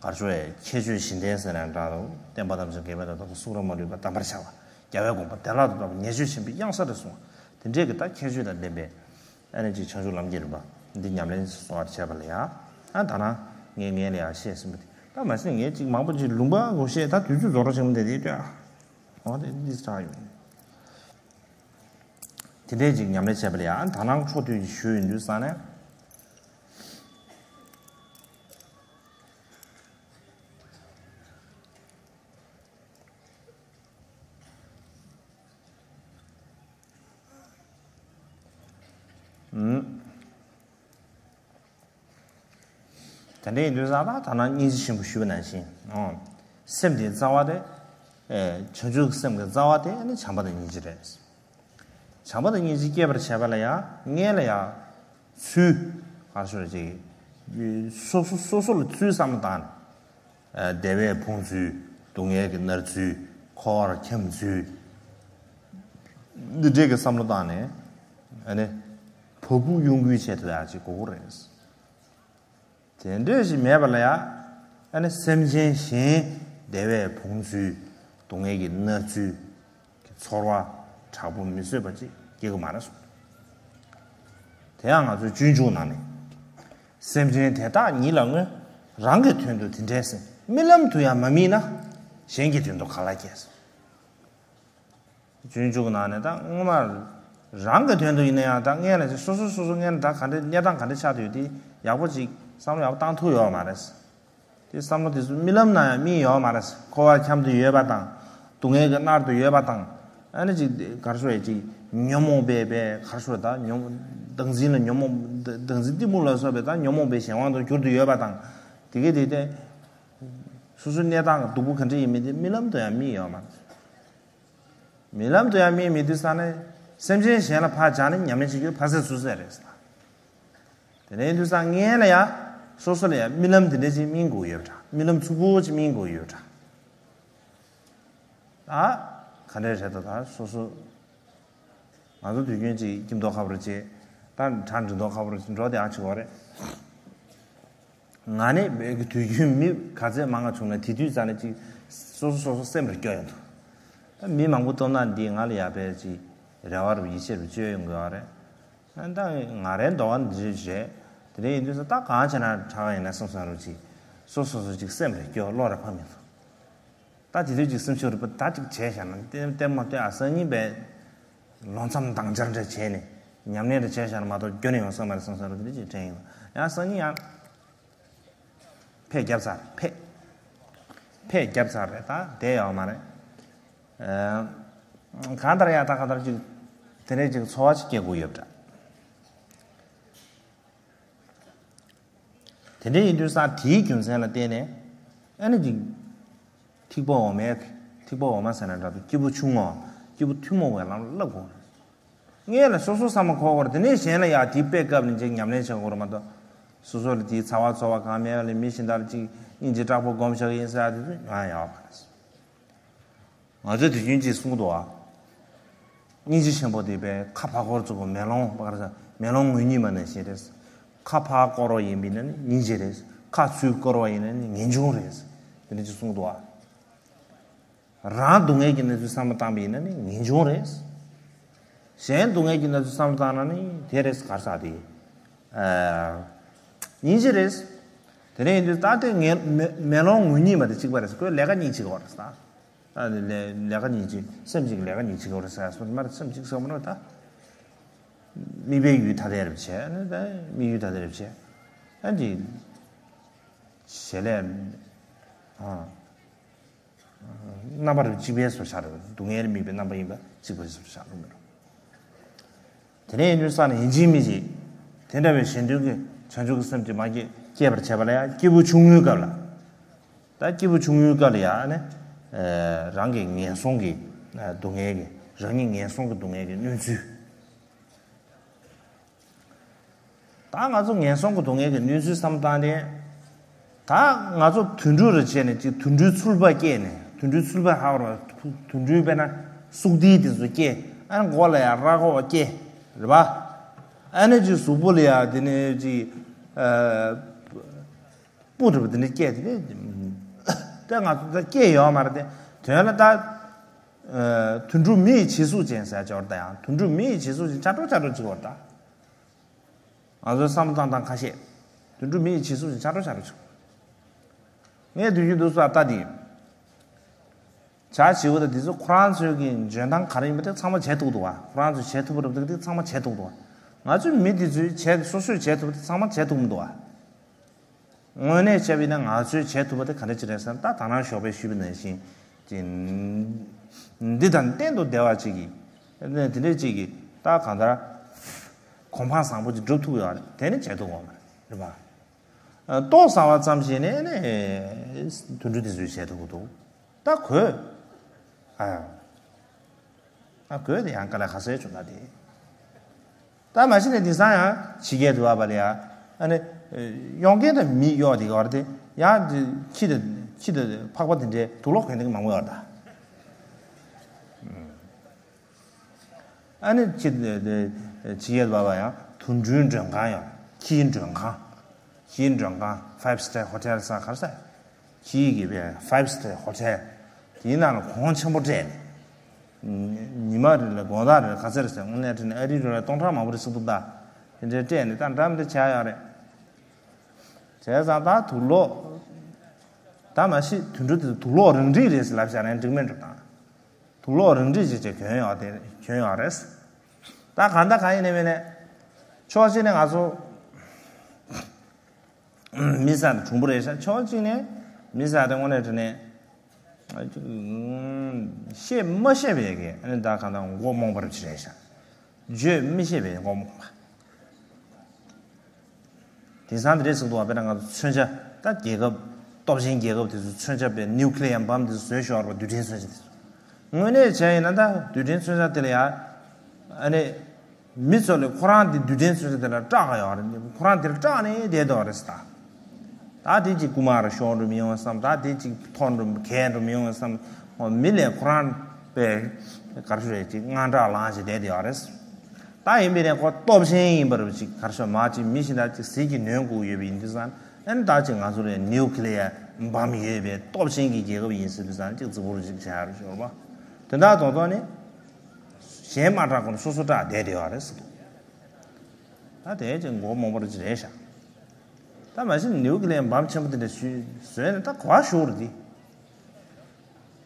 གར་ཆོས་ཁྱད་ཆོས་བཞི་ལྡན་ཟེར་ན་འདྲ་འདུག་བསྟན་པ་ཐམས་ཅད་དགེ་བའི་ལྟ་སྟངས་གསུང་རབ་མ་ལུས་པ་དམ་པར་བྱ་བ། རྒྱལ་བའི་དགོངས་པ་བདེ་བླག་ཏུ་བསྟོད་པ། ཉེས་སྤྱོད་ཆེན་པོའི་གཡང་ས་རེ་གསུངས་པ། དེ་འདྲས་ཀྱི་ད་ཁྱད་ཆོས་དང་ལྡན་པའི་ཨ་ནི་ཅིག་བྱང་ཆུབ་ལམ་གྱི་རིམ་པ་འདི་ཉམས་ལེན་གསུང་བར་བྱས་པ་ལ་ཡང་ ཨ་ད་ན་ངས་ངས་ལ་ཡང་བཤད་ཟིན་པ་དེ་ད་མ་ཟད་ངས་ཅིག་མང་པོ་ཅིག་ལུང་པ་གོ་བཤད་ད་དུས་ཚོད་རྫོགས་རོགས་བྱེད་མི་དེ་དེ་ལྟོས་ཨ། འོ་དེ་འདི་ཆགས་ཡོད། དེ་འདྲས་ཅིག་ཉམས་ལེན་བྱས་པ་ལ་ཡང་ད་ནང་འཕྲོ་མཐུད་ཀྱི་ཞུ་ཡོད་དུས་ས་ནས། ཨུམ། དེ་འདྲ་ཡིན་དུས་ཙང་ད་ད་ནང་སྙིང་རྗེ་ཆེན་པོ་ཞུས་པ་ནང་བཞིན། ཨོ། སེམས་དེའི་རྩ་བ་དེ། ཨེ། བྱང་ཆུབ་ཀྱི་སེམས་ཀྱི་རྩ་བ་དེ་ནི་བྱམས་པ་དང་སྙིང་རྗེ་རེད། བྱམས་པ་དང་སྙིང་རྗེ་སྐྱེད་པར་བྱེད་པ་ལ་ཡང་སྔོན་ལ་ཡང་། ཚུལ། ག་ཞོར་ཅིག་སོ་སོ་སོ་སོ་ལ་ཚུལ་བསམ་བློ་བཏང་ནས། ཨེ། བདེ་བས་ཕུང་ཚུལ། སྡུག་བསྔལ་གྱིས་མནར་ཚུལ། འཁོར་བར་འཁྱམས་ཚུལ། འདི་འདྲས་ཀྱི་བསམ་བློ་བཏང་ནས། ཨ་ནི། བ་སྤུ་གཡོ་འགུལ་བྱེད་ཐུབ་ཡག་ཅིག་དགོས་ཀྱི་རེད། དེ་འདྲ་ཞིག་མེད་པ་ལ་ཡང་། ཨ་ནི་སེམས་ཅན་གཞན་བདེ་བས་ཕུང་ཚུལ། སྡུག་བསྔལ་གྱིས་མནར་ཚུལ་གྱི་ཚོར་བ་དྲག་པོ་མི་བཟོད་པ་ཅིག་སྐྱེ་གི་མ་རེད་གསུངས། དེ་ཡང་ང་ཚོའི་སྤྱོད་འཇུག་ནང་ནས། སེམས་ཅན་དེ་དག་ཉིད་ལ་སྔོན། རང་གི་དོན་དུ་དེ་འདྲའི་སེམས། རྨི་ལམ་དུ་ཡང་མ་རྨིས་ན། གཞན་གྱི་དོན་དུ་ག་ལ་སྐྱེ། སྤྱོད་འཇུག་ནང་ནས་ད་སྔོན་མ་རང་གི་དོན་དུ་ཡིན་ན་ཡང་ད་སྔོན་ལ་སོ་སོ་སོ་སོ་སྔོན་ལ་ད་ག་འདྲ་གནས་སྟངས་ག་འདྲ་ཆགས་བསྡད་ཡོད་དེ་ཡག་པོ་ཅིག་བསམ་བློ་ཡག་པོ་བཏང་ཐུབ་ཡོད་མ་རེད། དེ་བསམ་བློ་དེ་ཚོ་རྨི་ལམ་ན་ཡང་རྨིས་ཡོད་མ་རེད། འཁོར་བར་འཁྱམས་ཏེ་ཡོད་པ་དང་། སྡུག་བསྔལ་གྱིས་མནར་ཏེ་ཡོད་པ་དང་། ཨ་ནི་ཅིག་ག་རེ་ཟེར་ཅིག་ཉོན་མོངས་པའི་པའི་ག་རེ་ཟེར་ད་ཉོན་བདག་འཛིན་ལ་ཉོན་མོངས་བདག་འཛིན་གཏི་མུག་ལ་སོགས་པའི་ད་ཉོན་མོངས་པའི་གཞན་དབང་དུ་གྱུར་ཏེ་ཡོད་པ་དང་། དེ་གས་དེ་སྟེ། སོ་སོའི་གནས་སྟངས་སྡུག་པོ་ག་འདྲ་ཡིན་མིན་དེ་རྨི་ལམ་དུ་ཡང་རྨིས་ཡོད་མ་རེད། རྨི་ལམ་དུ་ཡང་རྨིས་མེད་དུས་ཙང་ནས་སེམས་ཅན་གཞན་ལ་ཕར་སྦྱར་ནས་ཉམས་ལེན་བྱེད་རྒྱུ་ཕར་ཟད་ཚུར་ཟད་རེད་ཟེར། དེ་ནས་ཡིན་དུས་ཙང་སྔོན་ལ་ཡང་སོ་སོ་ལ་ཡང་རྨི་ལམ་དེ་འདྲ་ཅིག་རྨིས་དགོས་ཡོད་པ་འདྲ། རྨི་ལམ་འཚུབ་པོ་ཅིག་རྨིས་དགོས་ཡོད་པ་འདྲ། ད་ག་འདྲ་རེད་ད། ད་སོ་སོ་ང་ཚོ་དུས་རྒྱུན་ཅིག་སྐྱིད་མདོག་ཁ་པོ་རེ་བྱེད། ད་གྲ་འགྲིག་མདོག་ཁ་པོ་རེ་བྱེད་འགྲོ་དེ་ཨ་ཆེ་བ་རེད། ང་ནི་མི་གི་དུས་རྒྱུན་མི་ག་ཚད་མང་ང་བྱུང་ན་དེ་དུས་ཙ་ནས་ཅིག་སོ་སོ་སོ་སོ་སེམས་རེ་སྐྱོ་ཡོང་དུས། ད་མི་མང་པོ་སྟོབས་ན་འདིས་ང་ལ་ཡག་པའི་ཅིག་རེ་བ་རུ་ཡིད་ཆེས་རུ་བཅོལ་ཡོང་དགོས་བ་རེད། ཨ་ད་ང་རའི་འདོད་པ་འདི་རེད། དེ་འདྲ་ཡིན་དུས་ད་གང་བྱས་ན་དྲག་ཡིན་ན་བསམ་བསམ་རུ་ཅིག་སོ་སོ་སོ་ཅིག་སེམས་རེ་སྐྱོ་བློ་རེ་ཕམ་ཡོང་དུས། ད་དེ་དུས་ཀྱི་སེམས་ཤུགས་རེ་པ་ད་ཅིག་བྱས་བཞག་ན་ལྟད་ལྟད་མོ་ལྟོས་ཨ་སང་ཉིན་པའི་ལོ་མཚམས་འདང་རྒྱག་འདྲ་བྱས་ནས་ཉམས་ལེན་རེ་བྱས་བཞག་ན་མ་གཏོགས་རྒྱུན་ནས་ཡོང་ས་མ་རེད་བསམ་ས་རུ་དེ་འདྲ་ཅིག་དྲན་ཡོང་། ཡང་སང་ཉིན་ཡང་ཕེབས་རྒྱབ་ཚར་ཕེབས་ཕེབས་རྒྱབ་ཚར་རེད། ད་བསྡད་ཡོད་མ་རེད། ཨ་གང་ལྟར་ཡང་ད་གང་ལྟར་ཅིག་དེ་འདྲ་ཅིག་ཚོར་བ་ཅིག་སྐྱེ་དགོས་ཡོད་འདྲ། དེ་འདྲ་ཡིན་དུས་ཙང་དེའི་རྒྱུ་མཚན་ལ་བརྟེན་ནས་ཨ་ནི་ཅིག་ཐིགས་པ་འོ་མའི་ཐིགས་པ་འོ་མ་ཟེར་ན་འདྲ་འདུག་སྐྱེས་བུ་ཆུང་ངུ་སྐྱེས་བུ་ཐུན་མོང་བའི་ལམ་ལ་བསླབ་དགོས། སྔོན་ལ་སོ་སོ་བསམ་པ་འཁོར་བར་དེ་ནས་གཞན་ལ་ཡང་དེའི་དཔེ་སྐབས་ནས་ཅིག་ཉམས་ལེན་བྱེད་དགོས་རེད་མ་གཏོགས། སོ་སོ་ལ་དེའི་ཚ་བ་ཚོར་བ་གང་མེད་པ་ལས་མི་གཞན་དག་ལ་ཅིག་སྙིང་རྗེ་དྲག་པོ་སྒོམ་བཞག་ཡིན་ཟེར་ཡ་དེ་ཚོ་ཡང་ཡག་པ་རེད། ང་ཚོས་དུས་རྒྱུན་གཅིག་གསུང་གི་འདུག་ཨ། སྙིང་རྗེ་ཆེན་པོ་དེ་པས་ཁ་ཕར་བསྐོར་བཙུགས་པ་མེ་ལོང་པར་མེ་ལོང་ངོས་གཉིས་མ་ནང་བཞིན་རེད། ཁ་ཕར་བསྐོར་བ་ཡིན་པས་ན་ནི་སྙིང་རྗེ་རེད། ཁ་ཚུར་བསྐོར་བ་ཡིན་ན་ནི་ངེས་འབྱུང་རེད། དེ་འདྲ་གཅིག་གསུང་གི་འདུག་ཨ། རང་སྡུག་བསྔལ་གྱི་གནས་ཚུལ་བསམ་བློ་བཏང་པ་ཡིན་ན་ནི་ངེས་འབྱུང་རེད། གཞན་སྡུག་བསྔལ་གྱི་གནས་ཚུལ་བསམ་བློ་བཏང་ན་ནི་དེ་རེད་ག་རེ་ཟེར་དེ། ཨ། སྙིང་རྗེ་རེད། དེ་འདྲ་ཡིན་དུས་ད་ལྟའི་ངའི་མེ་མེ་ལོང་ངོས་གཉིས་མ་དེ་གཅིག་པ་རེད། ཁོས་ལས་ཀ་གཉིས་བྱེད་ཀྱི་ཡོད་རེད་ད། ད་ལས་ལས་ཀ་གཉིས་བྱེད། སེམས་གཅིག་ལས་ཀ་གཉིས་བྱེད་ཀྱི་ཡོད་རེད་ཟེར་སོང་མ་རེད། སེམས་གཅིག་ཟེར་མ་རེད་ད། མིག་དཔེ་ཡུལ་ཐ་དད་རེ་བྱས་ནས་ད་མིག་ཡུལ་ཐ་དད་རེ་བྱས། ཨ་འདི་བྱེད་ལས་ཨ། རྣམ་པ་རེ་གཅིག་པའི་བཟོ་བྱ་རེད། སྡུག་བསྔལ་དམིགས་པའི་རྣམ་པ་ཡིན་པ་གཅིག་པའི་བཟོ་བྱ་རེད་མི་རུང་། དེ་ནས་ཡིན་དུས་ས་ནས་ཡིན་གཅིག་མིན་གཅིག་དེ་འདྲ་བའི་གཞན་དོན་གྱི་བྱང་ཆུབ་ཀྱི་སེམས་ཀྱི་མ་སྐྱེས་སྐྱེས་པར་བྱེད་པ་ལ་ཡང་སྐྱེས་བུ་ཆུང་ངུའི་སྐབས་ལ། ད་སྐྱེས་བུ་ཆུང་ངུའི་སྐབས་ལ་ཡང་ནི། རང་གི་ངན་སོང་གི་སྡུག་བསྔལ་གྱི་རང་ཉིད་ངན་སོང་གི་སྡུག་བསྔལ་གྱི་གནོད་ཚུལ། ད་ང་ཚོ་ངན་སོང་གི་སྡུག་བསྔལ་གྱི་གནོད་ཚུལ་བསམ་སྟངས་དེ། ད་ང་ཚོ་དུད་འགྲོ་རེ་བྱས་ནས་ཅིག་དུད་འགྲོའི་ཚུལ་པ་སྐྱེས་ནས་དུད་འགྲོའི་ཚུལ་པ་ཧ་བར་དུད་འགྲོའི་དཔེར་ན་སུག་ཏི་དེ་ཚོ་སྐྱེས། ཨ་ནི་མགོ་ལ་ཡང་རྭ་ཀོ་བ་སྐྱེས། རེད་པ། ཨ་ནི་ཅིག་གཟུགས་པོ་ལ་ཡང་དེ་ནས་ཅིག་ཨ། སྤུ་འདྲ་པོ་དེ་འདྲ་སྐྱེས་དེ་ནས། ད་ང་ཚོ་ད་སྐྱེས་ཡོད་མ་རེད་དེ། དོན་ལ་ད། དུད་འགྲོ་མི་ཡི་བྱད་གཟུགས་ཅན་ཟེར་ཅོར་ད་ཡང་དུད་འགྲོ་མི་ཡི་བྱད་གཟུགས་ཅན་ཆ་འགྲོ་ཆ་འགྲོ་ཅིག་བར་ད། ང་ཚོའི་བསམ་བློ་བཏང་སྟངས་ཁ་ཤས། དུད་འགྲོ་མི་ཡི་བྱེད་ཚུལ་ཞིག་ཆགས་འགྲོ་ཆགས་འགྲོ་བྱུང་། ངས་དུས་རྒྱུན་དུ་སུ་ལ་ལྟ་དེ། བྱ་བྱིའུ་དང་དེ་ཚོ་ཁོ་རང་ཚོའི་གི་འཇོན་ཐང་ག་རེ་ཡིན་པ་དེ་ཚང་མ་བྱེད་ཐུབ་འདུག་བ། ཁོ་རང་ཚོས་བྱེད་ཐུབ་པ་རེད་པ་དེ་ཚང་མ་བྱེད་ཐུབ་འདུག་བ། ང་ཚོའི་མི་དེ་ཚོས་བྱེད་སོ་སོས་བྱེད་ཐུབ་པ་དེ་ཚང་མ་བྱེད་ཐུབ་མི་འདུག་བ། དངོས་གནས་བྱས་པ་ཡིན་ན་ང་ཚོས་བྱེད་ཐུབ་པ་དེ་ག་འདྲ་ཅིག་རེད་ཟེར་ན། ད་དང་རང་ཞོགས་པའི་ཞུས་པ་ནང་བཞིན་ཅིག་འདི་དང་གཏན་དུ་བདེ་བ་ཅིག་གིས་དེ་འདྲས་ཅིག་གིས་ད་གང་ལྟར་གོ་འཕང་བཟང་པོ་ཅིག་སྒྲུབ་ཐུབ་ཡོད་རེད། དེ་ནི་བྱེད་ཐུབ་ཀྱི་མ་རེད་པ། ལྟོ་ཟ་བ་ཙམ་ཞིག་ནས་ནི་དུད་འགྲོ་དེ་ཚོས་བྱེད་ཐུབ་ཀྱི་འདུག་ད་གོས། ཨ། ཨ། གོས་དེ་ཡང་དཀའ་ལས་ཁག་སེ་བྱུང་ད་དེ། ད་མ་གཞི་ནས་དེང་སང་ཡང་ཕྱི་རྒྱལ་དུ་བབས་པ་ལ་ཡ། ཨ་ནི་གཡོག་མཁན་དང་མི་གཡོག་དེ་ག་བར་དེ་ཡང་དེ་ཁྱི་དང་ཁྱི་དང་ཕག་པ་དེ་འདྲའི་དུག་ལོག་གོན་མཁན་མང་པོ་ཡོད་རེད་ད། ཨ་ནི་ཕྱི་ཕྱི་རྒྱལ་བ་བ་ཡང་དུད་འགྲོའི་མགྲོན་ཁང་ཡང་ཁྱིའི་མགྲོན་ཁང་། ཁྱིའི་མགྲོན་ཁང་། ཕའིབ་སི་ཊར་ཧོ་ཊེལ་ཟེར་ག་རེ་ཟེར། ཁྱིའི་གི་བའི་ཕའིབ་སི་ཊར་ཧོ་ཊེལ། དེའི་ནང་ལ་གོང་ཆེན་པོ་སྤྲད་ནས། ཉི་མ་རེ་ལ་དགོང་དག་རེ་ག་ཚོད་རེད་ཟེར། དངོས་གནས་དྲིས་ནས་ཨ་རིའི་རུ་ལ་སྟོང་ཕྲག་མང་པོ་རེ་ཟིན་ཐུབ་ད། དེ་འདྲའི་སྤྲད་ནས་ད་འདྲ་མི་འདྲ་བྱ་ཡོད་རེད། བྱས་ཙང་ད་དུག་ལོག་ད་མ་གཞི་དུད་འགྲོ་དེ་དུག་ལོག་རང་འགྲིག་རེད་ཟེར་ལབ་བཞག་ན་འགྲིག་མིན་འགྲོ་དང་། དུག་ལོག་རང་འགྲིག་བྱེད་ཆེད་གྱོན་ཡོད་དེ་གྱོན་ཡོད་རེད། ད་གང་ལྟར་གང་ཡིན་ནའི་མིན་ནའི། ཕྱོགས་གཅིག་ནས་ང་ཚོ་མི་ཟེར་དེ་གྲུང་པོ་རེད་ཤག་ཕྱོགས་གཅིག་ནས་མི་ཟེར་དེ་དངོས་གནས་དྲང་གནས་ཤེས་མ་ཤེས་པའི་གི་ཨ་ནི་ད་གང་ལྟར་མགོ་རྨོངས་པ་རེད་ཤག་བརྗོད་མི་ཤེས་པའི་མགོ་རྨོངས་པ། དེང་སང་དེ་འདྲས་ཟེར་འདུག་བ། དཔེར་ན་ང་ཚོ་མཚོན་ཆ་ད་རྒྱལ་ཁབ་སྟོབས་ཆེན་རྒྱལ་ཁབ་དེ་ཚོ་མཚོན་ཆ་པའི་ནིའུ་ཀི་ལི་ཡ་བམ་དེ་ཚོ་བཟོས་ཤོར་བ། རྡུལ་ཕྲན་མཚོན་ཆ་དེ་ཚོ་དངོས་གནས་བྱས་ཡིན་ན་ད་རྡུལ་ཕྲན་མཚོན་ཆ་དེ་ལ་ཡ་ཨ་ནི་མི་ཚོ་ལས་ཁོ་རང་དེ་རྡུལ་ཕྲན་མཚོན་ཆ་དེ་ལ་སྐྲག་ག་ཡོད་རེད། ཁོ་རང་དེ་ལ་སྐྲག་ནས་བསྡད་འདུག་རེད་ད། ད་དེ་གཅིག་རྐུ་མ་རུ་ཤོར་འགྲོ་མི་ཡོང་བསམ། ད་དེ་གཅིག་ཐོར་འགྲོ་གས་འགྲོ་མི་ཡོང་བསམ། མི་ལས་ཁོ་རང་པའི་ག་རེ་ཞུ་རེད་ཅིག་དངངས་སྐྲག་ལངས་བྱས་བསྡད་དེ་ཡོད་རེད། ད་ཡིན་པའི་ནས་ཁོ་སྟོབས་ཆེན་ཡིན་པ་རུ་ཅིག་ག་རེ་ཞུ་མ་ཅིག་མི་ཤི་ད་ཅིག་ཟིལ་གྱིས་ནོན་དགོས་ཡོད་པ་ཡིན་དུས་ཙང་། ཨ་ནི་ད་ཅིག་ང་ཚོ་ལ་ནིའུ་ཀི་ལི་ཡ་བམ་ཡོད་པའི་སྟོབས་ཆེན་གྱི་རྒྱལ་ཁབ་ཡིན་ཟེར་དུས་ཙང་ཅིག་རྫི་བོ་རུ་ཅིག་བྱས་ཡོད་རེད་ཞོར་བ། དེ་འདྲ་དོ་དོ་ནི་གཞན་མ་སྐྲག་གོང་སོ་སོ་སྐྲག་བསྡད་དེ་ཡོད་རེད་ཟེར་འདུག་ད་དེ་ཅིག་མགོ་རྨོངས་པ་རུ་ཅིག་རེད་ཤག་ད་མ་གཞི་ནིའུ་ཀི་ལི་ཡ་བམ་ཆེན་པོ་དེ་འདྲ་ཞུས་བཟོས་ནས་ད་གོ་བ་ཞུ་རེད་དེ།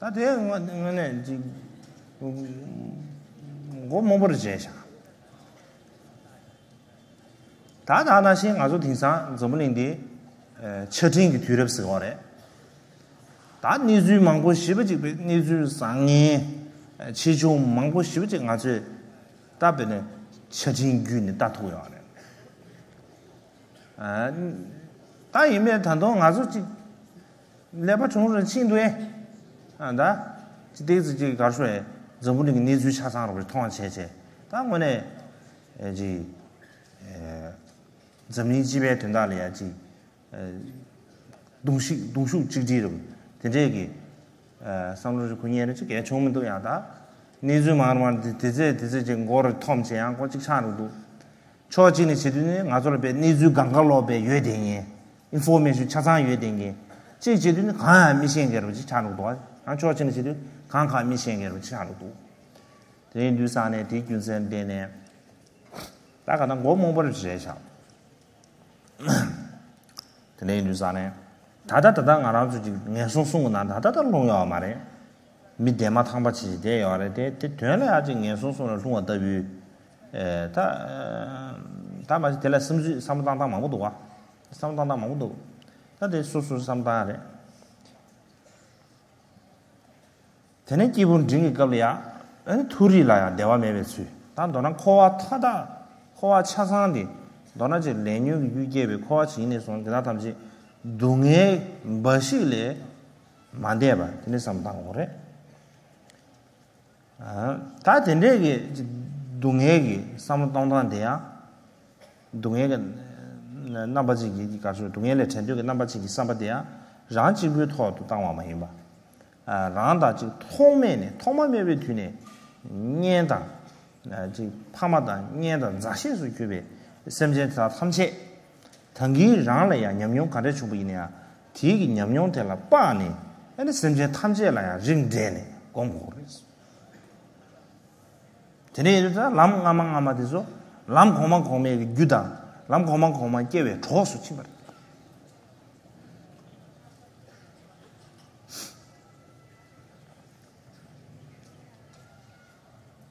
ད་དེ་དངོས་དངོས་གནས་ཅིག་མགོ་རྨོངས་པ་རུ་བྱས་ཤག་ད་ད་ནང་བཞིན་ང་ཚོ་དེང་སང་འཛམ་བུ་གླིང་འདི་ཆ་འཕྲིན་གྱི་དུས་རབས་ཟེར་བ་རེད། ད་གནས་ཚུལ་མང་པོ་ཞེ་པོ་ཅིག་པའི་གནས་ཚུལ་བཟང་ངན་ཆེ་ཆུང་མང་པོ་ཞེ་པོ་ཅིག་ང་ཚོས་ད་དཔེར་ན་ཆ་འཕྲིན་བརྒྱུད་ནས་ལྟ་ཐུབ་ཡོད་རེད། ད་ཡིན་མིན་ད་དུང་ང་ཚོ་ཅིག་ཀླད་པ་གྲུང་རུ་ཕྱིན་འདུག་ཨེ། ད་ཅི་ཏིག་ཙི་ཅིག་གར་ཤོ་ཨེ་འཛམ་བུ་གླིང་གི་གནས་ཚུལ་ཆ་ཚང་རུ་མཐོང་བྱས་བྱས། ད་དངོས་གནས་ཅིག་འཛམ་གླིང་སྤྱི་པའི་དོན་དག་ལ་ཡ་ཅིག་གདུང་ཤུགས་གདུང་ཤུགས་གཅིག་སྒྲིལ་རུ་དེ་འདྲས་ཀྱི་བསམ་བློ་རེ་འཁོར་མཁན་རེ་ཅིག་གལ་བྱུང་མི་འདུག་ཡང་ད་གནས་ཚུལ་མང་རུ་མང་རུ་དེ་དེ་ཚེ་དེ་ཚེ་ཅིག་མགོ་རུ་འཐོམ་བྱས་ཡང་ཁོ་གཅིག་ཆགས་རུ་འདུག་ཕྱོགས་གཅིག་ནས་བྱེད་དུས་ནི་ང་ཚོ་ལ་དཔེ་གནས་ཚུལ་གང་ག་ལོག་པའི་ཡོད་དེ་ངེས། ཨིན་ཕོར་མེ་ཤོན་ཆ་ཚང་ཡོད་དེ་ངེས། གཅིག་བྱེད་དུས་ནི་གང་ཡང་མི་ཤེས་མཁན་རུ་ཅིག་ཆགས་འགྲོ་འདུག་ཡང་ཕྱོགས་གཅིག་ནས་བྱེད་དུས་གང་གང་མི་ཤེས་མཁན་རུ་ཅིག་ཆགས་འགྲོ་འདུག་དེ་ཡིན་དུས་ཙང་ནས་དེའི་རྒྱུ་མཚན་བརྟེན་ནས་ད་ག་ད་མགོ་རྨོངས་པ་རུ་ཅིག་རེད་ཤག་དེ་འདྲ་ཡིན་དུས་ཙང་ནས་ད་ལྟ་ད་ལྟ་ང་རང་ཚོ་ཅིག་ངན་སོང་གསུམ་གྱི་ནང་ད་ལྟ་ད་ལྷུང་ཡོད་མ་རེད། མི་འདས་མ་ཐག་པ་ཅིག་བསྡད་ཡོད་རེད་དེ། དེ་དོན་ལ་ཡ་ཅིག་ངན་སོང་གསུམ་ལ་ལྷུང་བ་ལྟ་བུའི་ཨེ་ད་ད་མ་གཞི་དེ་ལ་བསམ་ཚུལ་བསམ་བློ་བཏང་སྟངས་མང་པོ་འདུག་བ། བསམ་བློ་བཏང་སྟངས་མང་པོ་འདུག་ད་དེ་སོ་སོའི་བསམ་སྟངས་རེད། དེ་ནས་སྐྱེས་བུ་འབྲིང་གི་སྐབས་ལ་ཡ་ཨ་ནི་མཐོ་རིས་ལ་ཡང་བདེ་བ་མེད་པའི་ཚུལ། ད་མདོར་ན་འཁོར་བ་མཐའ་དག་འཁོར་བ་ཆ་ཚང་དེ་མདོར་ན་ཅིག་ལས་ཉོན་གྱི་རྒྱུས་སྐྱེས་པའི་འཁོར་བ་ཅིག་ཡིན་ནས་བཟུང་དེ་དག་ཐམས་ཅད་སྡུག་བསྔལ་འབའ་ཞིག་ལས་མ་འདས་པ་དེ་འདྲའི་བསམ་བློ་བཏང་དགོས་རེད། ད་དེ་འདྲས་ཀྱི་སྡུག་བསྔལ་གྱི་བསམ་བློ་གཏོང་སྟངས་དེ་ཡང་སྡུག་བསྔལ་གྱི་རྣམ་པ་ཅིག་གི་ག་ཚོད་སྡུག་བསྔལ་ལས་བྲལ་འདོད་ཀྱི་རྣམ་པ་ཅིག་གི་བསམ་པ་དེ་ཡང་རང་གཅིག་པུའི་ཐོག་ཏུ་བཏང་བ་མ་ཡིན་པ། རང་དང་གཅིག་ཐོག་མེད་ནས་ཐོག་མ་མེད་པའི་དུས་ནས་གཉེན་དང་ཅིག་ཕ་མ་དང་གཉེན་དང་མཛའ་བཤེས་སུ་གྱུར་པའི་སེམས་ཅན་དེ་དག་ཐམས་ཅད་ད་གིན་རང་ལ་ཡང་ཉམས་མྱོང་ག་འདྲ་བྱུང་བ་ཡིན་ན་ཡང་དེའི་གི་ཉམས་མྱོང་དེ་ལ་དཔག་ནས་ཨ་ནི་སེམས་ཅན་ཐམས་ཅད་ལ་ཡང་རིགས་འགྲེ་ནས་སྒོམ་དགོས་རེད། དེ་ནས་ཡིན་དུས་ད་ལམ་སྔ་མ་སྔ་མ་དེ་ཚོ་ལམ་གོང་མ་གོང་མའི་གི་རྒྱུ་དང་ལམ་གོང་མ་གོང་མ་སྐྱེ་བའི་གྲོགས་སུ་ཕྱིན་པ་རེད།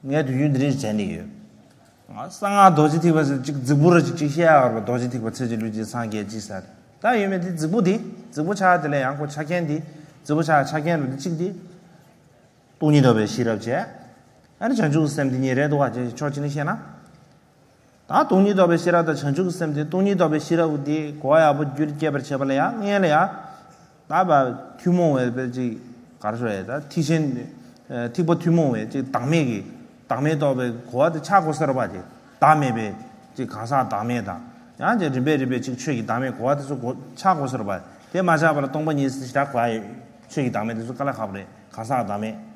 ངས་དུས་རྒྱུན་འདི་རིགས་བྱས་ནས་ཡོད། གསང་སྔགས་རྡོ་རྗེ་ཐེག་པ་ཟེར་གཅིག་རྫིག་པོ་ར་གཅིག་གཅིག་བཤད་ཡག་ར་བ། རྡོ་རྗེ་ཐེག་པ་ཚེ་གཅིག་ལུས་གཅིག་སངས་རྒྱས་གཅིག་ཟེར། ད་ཡོད་མེད་དེ་རྫིག་པོ་དེ་རྫིག་པོ་ཆགས་དེ་ལས་ཡང་ཁོ་ཆ་རྐྱེན་དེ་རྫིག་པོ་ཆགས་ཆ་རྐྱེན་རུ་དེ་གཅིག་དེ། སྟོང་ཉིད་རྟོགས་པའི་ཤེས་རབ་བྱས། ཨ་ནི་བྱང་ཆུབ་ཀྱི་སེམས་དེ་གཉིས་རེད་འདུག་བ། ཅེས་ཕྱོགས་གཅིག་ནས་བཤད་ན། ད་སྟོང་ཉིད་རྟོགས་པའི་ཤེས་རབ་དང་བྱང་ཆུབ་ཀྱི་སེམས་དེ། སྟོང་ཉིད་རྟོགས་པའི་ཤེས་རབ་དེ་གོ་བ་ཡག་པོ་རྒྱུད་སྐྱེད་པར་བྱེད་པ་ལ་ཡང་སྔོན་ལ་ཡང་། ད་བ་ཐུན་མོང་བའི་དཔེ་ཅིག་ག་རེ་ཞུ་ཡ། ད་ཐེག་ཆེན། ཐེག་པ་ཐུན་མོང་བའི་ཅིག་བདག་མེད་ཀྱི། བདག་མེད་རྟོགས་པའི་གོ་བ་དེ་ཆགས་དགོས་ས་རེད་བ། དེ་བདག་མེད་པའི་ཅིག་གང་ཟག་བདག་མེད་དང་། ཡང་ཅིག་རིམ་པས་རིམ་པས་ཅིག་ཆོས་ཀྱི་བདག་མེད་གོ་བ་དེ་ཚོ་གོ་ཆགས་དགོས་ས་རེད་བ། དེ་མ་ཆགས་པར་སྟོང་པ་ཉིད་ཞེས་གོ་བ་ཡོད། ཆོས་ཀྱི་བདག་མེད་དེ་ཚོ་དཀའ་ལས་ཁག་པོ་རེད། གང་ཟག་བདག་མེད།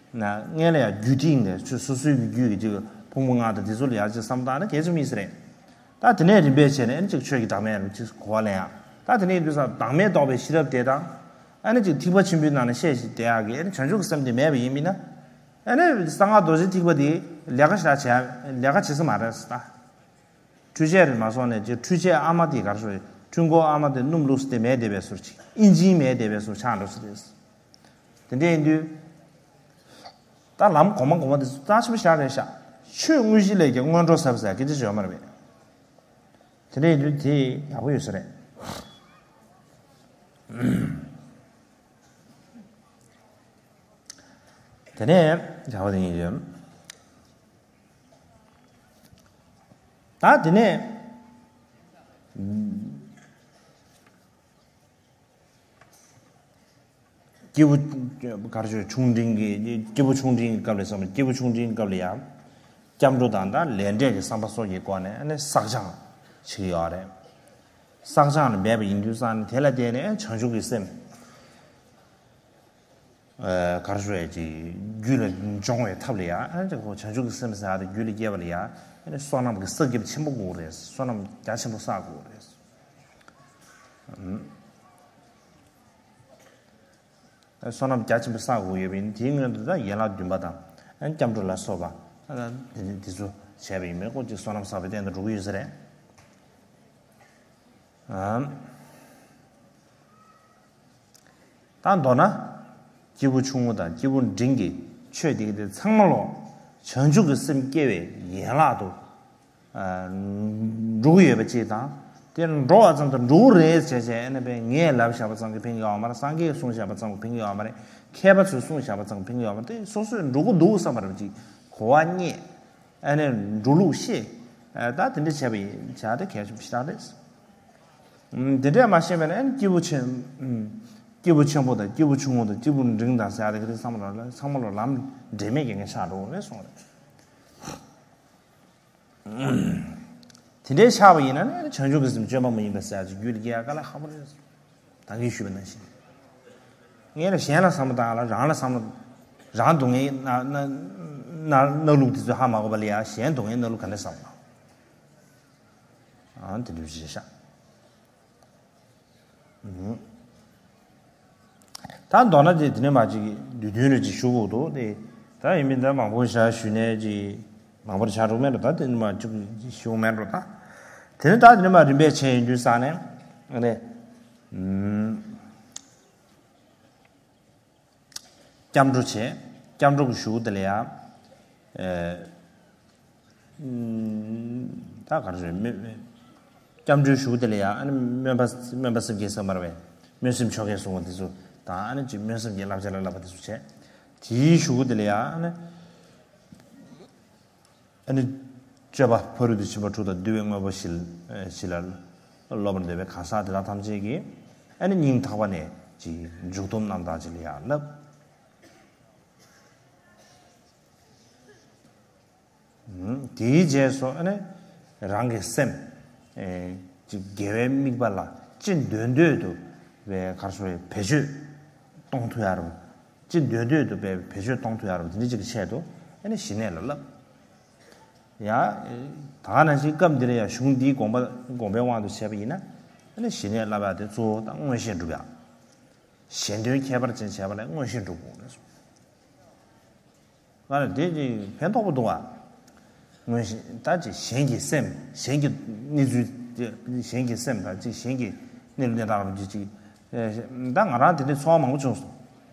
ན་སྔོན་ལ་ཡང་རྒྱུད་སྟེང་ནས་ཆོས་སོ་སོའི་གི་རྒྱུད་ཀྱི་ཅིག་ཕུང་པོ་ལྔ་དང་དེ་ཚོ་ལ་ཡང་ཅིག་བསམ་བཏང་ན་གལ་ཆེན་པོ་ཡིན་ས་རེད། ད་དེ་ནས་རིམ་པས་བྱས་ནས་ཨ་ནི་ཅིག་ཆོས་ཀྱི་བདག་མེད་ལ་ཅིག་གོ་བ་ལེན་ཡག་ད་དེ་ནས་དུས་སང་བདག་མེད་རྟོགས་པའི་ཤེས་རབ་དེ་དང་། ཨ་ནི་ཅིག་ཐེག་པ་ཆེན་པོའི་ནང་ནས་བཤད་བཞིན་བསྡད་ཡག་གི་ཨ་ནི་བྱང་ཆུབ་ཀྱི་སེམས་དེ་མེད་པ་ཡིན་མིན་ན། ཨ་ནི་གསང་སྔགས་རྡོ་རྗེ་ཐེག་པ་དེ་ལས་ཀ་ཞེ་དྲག་བྱས། ལས་ཀ་བྱེད་ས་མ་རེད་ད། འཕྲུལ་ཆས་རེད་མ་སོང་ནས་ཅིག་འཕྲུལ་ཆས་ཨ་མ་དེ་ག་རེ་ཞུ། འཕྲུལ་འཁོར་ཨ་མ་དེ་སྣུམ་བླུགས་ཏེ་མེ་དེ་བས་སོར་ཅིག་ཨིན་ཇིན་མེ་དེ་བས་སོར་ཆགས་འགྲོ་ས་རེད། དེ་འདྲ་ཡིན་དུས། ད་ལམ་གོང་མ་གོང་མ་དེ་ཚོ་རྩ་ཆེན་པོ་ཞེ་དྲག་རེད་ཤག་ཆོས་དངོས་གཞི་ལས་ཀྱང་སྔོན་འགྲོ་ཟབ་ཟེར་སྐད་ཆ་ཡོད་མ་རེད་པས། དེ་འདྲ་ཡིན་དུས་དེ་ཡག་པོ་ཡོད་ས་རེད། དེ་ནས་ཡག་པོ་དེ་ཡིན་ཡོད། ད་དེ་ནས། སྐྱེས་བུ་གར་ཆོས་ཆུང་འབྲིང་གི་སྐྱེས་བུ་ཆུང་འབྲིང་གི་སྐབས་ལ་བསམ། སྐྱེས་བུ་ཆུང་འབྲིང་གི་སྐབས་ལ་ཡང་སྐྱབས་འགྲོ་དང་ད་ལས་འབྲས་ཀྱི་བསམ་པ་སོགས་ཀྱི་སྒོ་ནས་ཨ་ནི་བསགས་སྦྱང་བྱེད་ཀྱི་ཡོད་རེད། བསགས་སྦྱང་ལ་འབད་པ་ཡིན་དུས་ཙང་ནས་དེ་ལ་བརྟེན་ནས་བྱང་ཆུབ་ཀྱི་སེམས་གར་ཆོས་ཀྱི་རྒྱུད་ལ་སྦྱོང་བའི་ཐབས་ལ་ཡང་ཨ་ནི་བྱང་ཆུབ་ཀྱི་སེམས་ཟེར་ཡག་དེ་རྒྱུད་ལ་སྐྱེས་པ་ལ་ཡང་ཨ་ནི་བསོད་ནམས་ཀྱི་བསགས་རྒྱབ་ཆེན་པོ་དགོས་རེད། བསོད་ནམས་རྒྱ་ཆེན་པོ་བསགས་དགོས་རེད། བསོད་ནམས་རྒྱ་ཆེན་པོ་བསགས་དགོས་ཡོད་པ་ཡིན། དེའི་སྔོན་དུ་ད་ཡན་ལག་བདུན་པ་དང་སྐྱབས་འགྲོ་ལ་སོགས་པ་དེ་ཚོ་བྱས་པ་ཡིན་པས་ཁོ་ཅིག་བསོད་ནམས་བསགས་པའི་རྟེན་དུ་འགྲོ་གི་ཡོད་ས་རེད། ད་མདོར་ན་སྐྱེས་བུ་ཆུང་ངུ་དང་སྐྱེས་བུ་འབྲིང་གི་ཆོས་དེ་ག་དེ་ཚང་མ་ལོ་བྱང་ཆུབ་ཀྱི་སེམས་སྐྱེ་བའི་ཡན་ལག་ཏུ་འགྲོ་གི་ཡོད་པ་ཅིག་དང་། དེ་འགྲོ་བ་ཙམ་དུ་འགྲོ་གི་རེད་ཟེར་བྱས་ཨ་ནི་པས་ངས་ལབ་བཞག་པ་ཙམ་གྱིས་ཕན་གྱི་ཡོད་མ་རེད། སངས་རྒྱས་གསུངས་བཞག་པ་ཙམ་གྱིས་ཕན་གྱི་ཡོད་མ་རེད། མཁས་པ་ཚོས་གསུངས་བཞག་པ་ཙམ་གྱིས་ཕན་གྱི་ཡོད་མ་རེད། དེ་སོ་སོས་འགྲོ་གི་འདུག་བསམ་པ་རེད་ཅིག་གོ་བ་རྙེད། ཨ་ནི་འགྲོ་ལུགས་ཤེས། ད་དེ་འདྲ་བྱས་པ་ཡིན་བྱས་ཏེ་གལ་ཆེན་པོ་ཞེ་དྲག་རེད། དེ་འདྲས་མ་ཤེས་པས་ན་ཨ་ནི་སྐྱེས་བུ་ཆེན། སྐྱེས་བུ་ཆེན་པོ་དང་སྐྱེས་བུ་ཆུང་ངུ་དང་སྐྱེས་བུ་འབྲིང་དང་ཟེར་ཡག་དེ་ག་དེ་ཚང་མ་ལ་ཚང་མ་ལ་ལམ་འབྲེལ་མེད་ཀྱི་ངས་ཆགས་འགྲོ་གི་རེད་གསུངས་རེད། དེ་འདྲའི་ཆགས་པ་ཡིན་ན་ནི་བྱང་ཆུབ་ཀྱི་སེམས་སྤྱོད་པ་མ་ཡིན་པ་ཟེར་ཡག་ཅིག་རྒྱུད་ལ་སྐྱེ་ཡག་དཀའ་ལས་ཁག་པོ་རེད། ད་གིན་ཞུས་པ་ནང་བཞིན། ངས་ལ་གཞན་ལ་བསམ་བློ་བཏང་ལ་རང་ལ་བསམ་བློ། རང་སྡུག་བསྔལ་ན་ན་ན་གནས་ལུགས་དེ་ཚོ་ཧ་མ་གོ་བ་ལ་ཡ་གཞན་སྡུག་བསྔལ་གནས་ལུགས་ག་འདྲ་བསམ་བློ། ཨང་དེ་འདྲ་བྱས་ཤག་ད་མདོར་ན་དེ་དེ་ནས་མ་ཅིག་དུས་རྒྱུན་རེ་ཅིག་ཞུ་དགོས་འདུག་དེ། ད་ཡིན་མིན་ད་མང་པོ་བཞག་ཞུས་ནས་ཅིག་མང་པོ་ཆགས་འགྲོ་མེད་འགྲོ། ད་དེ་ནས་མ་ཅིག་ཞུ་མེད་འགྲོ་ད། དེ་ནས་ད་དེ་ནས་མ་རིམ་པས་བྱས་ཡིན་དུས་ས་ནས་ཨ་ནི། སྐྱབས་འགྲོ་བྱས། སྐྱབས་འགྲོ་གི་གཞུག་དེ་ལ་ཡང་། ཨེ། ད་ག་རེ་རེད། སྨོན། སྐྱབས་འགྲོའི་གཞུག་དེ་ལ་ཡང་ཨ་ནི་སྨོན་པ་སྨོན་པ་སེམས་བསྐྱེད་ཟེར་མ་རེད་པས། སྨོན་སེམས་ཆོ་གས་གསུངས་པ་དེ་ཚོ་དང་ཨ་ནི་ཅིག་སྨོན་སེམས་ཀྱི་བསླབ་བྱ་ལ་བསླབ་པ་དེ་ཚོ་བྱས། དེའི་གཞུག་དེ་ལ་ཡང་ཨ་ནི། ཨ་ནི་སྤྱོད་པ་ཕ་རོལ་ཏུ་ཕྱིན་པ་དྲུག་དང་འདུལ་བའི་དངོས་པོ་བཞི་ལ་སློབ་པར་འདོད་པའི་གང་ཟག་དེ་དག་ཐམས་ཅད་ཀྱིས་ཨ་ནི་སྙིང་ཐག་པ་ནས་ཀྱི་མཇུག་སྡོམ་རྣམ་དག་ཅིག་ལ་ཡང་བསླབ། དེའི་རྗེས་སུ་ཨ་ནི་རང་གི་སེམས། ཨེ། ཅིག་དགེ་བའི་དམིགས་པ་ལ་ཅི་འདོད་འདོད་དུ་བའི་གར་སོ་བའི་བེད་སྤྱོད་གཏོང་ཐུབ་ཡ་རུ། ཅི་འདོད་འདོད་དུ་བའི་བེད་སྤྱོད་གཏོང་ཐུབ་ཡ་རུ་དེ་འདྲ་ཅིག་གི་ཆེད་དུ་ཨ་ནི་ཞི་གནས་ལ་བསླབ། ཡ། ད་ག་ནང་བཞིན་སྐབས་འདིར་ཡང་གཞུང་འདིའི་དགོངས་པ་དགོངས་པའི་དབང་དུ་བྱས་པ་ཡིན་ན་ཨ་ནི་ཞི་གནས་བསླབ་ཡ་དེ་གཙོ་བོ་དང་མངོན་ཤེས་སྒྲུབ་ཡ། གཞན་དོན་ཁྱད་པར་ཅན་བྱས་པ་ལས་མངོན་ཤེས་སྒྲུབ་དགོས་རེད་གསུངས། ང་ལ་དེ་ཅིག་ཕན་ཐོགས་པོ་འདུག་བ། མངོན་ཤེས་ད་ཅིག་གཞན་གྱི་སེམས་གཞན་གྱི་གནས་ཚུལ་གཞན་གྱི་སེམས་དང་ཅིག་གཞན་གྱི་གནས་ལུགས་གནས་སྟངས་རབ་ཅིག་ཅིག་ད་ང་རང་དེ་འདྲའི་ཚོར་བ་མང་པོ་བྱུང་སོང་།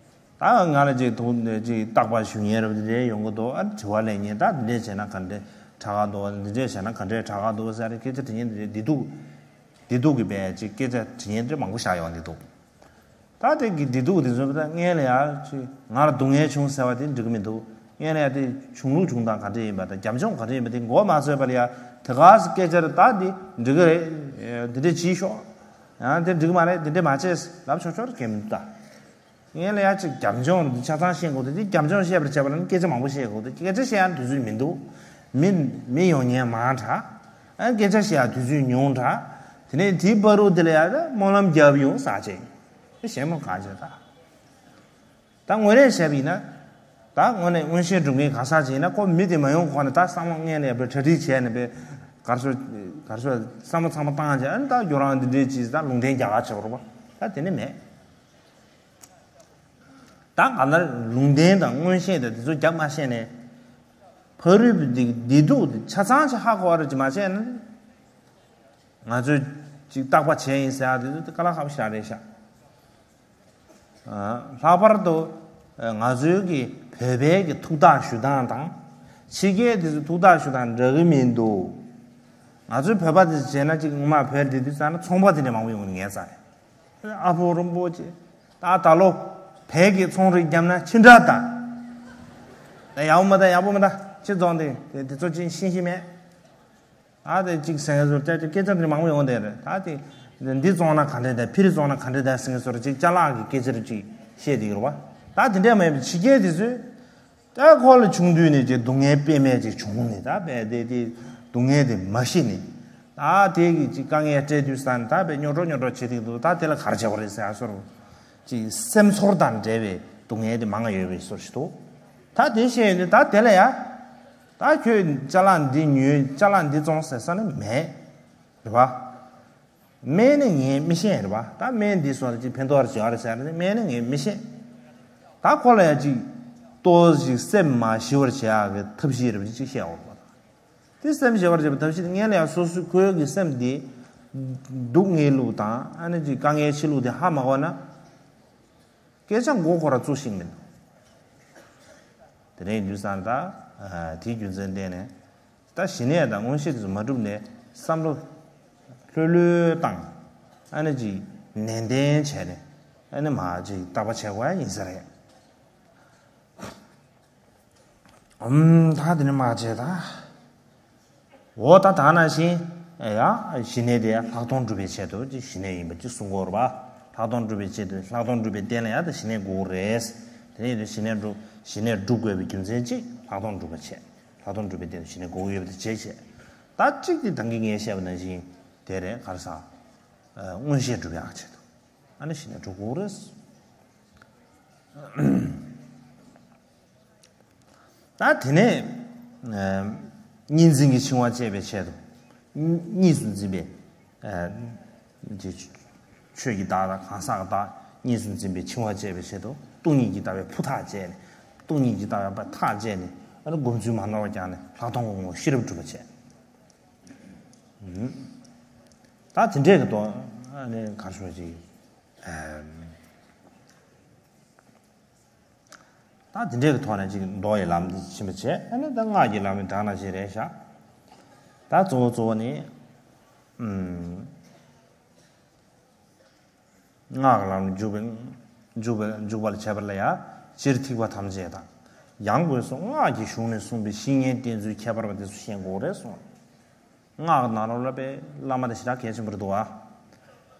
ད་ང་ལ་ཅིག་དུ་ཅིག་རྟག་པར་ཞུ་མཁན་རབ་དེ་འདྲའི་ཡོང་གི་འདུག་ཨ་དྲི་བ་ལེན་མཁན། ད་འདི་འདྲས་བྱས་ན་ག་འདྲས་དྲག་ག་འདུག་འདི་འདྲས་བྱས་ན་ག་འདྲས་དྲག་ག་འདུག་ཟེར་སྐད་ཆ་དྲི་མཁན་དེ་འདྲས་བདེ་སྡུག་བདེ་སྡུག་གི་བས་ཅིག་སྐད་ཆ་དྲི་མཁན་དེ་མང་པོ་བཞག་ཡོང་གི་འདུག་ད་དེ་གི་བདེ་སྡུག་དེ་ཚོ་ད་སྔོན་ལ་ཡ་ཅིག་ང་ལ་སྡུག་བསྔལ་བྱུང་ཟེར་བ་དེ་འགྲིག་གི་མི་འདུག་སྔོན་ལ་ཡ་དེ་བྱུང་ལུགས་བྱུང་སྟངས་ག་འདྲས་ཡིན་པ་དང་རྒྱབ་ལྗོངས་ག་འདྲས་ཡིན་པ་དེ་མགོ་མ་ཚོས་པར་ཡ་དེ་ག་སེ་སྐད་ཆ་རེ་ད་འདི་འགྲིག་གི་རེད། འདི་འདྲས་བྱེད་ཤོག་ཡང་དེ་འགྲིག་གི་མ་རེད། འདི་འདྲས་མ་བྱེད་ལབ་ཆོག་ཆོག་རེད་གལ་མི་འདུག་ད། ངས་ལ་ཡ་གཅིག་རྒྱབ་ལྗོངས་འདི་ཆ་ཚང་ཤེས་དགོས་ཏེ། འདི་རྒྱབ་ལྗོངས་བཤད་པར་བྱས་པ་ལ་ནི་སྐད་ཆ་མང་པོ་བཤད་དགོས་ཏེ། སྐད་ཆ་བཤད་ཡ་དུས་ཚོད་མི་འདུག་མི་མི་ཡོང་མཁན་མང་དྲགས། ཨ་སྐད་ཆ་བཤད་ཡ་དུས་ཚོད་ཉུང་དྲགས། དེ་ནས་དེའི་བར་དུ་དེ་ལ་ཡ་སྨོན་ལམ་རྒྱབ་ཡོང་ཟེར་བྱས། དེ་གཞན་མ་གང་བྱས་ད། ད་དངོས་གནས་བཤད་པ་ཡིན་ན། ད་དངོས་གནས་མངོན་ཤེས་སྒྲུབ་མཁན་གང་ཟག་ཅིག་ཡིན་ན་ཁོ་མི་དེ་མ་ཡོང་གོང་ནས་ད་བསམ་བློ་སྔོན་ནས་ཡར་གྲ་སྒྲིག་བྱས་ནས་པས་གར་སོ་གར་སོ་བསམ་བློ་ཚང་མ་བཏང་བྱས། ཨ་ནི་ད་ཁྱོད་རང་འདི་འདྲས་ཅིག་ད་ལུང་བསྟན་རྒྱག་ག་བྱེད་པ་རེད་པ། ད་དེ་ནི་མེད། ད་ག་ལ་ལུང་བསྟན་དང་མངོན་ཤེས་དང་དེ་ཚོ་རྒྱབ་མ་བཤད་ནས། ཕ་རོལ་པོའི་བདེ་བདེ་སྡུག་དེ་ཆ་ཚང་ཅིག་ཧ་གོ་བ་རེ་ཅིག་མ་བྱས་ན། ང་ཚོས་ཅིག་བརྟག་པ་བྱས་ཡིན་ཟེར་ཡ་དེ་ཚོ་དེ་དཀའ་ལས་ཁག་པོ་ཞིག་རེད་ཤག་ལྷག་པར་དུ་ང་ཚོའི་གི་བོད་པའི་གི་ཐུགས་ཐག་ཞུ་སྟངས་དང་། ཕྱི་རྒྱལ་དེ་ཚོའི་ཐུགས་ཐག་ཞུ་སྟངས་འདྲ་གི་མི་འདུག་ང་ཚོའི་བོད་པ་དེ་ཚོ་བྱས་ན་ཅིག་ངོ་མ་བོད་དེ་དུས་ཙམ་ན་ཚོང་པ་དེ་འདྲ་མང་པོ་ཡོང་གི་ངའི་རྩ་རེད། ཨ་ཕོ་རིན་པོ་ཆེ། ད་ད་ལོ་བོད་ཀྱི་ཚོང་རིགས་བརྒྱབ་ན་ཕྱི་འདྲ་ད། ད་ཡག་པོ་མ་ད་ཡག་པོ་མ་ད་ཕྱི་རྫོང་དེ་དེ་དེ་ཚོ་ཅིག་ཤེས་ཤེས་མེད། ད་དེ་གཅིག་ཟེར་མཁན་ཚོ་སྐད་ཆ་སྐད་ཆ་དེ་མང་པོ་ཡོང་བསྡད་རེད། ད་དེ་འདི་བཙོང་ན་ག་འདྲ་ད། ཕིར་བཙོང་ན་ག་འདྲ་ད་ཟེར་མཁན་ཚོར་ཅིག་ཅ་ལག་གི་སྐད་ཆ་རེ་ཅིག་བཤད་བསྡད་ཀྱི་རེད་པ། ད་དེ་འདྲ་མ་ཡིན་པའི་ཕྱི་རྒྱལ་དེ་ཚོས། ད་ཁོ་ལ་ཆུང་དུས་ནས་ཀྱི་སྡུག་བསྔལ་དཔེ་མེད་ཅིག་བྱུང་ནས། ད་བས་དེ་དེ་སྡུག་བསྔལ་དེ་མ་ཤི་ནས། ད་དེ་གི་ཅིག་དཀའ་ངལ་སྤྲད་དུས་ས་ནས་ད་བས་རྙོག་དྲ་རྙོག་དྲ་བྱེད་ཐིག་འདུག་ད་དེ་ལ་ག་རེ་བྱེད་པ་རེད་ཟེར་ཡ་སོར། ཅིག་སེམས་ཚོར་དང་འབྲེལ་བའི་སྡུག་བསྔལ་དེ་མང་ང་ཡོད་པའི་སོར་ཞིག་འདུག་ད་དེ་བཤད་ཡོད་ནས་ད་དེ་ལ་ཡ། ད་ཁྱོད་ཅ་ལག་འདི་ཉོས་ཅ་ལག་འདི་བཙོང་ཟེར་ས་ནི་མེད། རེད་པ། སྨན་ནི་ངས་མི་ཤེས་རེད་པ། ད་སྨན་འདི་སོགས་ལ་ཅིག་ཕན་ཐོགས་རེ་བྱེད་ཡ་རེད་ཟེར་ནི་སྨན་ནི་ངས་མི་ཤེས། ད་ཁོ་ལ་ཡ་ཅིག་ཏོག་ཙམ་ཅིག་སེམས་མ་ཞི་བར་བྱེད་ཡ་གི་ཐབས་ཤེས་རེ་བ་ཅིག་བཤད་འོང་བ་དང་། དེ་སེམས་ཞི་བར་བྱེད་པའི་ཐབས་ཤེས་དེ་སྔོན་ལ་ཡ་སོ་སོའི་ཁོའི་གི་སེམས་དེ་སྡུག་བསྔལ་ལུགས་དང་ཨ་ནི་ཅིག་དཀའ་ངལ་ཆེ་ལུགས་དེ་ཧ་མ་གོ་ན། སྐད་ཆ་མགོ་ཁོ་ར་བཙུགས་ཤེས་མི་འདུག་དེ་འདྲ་ཡིན་དུས་ཙང་ད་དེའི་རྒྱུ་མཚན་བརྟེན་ནས། ད་ཞི་གནས་དང་མངོན་ཤེས་དེ་ཚོ་མ་གྲུབ་ནས་བསམ་བློ་ལྷོད་ལྷོད་བཏང་། ཨ་ནི་ཅིག་ནན་ཏན་བྱས་ནས་ཨ་ནི་མ་ཅིག་བརྟག་པ་བྱེད་དགོས་ཡ་ཡིན་ས་རེད། ཨམ་ད་དེ་ནི་མ་བྱས་ད། འོ་ད་ད་ནང་བཞིན་ཡ་ཞི་གནས་དེ་ལྷག་མཐོང་སྒྲུབ་པའི་ཆེད་དུ་ཅིག་ཞི་གནས་ཡིན་པ་ཅིག་གསུང་གི་ཡོད་རེད་པ། ལྷག་མཐོང་སྒྲུབ་པའི་ཆེད་དུ་ལྷག་མཐོང་སྒྲུབ་པའི་རྟེན་ལ་ཡ་ད་ཞི་གནས་དགོས་རེད། དེ་ནས་ཞི་གནས་སྒྲུབ་ཞི་གནས་སྒྲུབ་དགོས་པའི་རྒྱུ་མཚན་གཅིག་ལྷག་མཐོང་སྒྲུབ་པ་བྱས། ལྷག་མཐོང་སྒྲུབ་པའི་རྟེན་དུ་ཞི་གནས་དགོས་ཀྱི་ཡོད་པ་དེ་བྱས་བྱས། ད་གཅིག་དེ་ད་གིན་ངས་བཤད་པ་ནང་བཞིན་དེ་རེད། ག་རེ་ཟེར། མངོན་ཤེས་སྒྲུབ་ཡག་ཆེད་དུ་ཨ་ནི་ཞི་གནས་སྒྲུབ་དགོས་རེད། ད་དེ་ནས་གཉིས་འཛིན་གྱི་འཆིང་བ་བཅད་པའི་ཆེད་དུ། གཉིས་སུ་འཛིན་པའི་ཆོས་ཀྱི་བདག་དང་གང་ཟག་གི་བདག་གཉིས་སུ་འཛིན་པའི་འཆིང་བ་བཅད་པའི་ཆེད་དུ། སྟོང་ཉིད་ཀྱི་ལྟ་བའི་ཕུ་ཐག་བཅད་ནས། སྟོང་ཉིད་ཀྱི་ལྟ་བའི་ཕུ་ཐག་བཅད་ནས་ཨ་ནི་སྒོམ་ཚུལ་མ་ནོར་བ་བསྐྱངས་ནས་ལྷག་མཐོང་གི་ངོ་བོ་ཤེས་རབ་སྒྲུབ་པ་བྱས། ད་དེ་འདྲས་ཀྱི་དོན་ཨ་ནི་གར་ཤོར་ཅིག་ད་དེ་འདྲས་ཀྱི་ཐོག་ནས་ཅིག་མདོ་ཡི་ལམ་འདི་ཕྱིན་པ་བྱས། ཨ་ནི་ད་སྔགས་ཀྱི་ལམ་ནི་དྲག་ན་ཞིག་རེད་ཤག་ད་གཙོ་བོ་གཙོ་བོ་ནི། ཨམ། སྔགས་ཀྱི་ལམ་ནི་འཇུག་པའི་འཇུག་པའི་འཇུག་པ་ལ་བྱེད་པ་ལ་ཡང་སྤྱིར་ཐེག་པ་ཐམས་ཅད་དང་། ཡང་སྒོས་སུ་སྔགས་ཀྱི་གཞུང་ནས་གསུངས་པའི་བཤེས་གཉེན་བསྟེན་ཚུལ་ཁྱད་པར་བ་དེ་ཚོ་ཤེས་དགོས་རེད་གསུངས། སྔགས་ནང་ལོགས་ལ་པའི་བླ་མ་དེ་ཞེ་དྲག་གལ་ཆེན་པོ་རེད་འདུག་བ།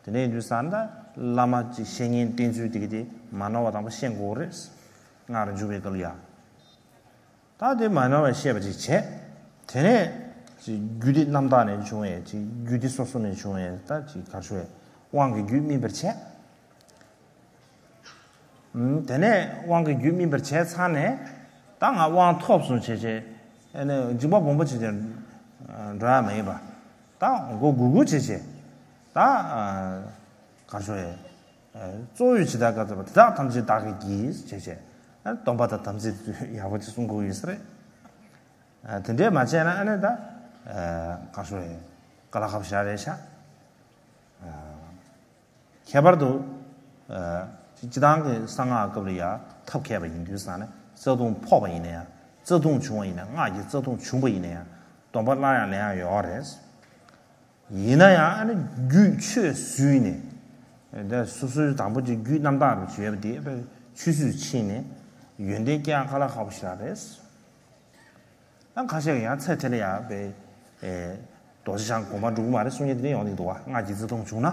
དེ་ནས་ཡིན་དུས་ཙང་ད་བླ་མ་ཅིག་བཤེས་གཉེན་བསྟེན་ཚུལ་དེ་གི་དེ་མ་ནོར་བ་དང་པོ་ཤེས་དགོས་རེད། སྔགས་རུ་འཇུག་པའི་སྐབས་ལ་ཡ། ད་དེ་མ་ནོར་བ་ཤེས་པ་ཅིག་བྱས། དེ་ནས་ཅིག་རྒྱུད་སྡེ་རྣམ་དག་ནས་བྱུང་བའི་ཅིག་རྒྱུད་སྡེ་སོ་སོ་ནས་བྱུང་བའི་ད་ཅིག་ག་རེ་ཞུ་བའི་དབང་གི་རྒྱུད་སྨིན་པར་བྱས། ཨུམ། དེ་ནས་དབང་གི་རྒྱུད་སྨིན་པར་བྱས་ཚར་ནས། ད་ང་དབང་ཐོབ་སོང་བྱས་བྱས། ཨ་ནི་འཇིགས་པ་སྦོམ་པོ་བྱས་བྱས་འགྲོ་ཡ་མ་ཡིན་པ། ད་མགོ་སྒུར་སྒུར་བྱས་བྱས། ད་ག་རེ་ཞུ་ཡ། གཙོ་བོས་ཇི་ལྟར་བཀའ་སྩལ་པ། དེ་དག་ཐམས་ཅད་བདག་གིས་བགྱིས་བྱས་བྱས། སྡོམ་པ་དང་དམ་ཚིག་ཡག་པོ་ཅིག་སྲུང་དགོས་ཡོད་ས་རེད། དེ་འདྲས་མ་བྱས་ན་ཨ་ནི་ད་ག་རེ་ཞུ་ཡ། དཀའ་ལས་ཁག་པོ་ཞེ་དྲག་རེད་ཤག་ཁྱད་པར་དུ། སྤྱིར་བཏང་གི་གསང་སྔགས་སྐབས་ལ་ཡང་ཐབས་མཁས་པ་ཡིན་དུས་ཙང་ནས་རྩ་ལྟུང་ཕོག་པ་ཡིན་ན་ཡང་། རྩ་ལྟུང་བྱུང་བ་ཡིན་ན། སྔགས་ཀྱི་རྩ་ལྟུང་བྱུང་བ་ཡིན་ན་ཡང་སྡོམ་པ་སླར་ཡང་ལེན་ཡག་ཡོད་རེད། ཡིན་ན་ཡང་ཨ་ནི་རྒྱུད་ཆོས་བཟུང་ནས། ད་སོ་སོའི་དང་པོ་ཅིག་རྒྱུད་རྣམ་དག་རུ་བྱས་པ་དེ་ཆོས་སུ་ཕྱིན་ནས་ཡོན་ཏན་སྐྱེ་ཡག་དཀའ་ལས་ཁག་པོ་ཞིག་རེད། ཡང་ཁ་ཤས་ཀྱིས་ཡང་ཚེ་དེ་ལ་ཡང་པའི་རྡོ་རྗེ་འཆང་དགོངས་པ་འགྲུབ་ཀྱི་མ་རེད་གསུང་མཁན་དེ་འདྲ་ཡོང་གི་འདུག་བ། སྔགས་ཀྱི་རྩ་ལྟུང་བྱུང་ན་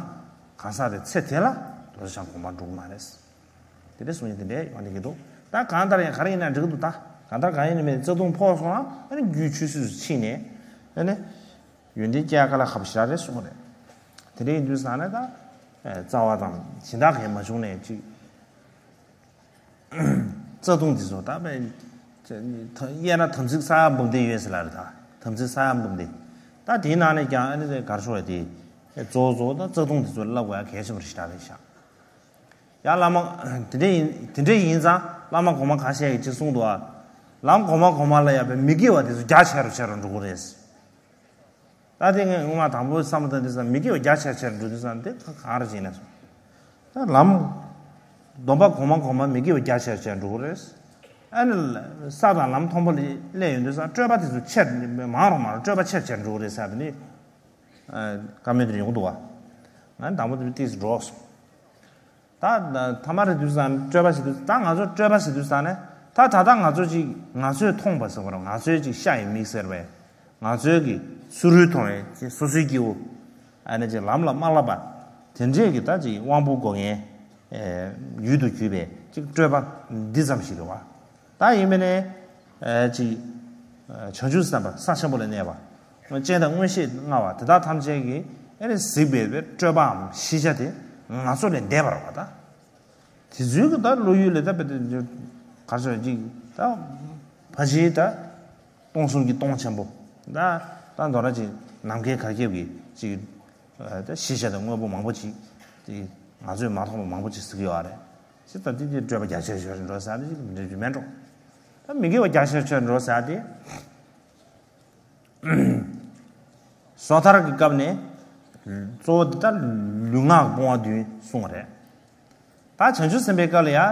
གང་ཟག་དེ་ཚེ་དེ་ལ་རྡོ་རྗེ་འཆང་དགོངས་པ་འགྲུབ་ཀྱི་མ་རེད། དེ་འདྲ་གསུང་མཁན་དེ་འདྲ་ཡོང་གི་འདུག་ད་གང་ལྟར་ཡང་ག་རེ་ཡིན་ན་འགྲིག་གི་འདུག་ད་གང་ལྟར་གང་ཡིན་ནའི་རྩ་ལྟུང་ཕོག་སོང་ན་ཨ་ནི་རྒྱུད་ཆོས་སུ་ཕྱིན་ནས་ཨ་ནི་ཡོན་ཏན་སྐྱེ་ཡག་དཀའ་ལས་ཁག་པོ་ཞིག་རེད་གསུངས་པ་རེད། དེ་འདྲ་ཡིན་དུས་ཙང་ནས་ད་རྩ་བ་དང་སྦྱིན་བདག་གང་མ་བྱུང་ནས་ཅིག་རྩ་ལྟུང་འདི་ཚོ་ད་དཔེ་དབྱེ་ན་དམ་ཚིག་ས་ཡ་འབུམ་སྡེ་ཡོད་ཟེར་ལབ་རེད། ད་དམ་ཚིག་ས་ཡ་འབུམ་སྡེ། ད་དེའི་ནང་ནས་ཀྱང་ཨ་ནི་ག་རེ་ཟེར་དེ་གཙོ་བོ་གཙོ་བོ་ད་རྩ་ལྟུང་འདི་ཚོ་བསླབ་དགོས་ཡག་གལ་ཆེན་པོ་རེད་ཤག་རེད་ཤག་ཡང་བླ་མ་དེ་འདྲ་ཡིན་དེ་འདྲ་ཡིན་ཙང་བླ་མ་གོང་མ་ཁ་ཤས་ཀྱིས་ཅིག་གསུངས་འདུག་ཨ། ལམ་གོང་མ་གོང་མ་ལ་ཡང་དཔེ་མི་དགེ་བ་དེ་ཚོ་རྒྱ་ཆེ་རུ་ཆེ་རུ་འགྲོ་གི་རེད། ད་དེ་ངས་སྔོན་མ་དང་པོ་བསམ་བློ་བཏང་དུས་ཙང་མི་དགེ་བ་རྒྱ་ཆེར་ཆེར་འགྲོ་དུས་ཙང་དེ་ག་ག་རེ་བྱས་ན་སོང་། ད་ལམ་སྡོམ་པ་གོང་མ་གོང་མ་མི་དགེ་བ་རྒྱ་ཆེར་ཆེར་འགྲོ་གི་རེད། ཨ་ནི་ས་དང་ལམ་མཐོན་པོ་ལ་སླེབས་ཡོང་དུས་ཙང་སྤྲོས་པ་དེ་ཚོ་ཆེར་མང་རུ་མང་རུ་སྤྲོས་པ་ཆེར་ཆེར་འགྲོ་གི་རེད་ཟེར་དེ་ནི་བཀའ་མོལ་དེ་ཡོང་གི་འདུག་བ། ང་དང་པོ་དེ་ཏིས་འགྲོ་སོང་། ད་ཐ་མ་རེད་དུས་ཙང་སྤྲོས་པ་ཞིག་དུས་ད་ང་ཚོ་སྤྲོས་པ་ཞིག་དུས་ཙང་ནས་ད་ད་ལྟ་ང་ཚོ་ཅིག་ང་ཚོས་མཐོང་བ་ཟེར་བ་རེད། ང་ཚོའི་ཅིག་ཤ་ཡི་མིག་ཟེར་བས། ང་ཚོའི་གི་ཚུ་རུལ་མཐོང་བའི་ཅིག་སོ་སོའི་སྐྱེ་བོ། ཨ་ནི་ཅིག་ལམ་ལ་མ་བསླབ་པ། དེ་འདྲས་ཀྱི་ད་ཅིག་དབང་པོ་སྒོ་ངའི་ཡུལ་དུ་གྱུར་པའི་ཅིག་སྤྲོས་པ་འདི་ཙམ་ཞིག་རེད་བ། ད་ཡིན་པས་ནས་ཨེ་ཅིག་ཨེ་བྱང་ཆུབ་སེམས་དཔའ་ས་ཆེན་པོ་ལ་གནས་པ། སྤྱན་དང་མངོན་ཤེས་མངའ་བ་དེ་དག་ཐམས་ཅད་ཀྱིས་ཨེ་ནི་གཟིགས་པའི་སྤྲོས་པའམ་ཤེས་བྱ་དེ་ང་ཚོ་ལས་འདས་པ་རེད་བ་ད། དེ་ཚོའི་གི་ད་བློ་ཡུལ་ལས་ད་བེད་ག་རེ་ཟེར་ཅིག་ད་ཕལ་ཆེར་ད་སྟོང་གསུམ་གྱི་སྟོང་ཆེན་པོ་ད་ད་མདོར་ན་ཅིག་ནམ་མཁའི་གར་ཁྱབ་ཀྱི་ཅིག་ད་ཤེས་བྱ་དང་དངོས་པོ་མང་པོ་ཅིག་དེ་ང་ཚོས་མ་མཐོང་བ་མང་པོ་ཅིག་གཟིགས་ཡོད་རེད། ཅི་ལྟར་དེ་དེ་སྤྲོས་པ་རྒྱ་ཆེར་ཆེར་འགྲོ་ཟེར་ཏེ་ཅིག་འདྲ་རྒྱུ་མེད་འགྲོ། ད་མི་དགེ་བ་རྒྱ་ཆེར་ཆེར་འགྲོ་ཟེར་ཏེ། སོ་ཐར་གྱི་སྐབས་ནས་གཙོ་བོ་འདི་ལྟར་ལུས་ངག་སྤོང་བ་བདུན་གསུངས་པ་རེད། ད་བྱང་ཆུབ་སེམས་དཔའི་སྐབས་ལ་ཡང་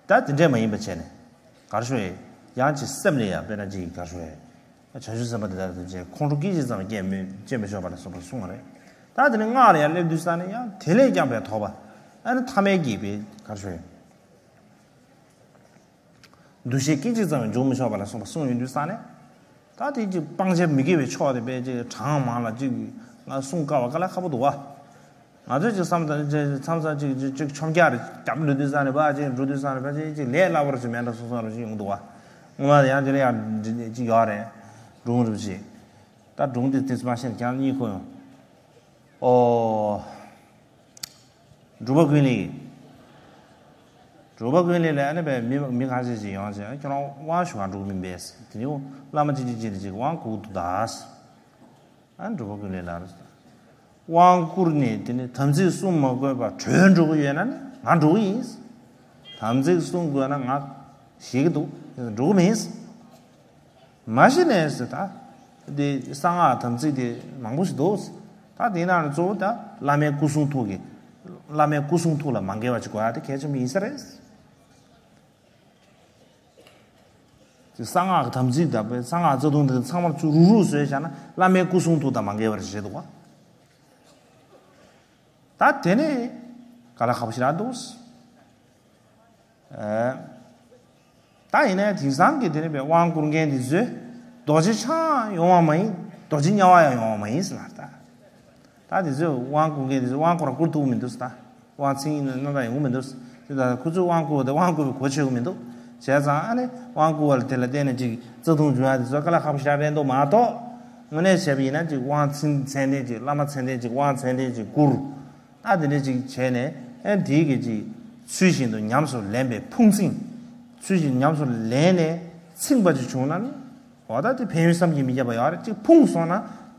ད་དེ་འདྲས་མ་ཡིན་པ་བྱས་ནས་གར་ཞུ་ཡས་ཡང་ཅིག་སེམས་ལ་ཡང་དཔེར་ན་ཅིག་གར་ཞུ་ཡས་བྱང་ཆུབ་སེམས་དཔའ་དེ་དག་དེ་ཅིག་ཁོང་ཁྲོ་སྐད་ཅིག་ཙམ་སྐྱེ་མི་སྐྱེ་མི་ཆོག་པ་ལ་སོགས་པ་གསུངས་པ་རེད། ད་དེ་ནི་སྔགས་ལ་ཡང་སླེབས་དུས་ས་ནས་ཡང་དེ་ལས་ཀྱང་བའི་ཐོབ་པ་ཨ་ནི་ཐ་མལ་གྱི་པའི་གར་ཞུ་ཡས། འདུ་ཤེས་སྐད་ཅིག་ཙམ་ཡང་འཇུག་མི་ཆོག་པ་ལ་སོགས་པ་གསུངས་ཡོང་དུས་ས་ནས། ད་དེ་ཅིག་སྤང་བྱ་མི་དགེ་བའི་ཕྱོགས་དེ་དཔེ་ཅིག་གྲངས་མང་ལ་ཅིག་ང་གསུང་དཀའ་བ་དཀའ་ལས་ཁག་པོ་འདུག་བ། ང་ཚོས་ཅིག་བསམ་ད་ཅིག་མཚམས་མཚམས་ཅིག་ཅིག་ཅིག་ཆོམ་རྒྱག་རེ་རྒྱབ་འགྲོ་དུས་ས་ནས་བ་ཅིག་འགྲོ་དུས་ས་ནས་བ་ཅིག་ཅིག་ལས་སླ་པོ་རུ་ཅིག་མེད་འདྲ་སོང་སོང་རུ་ཅིག་ཡོང་འདུག་བ། སྔོན་མ་ཡང་དེ་ལས་ཡང་ཅིག་ཡོད་རེད། སྒྲུང་རུ་ཅིག་ད་སྒྲུང་དེ་དེ་ཚོ་མ་ཤེས་ན་ཁྱེད་རང་གཉིད་ཁུག་ཡོང་། ཨོ། འབྲུག་པ་ཀུན་ལེགས། འབྲུག་པ་ཀུན་ལེགས་ལ་ཨ་ནི་བས་མི་མི་ཁ་ཤས་ཤིག་ཡོང་ཞིང་ཁྱོད་རང་དབང་ཞུ་ག་འགྲོ་གི་མིན་པས། དེ་ནི་བླ་མ་ཅིག་ཅིག་ཅིག་ཅིག་དབང་བསྐུར་འདུག་ད། ཨ་འབྲུག་པ་ཀུན་ལེགས་ལ་རེད། དབང་བསྐུར་ནས་དེ་ནི་དམ་ཚིག་སྲུང་མ་དགོས་པར་བྲོས་འགྲོ་གི་ཡོད་ན་ནི་ང་འགྲོ་གི་ཡིན། དམ་ཚིག་སྲུང་དགོས་ན་ང་ཞེད་ཀྱི་འདུག་འགྲོ་གི་མིན། མ་གཞི་ནས་ཟེར་ད། འདི་གསང་སྔགས་དམ་ཚིག་དེ་མང་པོ་ཞིག་འདུག་ད་དེའི་ནང་ནས་གཙོ་བོ་ད་བླ་མའི་སྐུ་གསུང་ཐུགས་ཀྱི། བླ་མའི་སྐུ་གསུང་ཐུགས་ལ་མ་འགལ་བ་ཅིག་དགོས་ཡ་དེ་གལ་ཆེན་པོ་ཡིན་ས་རེད། དེ་གསང་སྔགས་ཀྱི་དམ་ཚིག་དང་དཔེ་གསང་སྔགས་རྩ་ལྟུང་དེ་ཚང་མ་ཚུར་རུག་རུག་བཟོས་བཞག་ན་བླ་མའི་སྐུ་གསུང་ཐུགས་དང་མ་འགལ་བ་རེད་འདུག་བ། ད་དེ་ནས་ག་ལ་ཁ་པོ་ཞིག་རག་འདུག་ད་ཡིན་ནའི་དེང་སང་གི་དེ་ནི་པའི་དབང་བསྐུར་མཁན་དེ་ཚོས་རྡོ་རྗེ་འཆང་ཡོང་བ་མ་ཡིན། རྡོ་རྗེ་དམྱལ་བ་ཡང་ཡོང་བ་མ་ཡིན་ཟེར་ལ་ད། ད་དེ་ཚོས་དབང་བསྐུར་མཁན་དེ་ཚོས་དབང་ཁོ་རང་བསྐུར་ཐུབ་མི་འདུག་ཟེར་ད། དབང་ཚིག་ཉིད་ནས་རྣམ་དག་ཡོང་གི་མི་འདུག་དེ་ད་ཁོ་ཚོས་དབང་བསྐུར་བ་དེ་དབང་བསྐུར་བའི་གོ་ཆོད་ཀྱི་མི་འདུག་བྱས་ཙང་ཨ་ནི་དབང་བསྐུར་བ་ལ་དེ་ལ་བརྟེན་ནས་ཅིག་རྩ་ལྟུང་བྱུང་ཡ་དེ་ཚོ་དཀའ་ལས་ཁག་པོ་ཞེ་དྲག་རེད་འདུག་མ་གཏོགས། དངོས་གནས་བྱས་པ་ཡིན་ན་ཅིག་དབང་ཚིག་མཚན་ལྡན་ཅིག་བླ་མ་མཚན་ལྡན་ཅིག་དབང་མཚན་ལྡན་ཅིག་བསྐུར། ད་དེ་འདྲ་ཅིག་བྱས་ནས་ཨེ་དེའི་གི་ཅིག་ཚུལ་བཞིན་དུ་ཉམས་སུ་ལེན་པའི་ཕུང་ཚིག་ཚུལ་བཞིན་ཉམས་སུ་ལེན་ནས་ཚིག་པ་ཅིག་བྱུང་ན་ནི། འོ་ད་དེ་ཕན་ཡོན་བསམ་གྱིས་མི་ཁྱབ་པ་ཡོད་རེད། ཅིག་ཕུང་སོང་ན་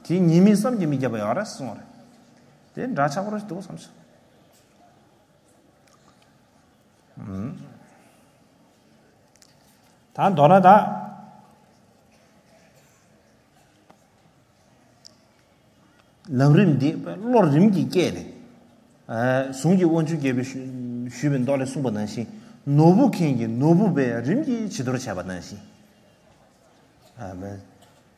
དེའི་ཉེས་དམིགས་བསམ་གྱིས་མི་ཁྱབ་པ་ཡོད་རེད་གསུངས་རེད། དེ་འདྲ་ཆགས་པོ་རེད་འདུག་བསམ་སོང་། ད་མདོར་ན་ད། ལམ་རིམ་འདི་བློ་རིམ་གྱིས་བསྐྱེད་ནས། ཨ་གཟུངས་ཀྱི་དབང་ཕྱུག་རྒྱལ་པོའི་ཞུ་ ཞུས་པའི་མདོ་ལས་གསུངས་པ་ནང་བཞིན། ནོར་བུ་མཁན་གྱིས་ནོར་བུ་པས་རིམ་གྱིས་བྱི་དོར་བྱས་པ་ནང་བཞིན། ཨ་མ།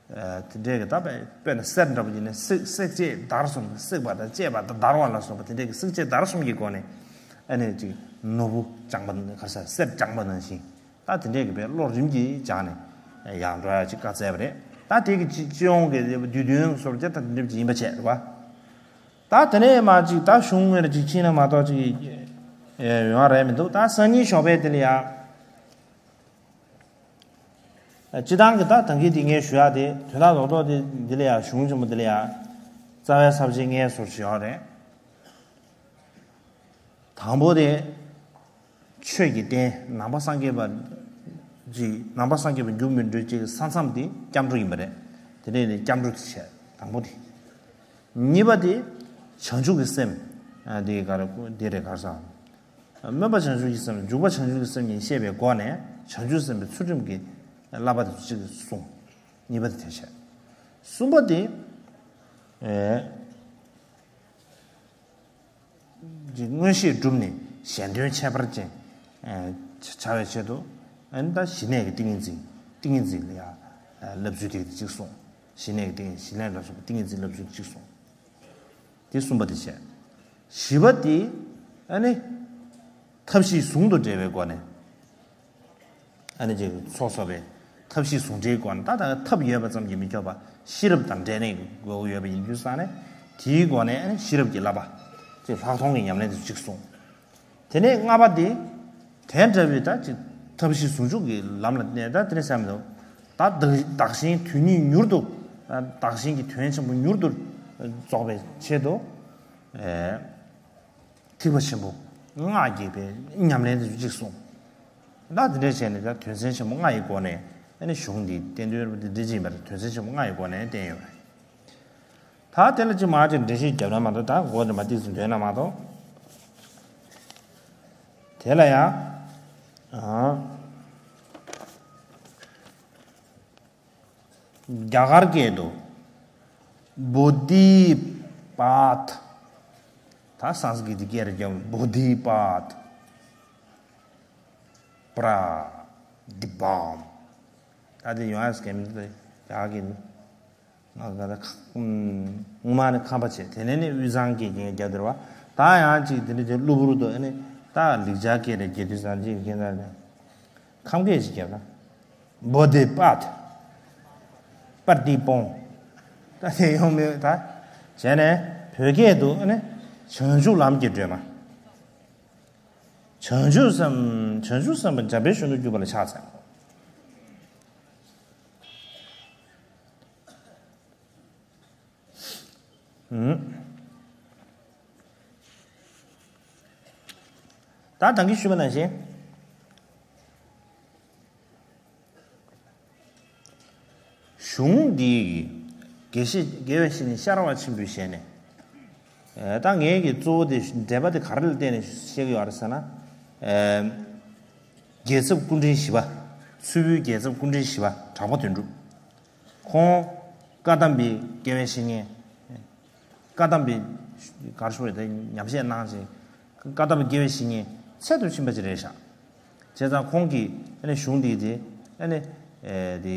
ཨ་དེ་འདྲའི་གི་ད་དཔེ་དཔེར་ན་གསེར་འདྲ་པོ་ཡིན་ན་བསྲེག་བསྲེག་བཅད་བརྡར་གསུམ། བསྲེགས་པ་དང་བཅད་པ་དང་བརྡར་བ་ལ་སོགས་པ་དེ་འདྲའི་གི་བསྲེག་བཅད་བརྡར་གསུམ་གྱི་སྒོ་ནས་ཨ་ནི་ཅིག་ནོར་བུ་བཅངས་པ་ག་ས་གསེར་བཅངས་པ་ནང་བཞིན། ད་དེ་འདྲའི་གི་དཔེ་བློ་རིམ་གྱིས་སྦྱངས་ནས་ཡང་འགྲོ་ཡ་ཅིག་བཀའ་སྩལ་པ་རེད། ད་དེ་གི་སྤྱི་སྤྱི་ཡོངས་ཀྱི་བསྡུས་དོན་སོགས་ཀྱང་ད་དེ་འདྲ་ཅིག་ཡིན་པ་བྱས་རེད་བ། ད་དེ་ནས་མ་ཅིག་ད་གཞུང་ངོས་ལ་ཅིག་ཕྱིན་ན་མ་གཏོགས་ཅིག་ཡོང་ཡ་རེད་མི་འདུག་ད་སང་ཉིན་ཞོགས་པའི་དེ་ལ་ཡ། སྤྱི་བཏང་གི་ད་ད་གིན་དེ་ངས་ཞུ་ཡ་དེ་དོན་དག་རྡོག་རྡོག་དེ་འདི་ལ་ཡ་གཞུང་ཆེན་མོ་འདི་ལ་ཡ་རྩ་བའི་ས་བཅད་ལྔའི་ཟུར་ཞིག་ཡོད་རེད། དང་པོ་དེ། ཆོས་ཀྱི་རྟེན་ནང་པ་སངས་རྒྱས་པ། ཅིག་ནང་པ་སངས་རྒྱས་པ་འགྱུར་མི་འགྲོ་ཅིག་ས་མཚམས་དེ་སྐྱབས་འགྲོ་ཡིན་པ་རེད། དེ་ནས་ནི་སྐྱབས་འགྲོ་དེ་བྱས་དང་པོ་དེ། གཉིས་པ་དེ། བྱང་ཆུབ་ཀྱི་སེམས། ཨ་དེ་ག་རེ་དེ་རེད་ག་རེ་ཟེར། སྨོན་པ་བྱང་ཆུབ་ཀྱི་སེམས་འཇུག་པ་བྱང་ཆུབ་ཀྱི་སེམས་གཉིས་བཤད་པའི་སྒོ་ནས་བྱང་ཆུབ་སེམས་དཔའི་ཚུལ་ཁྲིམས་ཀྱི་བསླབ་པ་དེ་ཚོ་གཅིག་གསུངས། གཉིས་པ་དེ་དེ་བྱས། གསུམ་པ་དེ། ཨེ། མངོན་ཤེས་བསྒྲུབས་ནས་གཞན་དོན་ཁྱད་པར་ཅན་བྱ་བའི་ཆེད་དུ། ཨ་ནི་ད་ཞི་གནས་ཀྱི་ཏིང་ངེ་འཛིན། ཏིང་ངེ་འཛིན་ལ་ཡང་བསླབ་ཚུལ་དེ་གཅིག་གསུངས། ཞི་གནས་ཀྱི་ཏིང་ཞི་གནས་ལ་སོགས་པའི་ཏིང་ངེ་འཛིན་བསླབ་ཚུལ་གཅིག་གསུངས། དེ་གསུམ་པ་དེ་བྱས། བཞི་པ་དེ་ཨ་ནི་ཐབས་ཤེས་ཟུང་དུ་འབྲེལ་བའི་སྒོ་ནས། ཨ་ནི་ཅིག་ཚོགས་གསོག་པའི་ཐབས་ཤེས་ཟུང་འབྲེལ་སྒོ་ནས། ད་ད་ཐབས་ཡོད་པ་ཙམ་གྱིས་མི་ཁྱབ་པ། ཤེས་རབ་དང་འབྲེལ་ནས་དགོས་ཡོད་པ་ཡིན་དུས་ཙང་ནས། དེའི་སྒོ་ནས་ཨ་ནི་ཤེས་རབ་ཀྱི་བསླབ་པ། ཅིག་ལྷག་མཐོང་གི་ཉམས་ལེན་དེ་གཅིག་གསུངས། དེ་ནས་ལྔ་པ་དེ། དེ་འདྲ་བའི་ད་ཅིག་ཐབས་ཤེས་ཟུང་འཇུག་གི་ལམ་ལ་གནས། ད་དེ་ནས་བསམ་དུ། ད་བདག་བདག་གཞན་དོན་གཉིས་མྱུར་དུ། བདག་གཞན་གྱི་དོན་ཆེན་པོ་མྱུར་དུ་རྫོགས་པའི་ཆེད་དུ། ཨེ། ཐེག་པ་ཆེན་པོ་སྔགས་རྒྱས་པའི་ཉམས་ལེན་དེ་ཚོ་གཅིག་གསུངས། ད་དེ་འདྲ་བྱས་ནས་ད་དོན་ཚན་ཆེན་པོ་ལྔ་ཡི་སྒོ་ནས་ཨ་ནི་གཞུང་འདི་བསྟན་དོན་རབ་ཏུ་འདི་འདྲ་ཅིག་ཡིན་པ་རེད། དོན་ཚན་ཆེན་པོ་ལྔ་ཡི་སྒོ་ནས་བསྟན་ཡོད་པ་རེད། ད་དེ་ལ་ཅིག་མ་ཅིག་འགྲེལ་བཤད་རྒྱབ་ན་མ་གཏོགས། ད་མགོ་དེ་མ་ཏིག་ཙམ་འདོན་ན་མ་གཏོགས། དེ་ལ་ཡང་། ཨང་། རྒྱ་གར་སྐད་དུ། བོ་དྷི་པཱད། ད་སཾ་སྐྲྀ་ཏ་སྐད་རེད་ཀྱང་། བོ་དྷི་པཱད། པྲ་དི་པམ། ད་དེ་ཡོང་ཡ་སྐད་མི་འདུག་རྒྱ་གར་སྐད་ནི། ང་ག་ད་ཁ་ཨུམ། སྔོན་མ་ནི་ཁམས་པ་བྱས། དེ་ནས་ནི་དབུས་གཙང་སྐད་ཀྱི་རྒྱབ་དེར་བ། ད་ཡང་ཅིག་དེ་འདྲ་དེ་གློ་བུར་དུ་ཨ་ནི་ད་ལེགས་སྦྱར་སྐད་རེད་རྒྱལ་དུས་སང་ཅིག་ཁྱེད་ད་ནི། ཁམས་སྐད་ཞིག་བརྒྱབ་ན། བོ་དྷི་པཱད། པར་ཏི་པོང་། ད་དེ་ཡོང་མེད་ད། བྱས་ནས་བོད་སྐད་དུ་ཨ་ནི་བྱང་ཆུབ་ལམ་གྱི་སྒྲོན་མ། བྱང་ཆུབ་སེམས། བྱང་ཆུབ་སེམས་དཔའ་འཇམ་དཔལ་གཞོན་ནུར་གྱུར་པ་ལ་ཕྱག་འཚལ། ད་ད་གིན་ཞུས་པ་ནང་བཞིན། གཞུང་འདི་ཡི་དགེ་བཤེས་དགེ་བའི་བཤེས་གཉེན་ཤ་ར་བ་ཆེན་པོའི་ཞལ་ནས། ད་ངས་ཀྱི་གཙོ་བོ་དེ་འགྲེལ་པ་དེ་ག་རེ་ལ་བརྟེན་ནས་བཤད་ཀྱི་ཡོད་རེད་ཟེར་ན། རྒྱལ་ཚབ་སྐུ་ཕྲེང་བཞི་པ། མཚུར་ཕུའི་རྒྱལ་ཚབ་སྐུ་ཕྲེང་བཞི་པ་གྲགས་པ་དོན་གྲུབ། ཁོང་། བཀའ་གདམས་པའི་དགེ་བའི་བཤེས་གཉེན། བཀའ་གདམས་པའི། ག་རེ་ཞུ་དགོས་རེད། ད་ཉམས་བཞེས་གནང་ཞིང་། བཀའ་གདམས་པའི་དགེ་བའི་བཤེས་གཉེན་ཚད་དུ་ཕྱིན་པ་ཅིག་རེད་ཤག་བྱས་ཙང་ཁོང་གིས་ཨ་ནི་གཞུང་འདི་དེ་ཨ་ནི། ཨེ་དེ།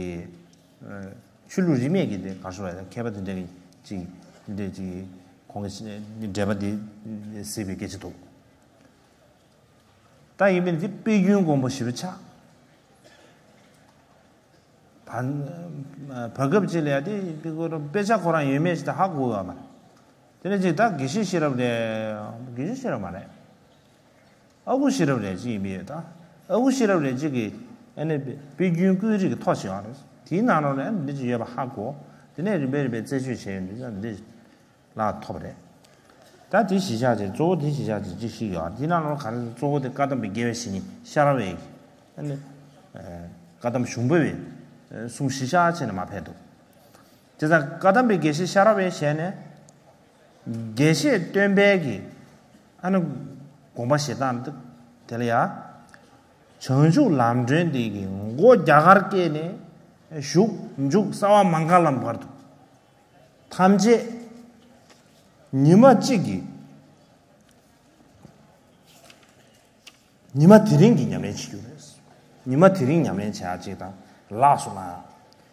ཆོས་ལུགས་རིས་མེད་ཀྱི་དེ་ག་རེ་ཞུ་དགོས་རེད། མཁས་པ་དེ་འདྲ་གི་ཅིག་དེ་འདྲ་ཅིག་ཁོང་གི་འགྲེལ་པ་དེ་གཟིགས་པའི་སྐད་ཆ་འདུག་ད་ཡིན་པས་འདི་དཔེ་རྒྱུན་དགོངས་པ་ཞེ་པོ་ཆགས། བར་བར་སྐབས་ཅིག་ལ་ཡ་དེ་དཔེ་ཁོ་རང་དཔེ་ཆ་ཁོ་རང་ཡོད་མེད་ཅིག་ད་ཧ་གོ་ཡོད་མ་རེད། དེ་ནས་ཅིག་ད་དགེ་བཤེས་ཤེས་རབ་རེད། དགེ་བཤེས་ཤེས་རབ་མ་རེད། ཨ་ཁུ་ཤེས་རབ་རེད་ཅིག་ཡིན་པས་ཡོད་ད། ཨ་ཁུ་ཤེས་རབ་རེད་ཅིག་གིས་ཨ་ནི་དཔེ་རྒྱུན་བཀོད་རིས་ཀྱི་ཐོ་ཞིག་ཡོད་རེད། དེའི་ནང་ལོགས་ལ་ཨ་ནི་འདི་ཅིག་ཡོད་པ་ཧ་གོ། དེ་ནས་རིམ་པས་རིམ་པས་རྩད་གཅོད་བྱས་ཡོད་འདི་ཙང་འདི། ལ་ཐོབ་རེད། ད་དེ་གཞི་བཞག་ཅིག་གཙོ་བོ་དེ་གཞི་བཞག་ཅིག་ཅིག་ཞིག་ཡོད། དེ་ནང་ལོགས་ག་རེ་གཙོ་བོ་དེ་བཀའ་གདམས་པའི་དགེ་བའི་བཤེས་གཉེན་ཤ་ར་བའི། ཨ་ནི། བཀའ་གདམས་གཞུང་པ་བའི་གསུང་གཞི་བཞག་བྱས་ནས་མར་ཕེབས་འདུག་དེ་ཙང་བཀའ་གདམས་པའི་དགེ་བཤེས་ཤ་ར་བའི་ཞལ་ནས། དགེ་བཤེས་སྟོན་པའི་གི། ཨ་ནི། དགོངས་པ་བཞེས་སྟངས་འདི་དེ་ལ་ཡ། བྱང་ཆུབ་ལམ་སྒྲོན་འདི་གི་མགོ་རྒྱ་གར་སྐད་ནས་ཞུགས་མཇུག་རྩ་བ་མ་འགགས་ལམ་བར་དུ། ཐམས་ཅད་ཉི་མ་གཅིག་གི་ ཉི་མ་དེ་རིང་གི་ཉམས་ལེན་བྱེད་རྒྱུ་རེད། ཉི་མ་དེ་རིང་ཉམས་ལེན་བྱེད་ཡག་ཅིག་དང་ལགས་སོ་ལ།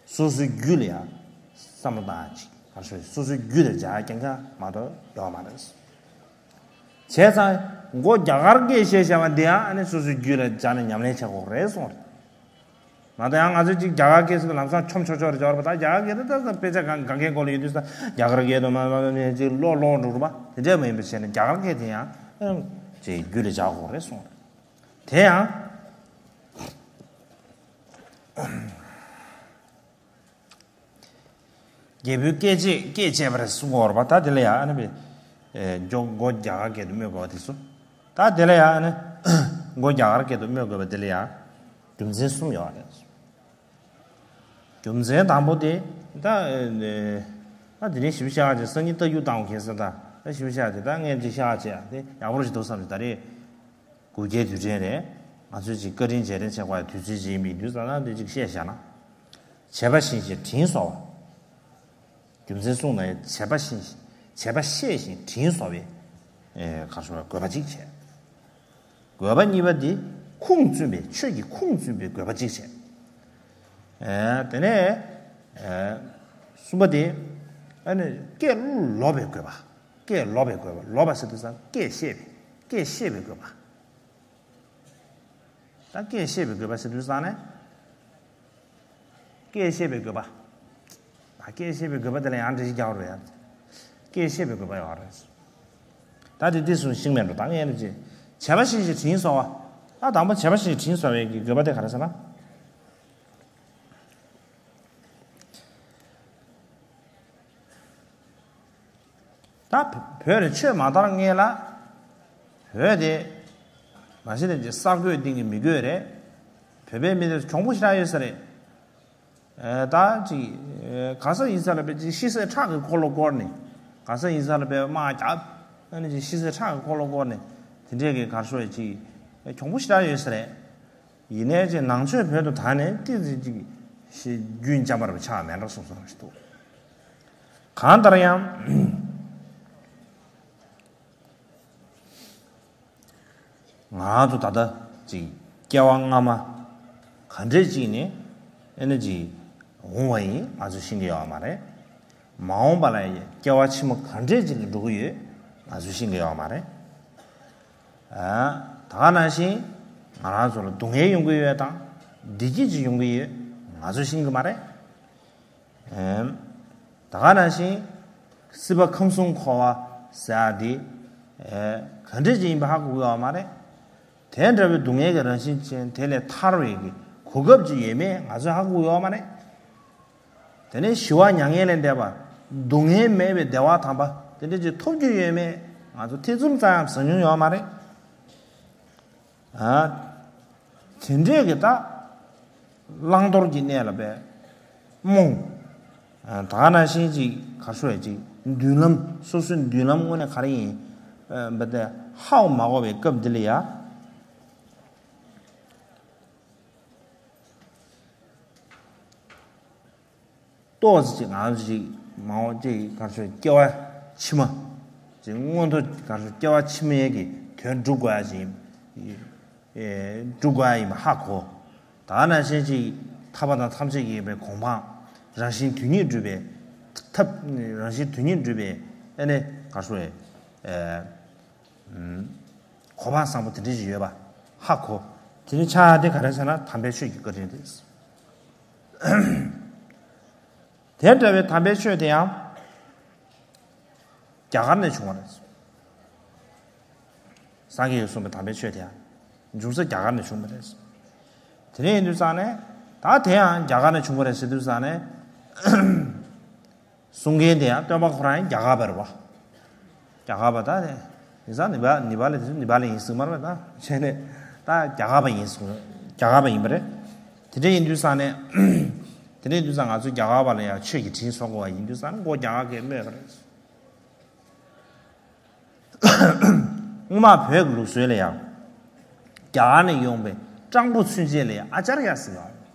སོ་སོའི་རྒྱུད་ལ་ཡང་བསམ་བློ་བཏང་ཡག་ཅིག་ག་རེ་ཟེར། སོ་སོའི་རྒྱུད་ལ་འཇགས་ཡག་རྐྱང་རྐྱང་མ་གཏོགས་ཡོད་མ་རེད། བྱས་ཙང་མགོ་རྒྱ་གར་སྐད་བཤད་བཤད་པ་འདི་ཡང་ཨ་ནི་སོ་སོའི་རྒྱུད་ལ་འཇགས་ནས་ཉམས་ལེན་བྱེད་དགོས་རེད་གསུངས་རེད། མ་གཏོགས་ཡང་ང་ཚོས་ཅིག་རྒྱ་གར་སྐད་ཟེར་དུས་ལམ་སང་འཆམ་ཆོག་ཆོག་རེད་འཇོག་རེད་པ། ད་རྒྱ་གར་སྐད་དེ་ད་དཔེ་ཆ་གང་གང་གའི་སྐོར་ལ་ཡོད་དུས་ས་རྒྱ་གར་སྐད་དུ་མ་མ་མ་ཅིག་ལོག་ལོག་འགྲོ་རུ་པ་དེ་འདྲས་མ་ཡིན་པ་བྱས་ནས་རྒྱ་གར་སྐད་དེ་ཡང་ཅིག་རྒྱུད་ལ་འཇགས་དགོས་རེད་གསུངས་རེད། དེ་ཡང་རྒྱལ་པོའི་སྐད་ཅེས་སྐད་ཅེས་པ་རེད་གསུང་གི་ཡོད་རེད་པ། ད་དེ་ལ་ཡང་ཨ་ནི་བས་མགོ་རྒྱ་གར་སྐད་དུ་སྨོས་དགོས་པ་དེ་ཚོ། ད་དེ་ལ་ཡང་ཨ་ནི་མགོ་རྒྱ་གར་སྐད་དུ་སྨོས་དགོས་པ་དེ་ལ་ཡང་རྒྱུ་མཚན་གསུམ་ཡོད་རེད། རྒྱུ་མཚན་དང་པོ་དེ་ད་ད་དེ་རིང་ཞིབ་བཤད་ཅིག་སང་ཉིན་ལྟ་རྒྱུ་བཏང་གལ་སྲིད་ད་ད་ཞིབ་བཤད་ཅིག་ད་ངས་ཅིག་བཤད་ཅིག་དེ་ཡག་པོ་ཞིག་འདུག་བསམ་ཞིག་ད་རེས། དགུ་བརྒྱའི་དུས་དྲན་རེད། ང་ཚོས་ཅིག་བཀའ་དྲིན་རྗེས་དྲན་བྱེད་དགོས་ཡ་དུས་ཚོད་ཅིག་ཡིན་པའི་དུས་ཙམ་ན་འདི་ཅིག་བཤད་བཞག་ན། བྱས་པ་བཞིན་ཞིག་དྲིན་གཟོ་བ། རྒྱུ་མཚན་གསུངས་ན་ཡང་བྱས་པ་བཞིན་ཞིག་བྱས་པ་ཤེས་ཤིང་དྲིན་གཟོ་བའི་ཨེ་ག་རེ་ཟེར་དགོས་པ་གཅིག་བྱས། དགོས་པ་གཉིས་པ་འདི་ཁུངས་བཙུན་པའི་ཆོས་ཀྱི་ཁུངས་བཙུན་པའི་དགོས་པ་གཅིག་བྱས། ཨེ་དེ་ནས་ཨེ་གསུམ་པ་འདི་ཨ་ནི་སྐད་ལོག་པའི་དགོས་པ། སྐད་ལོག་པའི་དགོས་པ། ལོག་པ་ཟེར་དུས་ཙམ་སྐད་ཤེས་པའི་སྐད་ཤེས་པའི་དགོས་པ། ད་སྐད་ཤེས་པའི་དགོས་པ་ཟེར་དུས་ཙམ་ནས། སྐད་ཤེས་པའི་དགོས་པ། ད་སྐད་ཤེས་པའི་དགོས་པ་དེ་ལ་ཡང་འགྲེལ་བཤད་རྒྱག་རོགས་ཡ། སྐད་ཤེས་པའི་དགོས་པ་ཡོད་རེད། ད་དེ་དེ་གསུངས་ཤིང་མེད་འགྲོ་ད་ངས་ནི་ཅི། བྱས་པ་བཞིན་ཞིག་དྲིན་གཟོ་བ། ད་དང་པོ་བྱས་པ་བཞིན་ཞིག་དྲིན་གཟོ་བའི་གི་དགོས་པ་དེ་ག་རེ་ཟེར་ན། ད་བོད་རེ་ཆོས་མ་དར་སྔས་ལ། བོད་དེ་མ་གཞི་ནས་ཀྱི་ས་རྒོད་སྟེང་གི་མི་རྒོད་རེད། བོད་པའི་མི་དེ་གྱོང་པོ་ཞེ་དྲག་ཡོད་ས་རེད། ཨེ་ད་ཅིག་ཨེ་ག་ས་ཡིན་ས་ལ་བས་ཅིག་ཤི་སའི་ཁྲག་གི་འཁོར་ལོ་བསྐོར་ནས། ག་ས་ཡིན་ས་ལ་བས་དམག་རྒྱབ། ཨ་ནི་ཅིག་ཤི་སའི་ཁྲག་གི་འཁོར་ལོ་བསྐོར་ནས་དེ་འདྲས་ཀྱི་གར་ཤོར་ཡ་ཅིག་ཨེ་གྱོང་པོ་ཞེ་དྲག་ཡོད་ས་རེད། ཡིན་ནའི་ཅིག་ནང་ཆོས་བོད་དུ་དར་ནས་ཏིག་ཙི་ཅིག་ཤི་རྒྱུན་འབྱམས་པ་རུ་ཆགས་མེད་འགྲོ་སོང་སོང་ཞིག་འདུག་གང་ལྟར་ཡང་། ང་རང་ཚོ་ད་ལྟ་ཅིག་སྐྱེ་བ་སྔ་མ་ག་འདྲས་ཅིག་ནས་ཨེ་ནི་ཅིག་འོང་བ་ཡིན་ང་ཚོ་ཤེས་ཀྱི་ཡོད་མ་རེད། མ་འོངས་པ་ལ་ཡང་སྐྱེ་བ་ཕྱི་མ་ག་འདྲས་ཅིག་ལ་འགྲོ་གི་ཡོད་ང་ཚོ་ཤེས་ཀྱི་ཡོད་མ་རེད། ཨ་ད་ག་ནང་བཞིན་ང་རང་ཚོ་ལ་སྡུག་བསྔལ་ཡོང་གི་ཡོད་དང་བདེ་སྐྱིད་ཅིག་ཡོང་གི་ཡོད་ང་ཚོ་ཤེས་ཀྱི་མ་རེད། ཨེམ། ད་ག་ནང་བཞིན་སྲིད་པ་ཁམས་གསུམ་འཁོར་བ་ཟེར་ཡག་འདི་ཨེ་ག་འདྲས་ཅིག་ཡིན་པ་ཧ་གོ་གི་ཡོད་མ་རེད། དེ་འདྲ་བའི་སྡུག་བསྔལ་གྱི་རང་བཞིན་ཅན་དེ་ལས་ཐར་བའི་གི་གོ་སྐབས་ཅིག་ཡོད་མེད་ང་ཚོས་ཧ་གོ་གི་ཡོད་མ་རེད། དེ་ནས་ཞི་བ་མྱ་ངན་ལས་འདས་པ་སྡུག་བསྔལ་མེད་པའི་བདེ་བ་དམ་པ་དེ་འདྲས་ཅིག་ཐོབ་རྒྱུ་ཡོད་མེད་ང་ཚོ་ཐེ་ཚོམ་ཙམ་ཡང་ཟ་མྱོང་ཡོད་མ་རེད། ཨ། དེ་འདྲས་ཀྱི་ད་བླང་དོར་གྱི་གནས་ལ་བས་རྨོངས། ཨ་ད་ག་ནང་བཞིན་ཅིག་ག་ཤོད་ཅིག་མདུན་ལམ་སོ་སོའི་མདུན་ལམ་དངོས་གནས་ག་རེ་ཡིན། ཨ་འབད་དེ་ཧ་གོ་མ་གོ་བའི་སྐབས་འདི་ལ་ཡ། ཏོག་ཙམ་ཅིག་ང་ཚོ་ཅིག་མ་འོངས་ཅིག་ག་རེ་ཟེར་སྐྱེ་བ་ཕྱི་མ། ཅིག་མངོན་མཐོ་ག་རེ་ཟེར་སྐྱེ་བ་ཕྱི་མའི་གི་དོན་སྒྲུབ་དགོས་ཡ་ཅིག་ཡིན། ཨེ་སྒྲུབ་དགོས་ཡ་ཡིན་པ་ཧ་གོ། ད་ག་ནང་བཞིན་ཅིག་ཐར་པ་དང་ཐམས་ཅད་མཁྱེན་པའི་གོ་འཕང་། རང་གཞན་དོན་གཉིས་སྒྲུབ་པའི་ཐབས། རང་གཞན་དོན་གཉིས་སྒྲུབ་པའི་ཨེ་ནས་ག་རེ་ཟེར་ཨེ། གོ་འཕང་བཟང་པོ་དེ་འདྲ་ཞིག་ཡོད་པ་ཧ་གོ། དེ་ནི་ཆ་དེ་ག་རེ་ཟེར་ན་དམ་པའི་ཆོས་ཀྱི་བཀའ་དྲིན་རེད། དེ་འདྲ་བའི་དམ་པའི་ཆོས་དེ་ཡང་རྒྱ་གར་ནས་བྱུང་བ་རེད། སངས་རྒྱས་ཀྱིས་གསུངས་པའི་དམ་པའི་ཆོས་དེ་ཡང་འབྱུང་ས་རྒྱ་གར་ནས་བྱུང་བ་རེད། དེ་ནས་ཡིན་དུས་ཙང་ནས་ད་དེ་ཡང་རྒྱ་གར་ནས་བྱུང་བ་རེད་ཟེར་དུས་ཙང་ནས། གསུང་མཁན་དེ་ཡང་སྟོན་པ་ཁོ་རང་ཡང་རྒྱ་གར་པ་རེད་བ། རྒྱ་གར་པ་ད་ནི་ཡིན་ཙང་ནི་པ་ནི་པ་ལི་དེ་ཚོ་ནི་པ་ལི་ཡིན་ཟེར་མ་རེད་པ་ད་བྱས་ནས་ད་རྒྱ་གར་པ་ཡིན་གསུང་རྒྱ་གར་པ་ཡིན་པ་རེད། དེ་འདྲ་ཡིན་དུས་ཙང་ནས་དེ་འདྲ་ཡིན་དུས་ཙང་ང་ཚོ་རྒྱ་གར་པ་ལ་ཡང་ཆོས་ཀྱི་དྲིན་གཟོ་དགོས་པ་ཡིན་དུས་ཙང་ནས་མགོ་རྒྱ་གར་སྐད་སྨྲས་པ་རེད། སྔོན་མ་བོད་ཀྱི་ལུགས་སྲོལ་ལ་ཡང་རྒྱ་གར་ནས་ཡོང་པའི་སྤྲང་པོ་ཚུན་ཆད་ལ་ཡང་ཨ་ཅར་ཡ་ཟེར་བ།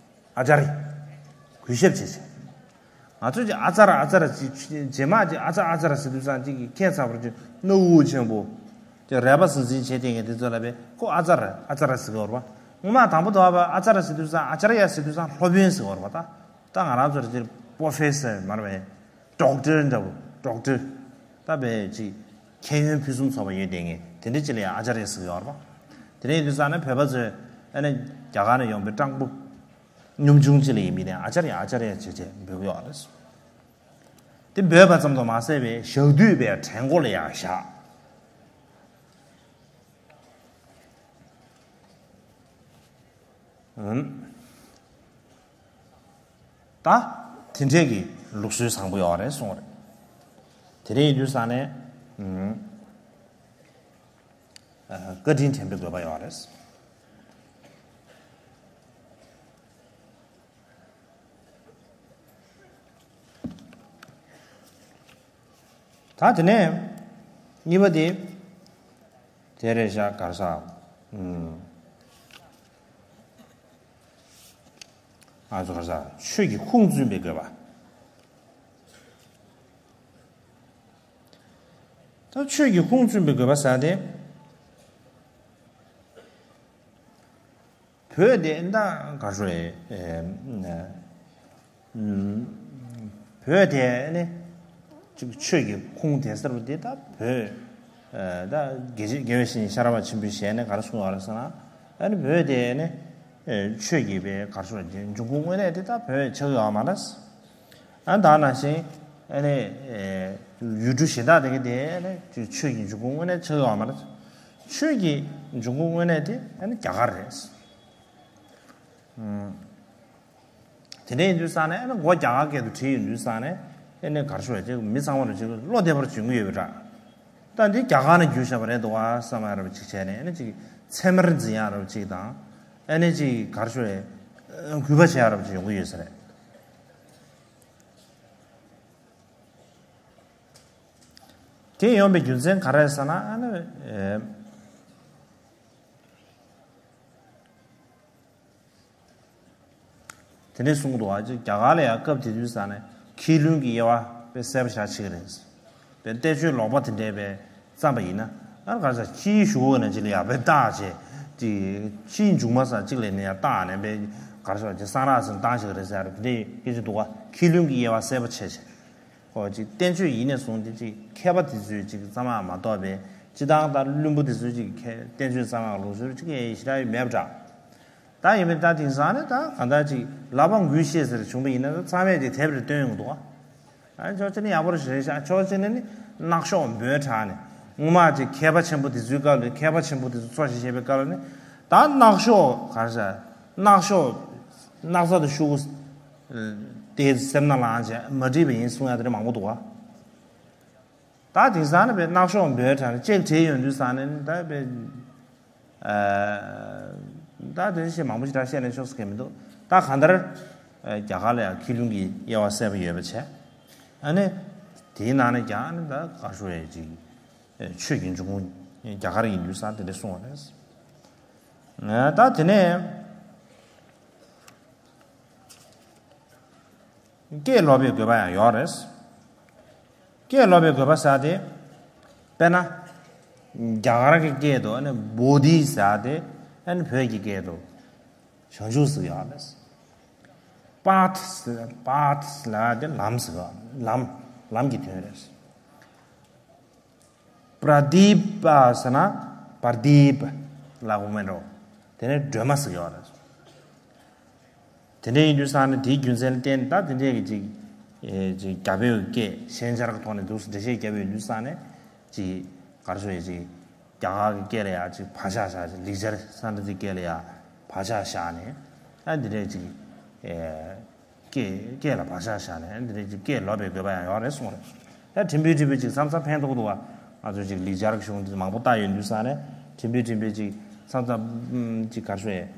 ཨ་ཅར། གུས་ཞབས་བྱེད་བྱེད། ང་ཚོས་ཀྱི་ཨ་ཙར་ཨ་ཙར་ཅིག་རྗེས་མ་ཅིག་ཨ་ཙར་ཨ་ཙར་ཟེར་དུས་ཙང་ཅིག་གི་ཁྱད་མཚར་པོ་ཅིག་སྣ་དབུགས་ཆེན་པོ། དེ་རལ་པ་ཟིང་ཟིང་བྱེད་དེ་ངས་དེ་ཚོ་ལ་བས་ཁོ་ཨ་ཙར་ཨ་ཙར་ཟེར་གི་ཡོད་རེད་པ། སྔོན་མ་དང་པོ་དུ་བ་ཨ་ཙར་ཟེར་དུས་ཙང་ཨ་ཙར་ཡ་ཟེར་དུས་ཙང་སློབ་དཔོན་ཟེར་གི་ཡོད་རེད་པ། ད་ད་ང་རང་ཚོར་དེར་པོ་ཧྥེ་སར་མར་བས་ཌོག་ཊར་འདྲ་བོ་ཌོག་ཊར་ད་བས་ཅིག་མཁྱེན་ཡོན་ཕུན་སུམ་ཚོགས་པ་ཡོད་དེ་ངས་དེ་འདྲ་ཅི་ལ་ཡ་ཨ་ཙར་ཡ་ཟེར་གི་ཡོད་རེད་པ། དེ་འདྲ་ཡིན་དུས་ཙང་ནས་བོད་པ་ཚོས་ཨ་ནི་རྒྱ་གར་ནས་ཡོང་པའི་སྤྲང་པོ་ཉམ་ཆུང་ཅི་ལ་ཡིན་མིན་ནས་ཨ་ཙར་ཡ་ཨ་ཙར་ཡ་བྱས་བྱས་འབོད་གི་ཡོད་རེད། དེ་འབོད་པ་ཙམ་དུ་མ་ཟད་པའི་ཞག་དུས་པའི་གྲལ་མགོ་ལ་ཡང་བཞག་ད་དེ་འདྲས་ཀྱི་ལུགས་སྲོལ་བཟང་པོ་ཡོད་རེད་གསུངས་རེད། དེ་འདྲས་ཡིན་དུས་ཙང་ནས་བཀའ་དྲིན་དྲན་པའི་དགོས་པ་ཡོད་རེད། ད་དེ་ནས་གཉིས་པ་དེ་དེ་རེད་ཤག་གར་ས། ཨ་ཚོ་གར་ས་ཆོས་ཀྱི་ཁུངས་བཙུན་པའི་དགོས་པ། ད་ཆོས་ཀྱི་ཁུངས་བཙུན་པའི་དགོས་པ་ཟེར་དེ། བོད་དེ་ད་ག་རེ་ཟེར། བོད་དེ་ནི་ཅིག་ཆོས་ཀྱི་ཁུངས་དེ་ཟེར་བ་དེ་ད་བོད་ད་དགེ་དགེ་བའི་བཤེས་གཉེན་ཤེས་རབ་པ་ཆེན་པོའི་ཞལ་ནས་ག་རེ་གསུངས་ཡོད་རེད་ཟེར་ན། ཨ་ནི་བོད་དེ་ནི་ཆོས་ཀྱི་བའི་ག་རེ་ཟེར་འབྱུང་ཁུངས་དངོས་གནས་དེ་ད་བོད་ཆགས་ཡོད་མ་རེད། ཨ་ད་ནང་བཞིན་ཨ་ནི་ཡུལ་གྲུ་གཞན་དག་དེ་ག་དེ་ཨ་ནི་ཆོས་ཀྱི་འབྱུང་ཁུངས་དངོས་གནས་ཆགས་ཡོད་མ་རེད། ཆོས་ཀྱི་འབྱུང་ཁུངས་དངོས་གནས་དེ་ཨ་ནི་རྒྱ་གར་རེད། དེ་འདྲ་ཡིན་དུས་ཙང་ནས་ཨ་ནི་མགོ་རྒྱ་གར་སྐད་དུ་བྲིས་ཡོང་དུས་ཙང་ནས་ཨ་ནི་ག་རེ་ཞུ་བ་ཅིག་མི་ཚང་མ་ལ་ཅིག་བློ་བདེ་བར་འཇོན་གྱི་ཡོད་པའི་འདྲ། ད་འདི་རྒྱ་གར་ནས་བརྒྱུད་བཞག་པ་རེད་འདུག་བ་བསམ་ཡ་རབ་ཅིག་བྱས་ནས་ཨ་ནི་ཅིག་ཚད་མར་འཛིན་ཡ་རབ་ཅིག་དང་། ཨ་ནི་ཅིག་ག་རེ་ཞུ་བས་གུས་པ་བྱེད་ཡ་རབ་ཅིག་ཡོང་གི་ཡོད་ས་རེད། དེ་ཡོང་པའི་རྒྱུ་མཚན་ག་རེ་རེད་ཟེར་ན་ཨ་ནི། དེ་ནས་གསུང་གི་འདུག་བ། རྒྱ་གར་ལ་ཡང་སྐབས་དེ་དུས་ས་ནས་མཁས་བླུན་གྱི་དབྱེ་བ་དཔེ་གསལ་པོ་ཞེ་དྲག་ཕྱེ་གི་རེད། དཔེ་བསྟན་བཅོས་ལོག་པ་དེ་འདྲས་དཔེ་བརྩམས་པ་ཡིན་ན། ཨ་ག་རེ་ཟེར་ཕྱིའི་གཞུག་གུ་ན་ཅིག་ལ་ཡང་དཔེ་བརྟག་བྱས་ཏེ། ཕྱིའི་མཇུག་མ་ས་གཅིག་ལ་ནས་ཡང་བརྟག་ནས་དཔེ་ག་རེ་ཟེར་ཅིག་གསང་རག་ཟིན་བཏང་ཞིག་རེད་ཟེར་དེ་འདྲས་སྐད་ཆ་འདུག་བ། མཁས་བླུན་གྱི་དབྱེ་བ་གསལ་པོ་ཕྱེ་བྱས། ཁོ་ཅིག་བསྟན་བཅོས་ཡིན་ནས་བཟུང་སྟེ་ཅིག་མཁས་པ་དེ་ཚོས་ཅིག་གཙང་མ་མ་གཏོགས་པའི་སྤྱི་བཏང་ད་བླུན་པོ་དེ་ཚོས་ཅིག་མཁས་བསྟན་བཅོས་གཙང་མ་ལུགས་སྲོལ་ཅིག་ཡེ་ཞེ་དྲག་ཡོད་མེད་པ་འདྲ། ད་ཡིན་པས་ད་དེང་སང་ནི་ད་གང་ལྟར་ཅིག་ལབ་པ་འགུལ་ཤེས་ཟེར་བྱུང་བ་ཡིན་ན་ད་ཚང་མས་ཅིག་དེབ་རེ་བཏོན་ཡོང་གི་འདུག་ཨ། ཕྱོགས་གཅིག་ནི་ཡག་པོ་རེད་ཤག་ཕྱོགས་གཅིག་ནི་ནི་གནག་ཤོག་འབོལ་དྲགས་ནས་སྔོན་མ་ཅིག་མཁས་པ་ཆེན་པོ་དེ་ཚོའི་སྐབས་ལ་མཁས་པ་ཆེན་པོ་དེ་ཚོ་འཚོ་ཞིང་གཞེས་པའི་སྐབས་ལ་ནི་ད་གནག་ཤོག་ག་རེ་ཟེར་གནག་ཤོག་སྣག་ཚ་དང་ཤོག་གུ་དེ་སེམས་ནང་ལངས་བྱས་མ་བྲིས་པ་ཡིན་གསུང་ཡ་དེ་འདྲ་མང་པོ་འདུག་བ། ད་དེང་སང་ནི་བས་གནག་ཤོག་འབོལ་དྲགས་ནས་ཅིག་བྲིས་ཡོང་དུས་ཙང་ནས་ནི་ད་བས། ད་དེ་བཤད་མང་པོ་ཞིག་ད་བཤད་ནས་ཆོག་ས་གང་མི་འདུག་ད་གང་ལྟར་རྒྱ་གར་ལ་ཡང་མཁས་བླུན་གྱི་དབྱེ་བ་གསལ་པོ་ཡོད་པ་བྱས། ཨ་ནི་དེའི་ནང་ནས་ཀྱང་ཨ་ནི་ད་ག་ཞུ་ཡས་ཅིག་ཆོས་ཀྱི་འབྱུང་ཁུངས་རྒྱ་གར་ཡིན་དུས་ཙང་དེ་འདྲ་གསུངས་པ་རེད། ད་དེ་ནས། སྐད་ལོག་པའི་དགོས་པ་ཡང་ཡོད་རེད། སྐད་ལོག་པའི་དགོས་པ་ཟེར་དེ། དཔེར་ན། རྒྱ་གར་གྱི་སྐད་དུ་ཨ་ནི་བོ་དྷི་ཟེར་དེ་ཨ་ནི་བོད་ཀྱི་སྐད་དུ་བྱང་ཆུབ་ཟེར་ཡོད་རེད། པཱ་ཐ་ཟེར་པཱ་ཐ་ཟེར་དེ་ལམ་ཟེར་ལམ་ལམ་གྱི་དོན་རེད། པྲ་དི་པ་ཟེར་ན་པར་དི་པ་ལབ་དགོས་མེད་འགྲོ། དེ་ནས་སྒྲོལ་མ་ཟེར་ཡོད་རེད། དེ་འདྲ་ཡིན་དུས་ཙང་ནས་དེའི་རྒྱུ་མཚན་ལ་བརྟེན་ད་དེ་འདྲས་ཀྱི་ཅིག་ཨེ་ཅིག་རྒྱ་བོད་སྐད་ཤན་སྦྱར་གྱི་ཐོག་ནས་འདུག་སེ་འགྲེལ་བཤད་བརྒྱབ་ཡོད་དུས་ཙང་ནས་ཅིག་ག་རེ་ཟེར་ཅིག་རྒྱ་གར་གྱི་སྐད་ལ་ཡང་ཅིག་བག་ཆགས་བཞག་ཅིག་ལེགས་སྦྱར་སཾ་སྐྲྀ་ཏའི་སྐད་ལ་ཡང་བག་ཆགས་བཞག་ནས་ཨ་འདི་འདྲས་ཅིག་ཨེ། སྐད་སྐད་ལ་བག་ཆགས་བཞག་ནས་འདི་འདྲའི་ཅིག་སྐད་ལོག་པའི་དགོས་པ་ཡང་ཡོད་རེད་གསུངས་རེད། ད་ཕྲན་བུ་ཕྲན་བུ་ཅིག་མཚམས་མཚམས་ཕན་ཐོགས་འདུག་བ། ང་ཚོས་ཅིག་ལེགས་སྦྱར་གྱི་གཞུང་འདི་མང་པོ་བལྟས་ཡོད་དུས་ཙང་ནས་ཕྲན་བུ་ཕྲན་བུ་ཅིག་མཚམས་མཚམས་ཅིག་ག་རེ་ཞུ་ཡས།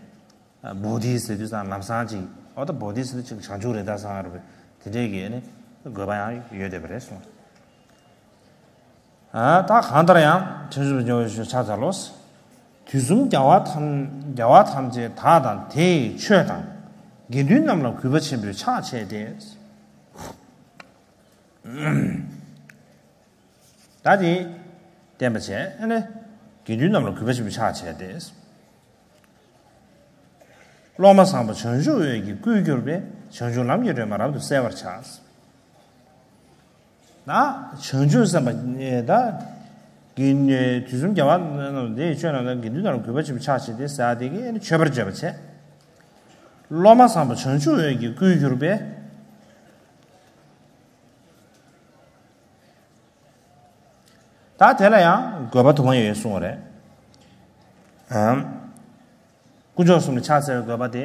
བོ་དྷི་ཟེར་དུས་ཙང་ལམ་སང་ཅིག་འོ་ད་བོ་དྷི་ཟེར་དུས་ཅིག་བྱང་ཆུབ་རེད་ད་བསམ་ཡ་རེད་པས། དེ་འདྲའི་གི་ནི་དགོས་པ་ཡང་ཡོད་བསྡད་པ་རེད་གསུངས་རེད། ད་གང་ལྟར་ཡང་ཕྱིན་ཞུགས་འབྱུང་བའི་ཤུལ་ཕྱག་འཚལ་ལོ། དུས་གསུམ་རྒྱལ་བ་ཐམས་རྒྱལ་བ་ཐམས་ཅད་བདག་དང་དེ་ཡི་ཆོས་དང་། དགེ་འདུན་རྣམས་ལ་གུས་པ་ཆེན་པོས་ཕྱག་བྱས་ཏེ། ད་དེ་བསྟན་པ་བྱས་ཨ་ནི་ དགེ་འདུན་རྣམས་ལ་གུས་པ་ཆེན་པོས་ཕྱག་བྱས་ཏེ། སློབ་མ་བཟང་པོ་བྱང་ཆུབ་འོད་ཀྱི་སྐུས་གྱུར་པས། བྱང་ཆུབ་ལམ་གྱི་སྒྲོན་མ་རབ་ཏུ་གསལ་བར་བྱ། ད་བྱང་ཆུབ་སེམས་དཔའ་ད་དགེ་དུས་གསུམ་རྒྱལ་བ་རྣམས་དེ་ཡི་ཆོས་རྣམས་དང་དགེ་འདུན་རྣམས་ལ་གུས་པ་ཆེན་པོས་ཕྱག་བྱས་ཏེ་ཟེར་ཡ་དེ་གིས་མཆོད་པར་བརྗོད་པ་བྱས། སློབ་མ་བཟང་པོ་བྱང་ཆུབ་འོད་ཀྱི་སྐུས་གྱུར་པས། ད་དེ་ལ་ཡང་དགོས་པ་དུ་མ་ཡོད་གསུངས་པ་རེད། ཨམ། དཀོན་མཆོག་གསུམ་ལ་ཕྱག་འཚལ་བའི་དགོས་པ་དེ།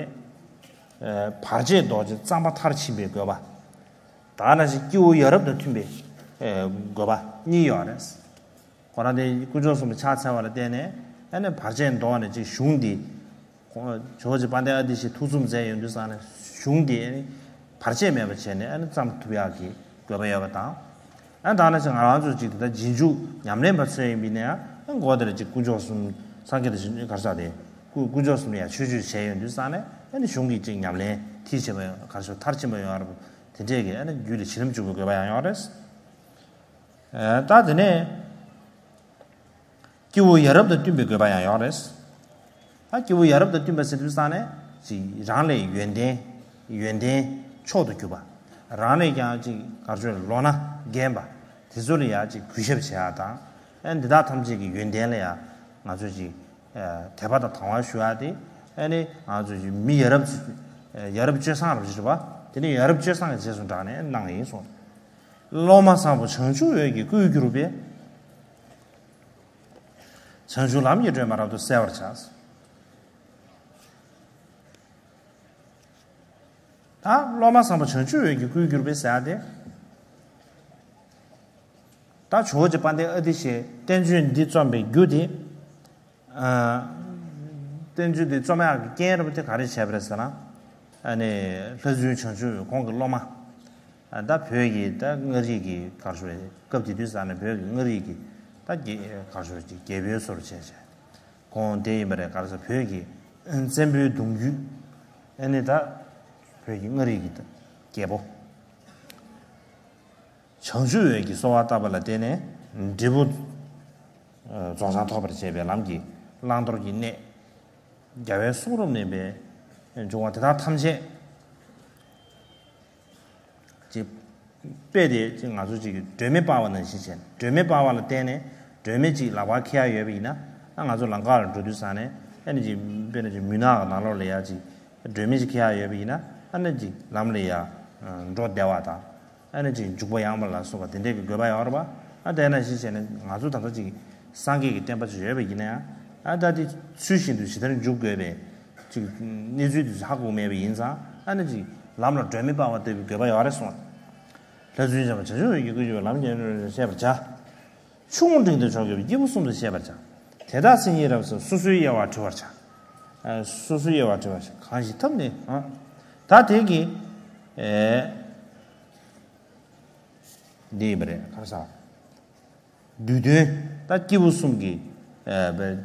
ཨ། བར་ཆད་བཟློག་ཅིང་གཙང་པ་མཐར་ཕྱིན་པའི་དགོས་པ། ད་ནང་བཞིན་སྐྱེ་བོ་ཡ་རབས་དང་མཐུན་པའི། ཨ། དགོས་པ་གཉིས་ཡོད་རེད། ཁོ་རང་དེ་དཀོན་མཆོག་གསུམ་ལ་ཕྱག་འཚལ་བ་ལ་བརྟེན་ནས་ཨ་ནི་བར་ཆད་བཟློག་ནས་ཅིག་གཞུང་འདི། ཇོ་བོ་རྗེ་དཔལ་ལྡན་ཨ་ཏི་ཤས་ཐུགས་རྩོམ་མཛད་ཡོང་དུས་ཙང་ནས་གཞུང་འདི་ཨ་ནི་བར་ཆད་མེད་པ་བྱས་ནས་ཨ་ནི་བརྩམས་ཐུབ་ཡག་གི་དགོས་པ་ཡོད་པ་དང་། ཨ་ནི་ད་ནང་བཞིན་ང་རང་ཚོ་ཅིག་དེ་ལྟར་རྗེས་འཇུག་ཉམས་ལེན་པ་ཚོ་ཡིན་པ་ཡིན་ན་ཡང་ཨ་ནི་འགོ་དེར་ཅིག་དཀོན་མཆོག་གསུམ་སངས་རྒྱས་དང་གར་ས་དེ་དཀོན་མཆོག་གསུམ་ལ་ཡང་ཆོས་སྤྱོད་བྱས་ཡོང་དུས་ཙང་ནས་ཨ་ནི་གཞུང་གི་ཅིག་ཉམས་ལེན་མཐིལ་ཕྱིན་པ་ཡོང་གར་ཤོག་མཐར་ཕྱིན་པ་ཡོང་བར་དེ་འདྲས་ཀྱི་ཨ་ནི་རྒྱུད་ལ་གཞི་ལམ་འཇུག་པའི་དགོས་པ་ཡང་ཡོད་རེད། ད་དེ་ནས། སྐྱེ་བོ་ཡ་རབས་དང་བསྟུན་པའི་དགོས་པ་ཡང་ཡོད་རེད། ད་སྐྱེ་བོ་ཡ་རབས་དང་བསྟུན་པ་ཟེར་དུས་ཙང་ནས་ཅིག་རང་ལས་ཡོན་ཏན་ཡོན་ཏན་མཆོག་ཏུ་གྱུར་པ། རང་ལས་ཀྱང་ཅིག་གར་ཆོས་ལོ་ན་རྒན་པ་དེ་ཚོ་ལ་ཡང་ཅིག་གུས་ཞབས་བྱེད་ཡག་དང་། ཨ་འདི་དག་ཐམས་ཅད་ཀྱི་ཡོན་ཏན་ལ་ཡང་ང་ཚོས་ཅིག་དད་པ་དང་དང་བ་ཞུ་ཡག་དེ་ཨ་ནི་ང་ཚོས་ཅིག་མི་ཡ་རབས་ཡ་རབས་སྤྱོད་བཟང་རབ་ཅིག་རེད་པ། དེ་ནི་ཡ་རབས་སྤྱོད་བཟང་གི་རྗེས་སུ་འབྲངས་ནས་གནང་བ་ཡིན་གསུངས། སློབ་མ་བཟང་པོ་བྱང་ཆུབ་འོད་ཀྱི་སྐུས་གྱུར་པས། བྱང་ཆུབ་ལམ་གྱི་སྒྲོན་མ་རབ་ཏུ་གསལ་བར་བྱ། ད་སློབ་མ་བཟང་པོ་བྱང་ཆུབ་འོད་ཀྱི་སྐུས་གྱུར་པས་ཟེར་ཏེ། ད་ཇོ་བོ་རྗེ་དཔལ་ལྡན་ཨ་ཏི་ཤས་བསྟན་བཅོས་འདི་རྩོམ་པའི་རྒྱུ་དེ། ཨ། བསྟན་བཅོས་འདི་རྩོམ་ཡག་གི་རྐྱེན་རབ་དེ་ག་རེ་བྱས་པ་རེད་ཟེར་ན། ཨ་ནི་ལྷ་བཙུན་བྱང་ཆུབ་འོད་ཁོང་གི་སློབ་མ། ཨ་ད་བོད་ཀྱི་ད་མངའ་རིས་ཀྱི་གར་ཤོར་སྐབས་དེ་དུས་ས་ནས་བོད་ཀྱི་མངའ་རིས་ཀྱི་ད་རྒྱལ་གར་ཤོར་གྱི་རྒྱལ་པོའི་སོར་བྱས་བྱས། ཁོང་དེ་ཡིན་པ་རེད། ག་རེ་ཟེར་བོད་ཀྱི་བཙན་པོའི་གདུང་རྒྱུད། ཨ་ནི་ད་བོད་ཀྱི་མངའ་རིས་ཀྱི་རྒྱལ་པོ། བྱང་ཆུབ་འོད་ཀྱི་གསོལ་བ་བཏབ་པ་ལ་བརྟེན་ནས་འབྲས་བུ་རྫོགས་བྱང་ཐོབ་པར་བྱེད་པའི་ལམ་གྱི་བླང་དོར་གྱི་གནས། རྒྱལ་བའི་གསུང་རབ་ནས་པའི་འབྱུང་བ་དེ་དག་ཐམས་ཅད་ཅིག་དཔེ་དེ་ཅིག་ང་ཚོ་ཅིག་སྒྲོན་མེ་སྤར་བ་ནང་བཞིན་བྱས། སྒྲོན་མེ་སྤར་བ་ལ་བརྟེན་ནས་སྒྲོན་མེ་ཅིག་ལག་པར་འཁྱེར་ཡ་ཡོད་པ་ཡིན་ན། ཨ་ང་ཚོ་ལམ་ཁ་ལ་འགྲོ་དུས་ཙང་ནས་ཨ་ནི་ཅིག་དཔེར་ན་ཅིག་མུན་ནག་གི་ནང་ལོགས་ལ་ཡ་ཅིག་སྒྲོན་མེ་ཅིག་འཁྱེར་ཡ་ཡོད་པ་ཡིན་ན། ཨ་ནི་ཅིག་ལམ་ལ་ཡ་འགྲོ་བདེ་བ་དང་། ཨ་ནི་ཅིག་འཇུག་པ་ཡངས་པ་ལ་སོགས་པ་དེ་འདྲས་ཀྱི་དགོས་པ་ཡོད་རེད་པ། ཨ་དེ་ནང་བཞིན་བྱས་ནས་ང་ཚོ་ད་ལྟ་ཅིག་སངས་རྒྱས་ཀྱི་བསྟན་པ་ཅིག་ཡོད་པ་ཡིན་ན་ཡང་། ཨ་ད་དེ་ཚུལ་བཞིན་དུ་ཇི་ལྟར་འཇུག་དགོས་པའི་ཅིག་གནས་ཚུལ་དེ་ཚོ་ཧ་གོ་མེད་པ་ཡིན་ཙང་། ཨ་ནི་ཅིག་ལམ་ལ་སྒྲོན་མེ་སྤར་བ་ལྟ་བུའི་དགོས་པ་ཡོད་རེད་གསུངས། ལྷ་བཙུན་འཇམ་དཔལ་བྱང་ཆུབ་འོད་ཀྱི་སྐུ་གྱུར་པའི་ལམ་གྱི་སྒྲོན་མ་བཤད་པར་བྱ། ཆུང་ངུ་འབྲིང་དུ་ཕྱོགས་ཀྱི་སྐྱེས་བུ་གསུམ་དུ་བཤད་པར་བྱ། དེ་དག་མཚན་ཉིད་རབ་གསལ་སོ་སོའི་དབྱེ་བ་བྲི་བར་བྱ། ཨ་སོ་སོའི་དབྱེ་བ་བྲི་བར་བྱ། གང་ཞིག་ཐབས་ནི་ཨ། ད་དེ་གི་ཨེ། འདི་ཡིན་པ་རེད། ག་རེ་ཟེར། བསྡུས་དོན། ད་སྐྱེས་བུ་གསུམ་གྱི་ཨེ།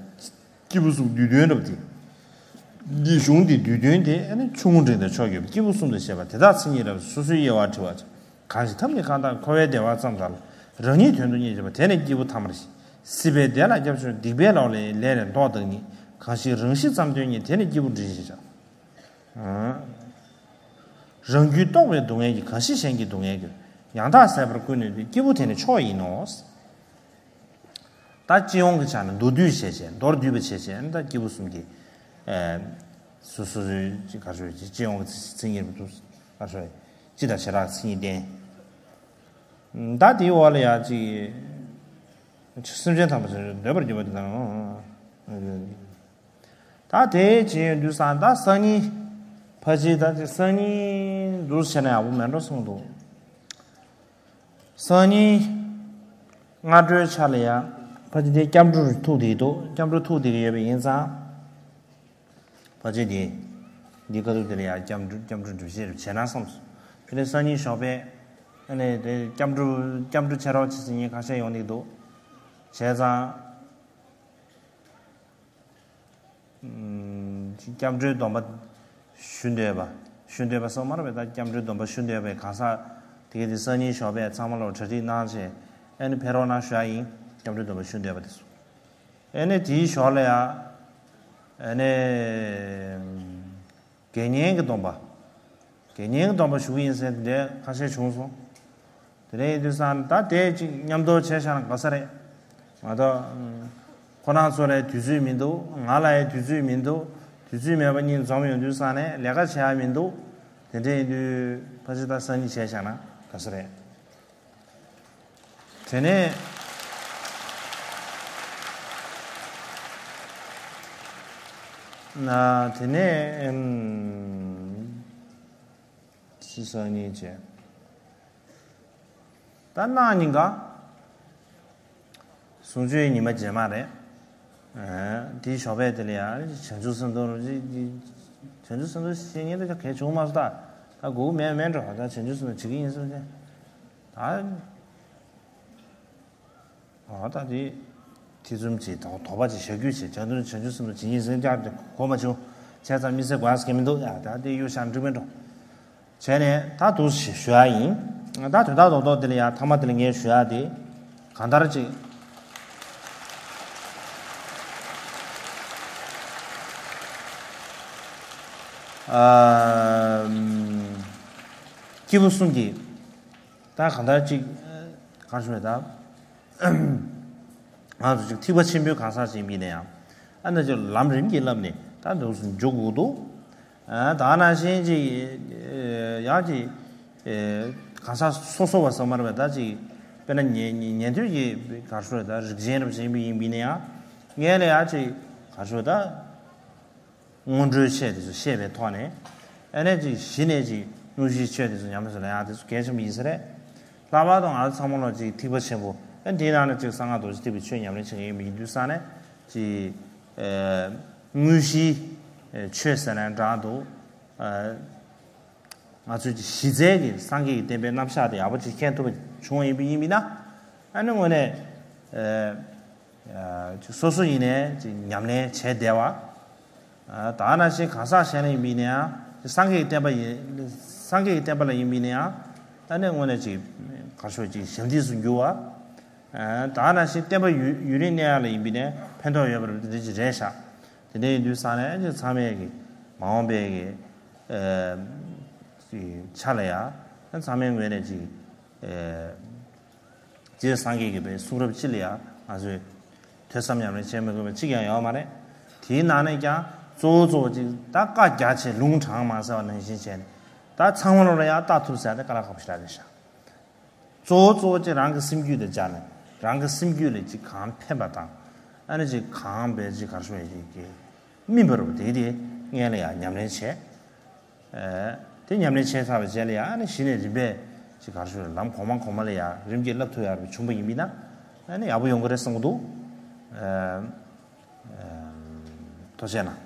སྐྱེས་བུ་གསུམ་བསྡུས་དོན་རབ་སྟེ། འདི་གཞུང་འདི་བསྡུས་དོན་དེ་ཨ་ནི་ཆུང་ངུ་འབྲིང་དང་ཕྱོགས་ཀྱི་སྐྱེས་བུ་གསུམ་དུ་བཤད་པ་དེ་དག་མཚན་ཉིད་རབ་སོ་སོའི་དབྱེ་བ་བྲི་བར་བྱ། གང་ཞིག་ཐབས་ནི་གང་དག་འཁོར་བའི་བདེ་བ་ཙམ་དག་ལ། རང་ཉིད་དོན་དུ་གཉེར་བྱེད་པ་དེ་ནི་སྐྱེས་བུ་ཐ་མར་ཤེས། སྲིད་པའི་བདེ་ལ་སྐྱབས་བཅོལ་སྡིག་པའི་ལོག་ལས་ལས་ལས་ལྡོག་བདག་ཉིད། གང་ཞིག་རང་ཤེས་ཙམ་དོན་གཉེར་དེ་ནི་སྐྱེས་བུ་འབྲིང་ཞེས་བྱ། རང་རྒྱུད་རྟོགས་པའི་སྡུག་བསྔལ་གྱིས། གང་ཞིག་གཞན་གྱི་སྡུག་བསྔལ་གྱིས། ཡང་དག་ཟད་པར་ཀུན་ནུས་པའི། སྐྱེས་བུ་དེ་ནི་མཆོག་ཡིན་ནོ། ད་སྤྱི་ཡོངས་ཀྱི་ཆ་ནས་མདོར་བསྡུས་བྱས་བྱས། མདོར་བསྡུས་པ་བྱས་བྱས། ད་སྐྱེས་བུ་གསུམ་གྱི་ཨེ། སོ་སོ་སོའི་ག་རེ་ཞུ། སྤྱི་ཡོངས་ཀྱི་མཚན་ཉིད་རབ་ཏུ་ག་རེ་ཞུ། སྤྱི་དང་བྱེ་བྲག་མཚན་ཉིད་བསྟན། ད་དེའི་འོག་ལ་ཡང་ཅིག་སེམས་ཅན་ཐམས་ཅད་འདོད་པར་གྱུར་པ་དེ་དང་། ད་དེ་བྱས་ཡོང་དུས་ཙང་ད་སང་ཉིན་ཕལ་ཆེར་ད་ཅིག་སང་ཉིན་འདུག་བྱས་ན་ཡག་པོ་མེད་འགྲོ་བསམ་འདུག་སང་ཉིན་སྔ་དྲོའི་ཆ་ལ་ཡ་ཕལ་ཆེར་དེ་སྐྱབས་འགྲོ་ཐུག་བསྡད་ཀྱི་འདུག་སྐྱབས་འགྲོ་ཐུག་བསྡད་ཀྱི་ཡོད་པ་ཡིན་ཙང་། ཕལ་ཆེར་དེ་འདི་སྐབས་དེ་ལ་ཡ་སྐྱབས་འགྲོ་སྐྱབས་འགྲོ་སྒྲུབ་བྱེད་བྱས་ན་བསམ་སོང་། དེ་ནས་སང་ཉིན་ཞོགས་པས་ཨ་ནི་དེ་སྐྱབས་འགྲོ་སྐྱབས་འགྲོ་བྱེད་རོགས་བྱེད་ཟེར་མཁན་ཁ་ཤས་ཡོང་གི་འདུག་བྱས་ཙང་། སྐྱབས་འགྲོའི་སྡོམ་པ་ཞུ་འདོད་པ། ཞུ་འདོད་པ་སོགས་མ་རེད་པས། ད་སྐྱབས་འགྲོའི་སྡོམ་པ་ཞུ་འདོད་པའི་གང་ཟག་དེ་གས་དེ་སང་ཉིན་ཞོགས་པས་ཚང་མ་ལ་གྲ་སྒྲིག་གནང་བྱས། ཨ་ནི་ཕེབས་རོགས་གནང་ཞུ་ཡ་ཡིན། སྐྱབས་འགྲོའི་སྡོམ་པ་ཞུ་འདོད་པ་དེ་ཚོ། ཨ་ནི་དེའི་ཞོར་ལ་ཡ་ཨ་ནི་དགེ་བསྙེན་གྱི་སྡོམ་པ། དགེ་བསྙེན་གྱི་སྡོམ་པ་ཞུ་གི་ཡིན་ཟེར་དེ་འདྲའི་ཁ་ཤས་བྱུང་སོང་། དེ་འདྲ་ཡིན་དུས་ཙང་ད་དེ་ཅིག་མཉམ་དུ་བྱས་བཞག་ན་དགའ་ས་རེད། མ་གཏོགས་ཁོ་རང་ཚོ་ལ་དུས་ཚོད་མི་འདུག་ང་ལ་ཡང་དུས་ཚོད་མི་འདུག་དུས་ཚོད་མེད་པ་གཉིས་འཛོམས་ཡོང་དུས་ཙང་ནས་ལས་ཀ་བྱེད་ཡ་མི་འདུག་དེ་འདྲ་ཡིན་དུས་ཕལ་ཆེར་ད་སང་ཉིན་བྱས་བཞག་ན་དགའ་ས་རེད། དེ་ནས་ན་དེ་ནས་ཨམ་ཅི་སང་ཉིན་བྱས། ད་གནངས་ཉིན་ཀ་གསུང་ཆོས་ཉི་མ་རྗེས་མ་རེད། ཨ་དེའི་ཞོགས་པ་དེ་ལ་ཡང་བྱང་ཆུབ་སེམས་མཐོང་རུ་ཅི་བྱང་ཆུབ་སེམས་མཐོང་བཤད་མཁན་དེ་གལ་བྱུང་མ་སོང་། ད་ད་སྒུག་མེད་མེད་འགྲོ། ད་བྱང་ཆུབ་སེམས་མཐོང་བྱེད་ཀྱི་ཡིན་གསུངས་ཏེ། ད་འོ་ད་དེ་ཐེ་ཚོམ་གྱིས་དོགས་པ་གྱིས་ཞག་རྒྱུས་བྱས། བྱང་ཆུབ་བྱང་ཆུབ་སེམས་མཐོང་བྱེད་ཀྱི་ཡིན་གསུངས་ཀྱང་གོ་མ་བྱུང་། བྱས་ཙང་མི་ཚེ་དགོས་ཀྱི་མི་འདུག་ཡ། ད་དེ་གཡུག་བཞག་འགྲིག་མེད་འགྲོ། བྱས་ནས་ད་འདུག་ཞུ་ཞུ་ཡ་ཡིན། ད་དོན་དག་རྡོག་རྡོག་དེ་ལ་ཡ་མཐའ་མ་དེ་ལ་ངས་ཞུ་ཡ་དེ་གང་ལྟར་ཅིག་ཨ་སྐྱེས་བུ་གསུམ་གྱི་ད་གང་ལྟར་ཅིག་གང་ཞུ་མེད་ད། ང་ཚོ་ཅིག་ཐེག་པ་ཆེན་པོའི་གང་ཟག་ཅིག་ཡིན་པ་ཡིན་ན་ཡང་། ཨ་ནི་ཅིག་ལམ་རིམ་གྱིས་བསླབས་ནས་ད་འདུག་སེ་འཇུག་དགོས་འདུག་ཨ་ད་ནང་བཞིན་ཅིག་ཡང་ཅིག་གང་ཟག་སོ་སོ་བ་ཟེར་མ་རེད་པ། ད་ཅིག་དཔེར་ན་ཉན་ཉན་ཐོས་ཀྱི་གར་སོ་ད་རིགས་ཅན་རབ་ཅན་པ་ཡིན་པ་ཡིན་ན་ཡང་། ངས་ལ་ཡང་ཅིག་གར་སོ་ད་སྔོན་འགྲོའི་ཆོས་དེ་ཚོ་བཤད་པའི་ཐོག་ནས། ཨ་ནི་ཅིག་གཞི་ནས་ཅིག་དངོས་གཞིའི་ཆོས་དེ་ཚོ་ཉམས་ལེན་ལ་ཡང་དེ་ཚོ་གལ་ཆེན་པོ་ཡིན་ས་རེད། ལྷག་པར་དུ་ང་ཚོ་ཚང་མ་ལ་ཅིག་ཐེག་པ་ཆེན་པོ། ཨ་འདིའི་ནང་ནས་ཅིག་གསང་སྔགས་རྡོ་རྗེ་ཐེག་པའི་ཆོས་ཉམས་ལེན་བྱེད་མཁན་ཡིན་པ་ཡིན་དུས་ཙང་ནས་ཅིག་ཨ་དངོས་གཞིའི་ཨ་ཆོས་ཟེར་ན་འདྲ་འདུག་ཨ་ང་ཚོས་ཀྱི་གཞི་རྩའི་གི་སངས་རྒྱས་ཀྱི་བསྟན་པའི་རྣམ་གཞག་དེ་ཡག་པོ་ཅིག་མཁྱེན་ཐུབ་པ་བྱུང་བ་ཡིན་པ་ཡིན་པ་ཡིན་ན། ཨ་ནི་དངོས་གནས་ཨ་ཅིག་སོ་སོ་ཡིན་ནའི་ཅིག་ཉམས་ལེན་བྱས་བསྡད་པ། ཨ་ད་ནང་བཞིན་གང་ཟག་གཞན་ལ་ཡིན་པ་ཡིན་ནའང་། སངས་རྒྱས་ཀྱི་བསྟན་པ་ཡིན། སངས་རྒྱས་ཀྱི་བསྟན་པ་ལ་ཡིན་པ་ཡིན་ནའང་། ཨ་ནི་དངོས་གནས་ཅིག་ག་རེ་ཞུ་ཅིག་ཞབས་འདེགས་སུ་འགྱུར་བ། ཨ་ད་ནང་བཞིན་བསྟན་པ་ཡུན་ཡུན་རིང་གནས་ཡག་ལ་ཡིན་པ་ཡིན་ནའི་ཕན་ཐོགས་ཡོད་པ་རེད་ཅིག་རེད་ཤག་དེ་འདྲ་ཡིན་དུས་ཙང་ནས་ཨ་ཅིག་ཚང་མས་ཀྱི་མ་འོངས་པའི་གི་ཨ་ཅིག་ཆ་ལ་ཡ། ཨ་ཚང་མའི་ངོས་ནས་ཅིག་ཨ་སྤྱིར་སངས་རྒྱས་ཀྱི་པའི་གསུང་རབ་སྤྱི་ལ་ཡང་ང་ཚོས་ཐོས་བསམ་ཉམས་ལེན་བྱེད་མི་དགོས་པ་གཅིག་ཀྱང་ཡོད་མ་རེད། དེའི་ནང་ནས་ཀྱང་གཙོ་བོ་གཙོ་བོ་གཅིག་ད་བཀའ་རྒྱ་ཆེ་ལུང་དྲངས་མ་ཟེར་བ་ནང་བཞིན་བྱས་ནས། ད་ཚང་མ་ལོ་ལ་ཡང་ལྟ་ཐུབ་ཟེར་ཏེ་དཀའ་ལས་ཁག་པོ་ཞེ་དྲག་རེད་ཤག་གཙོ་བོ་གཙོ་བོ་གཅིག་རང་གི་སེམས་རྒྱུད་དང་སྦྱར་ནས། རང་གི་སེམས་རྒྱུད་ལ་གཅིག་གང་ཕན་པ་དང་། ཨ་ནི་གཅིག་གང་བས་གཅིག་གར་ཤོར་ཡ་གཅིག་གི་སྨིན་པ་རུ་དེ་དེ་སྔོན་ལ་ཡང་ཉམས་ལེན་བྱས། ཨ་དེ་ཉམས་ལེན་བྱས་ཚར་བའི་རྗེས་ལ་ཡང་ཨ་ནི་གཞི་ནས་རིམ་པས་ཅིག་གར་ཞུ་ལམ་གོང་མ་གོང་མ་ལ་ཡང་རིམ་གྱིས་བསླབ་ཐུབ་ཡག་རུ་བྱུང་བ་ཡིན་པ་ཡིན་ན། ཨ་ནི་ཡག་པོ་ཡོང་གི་རེད་བསམ་གྱི་འདུག་ཨ་ཨ་ཐུགས་རྗེ་གནང་།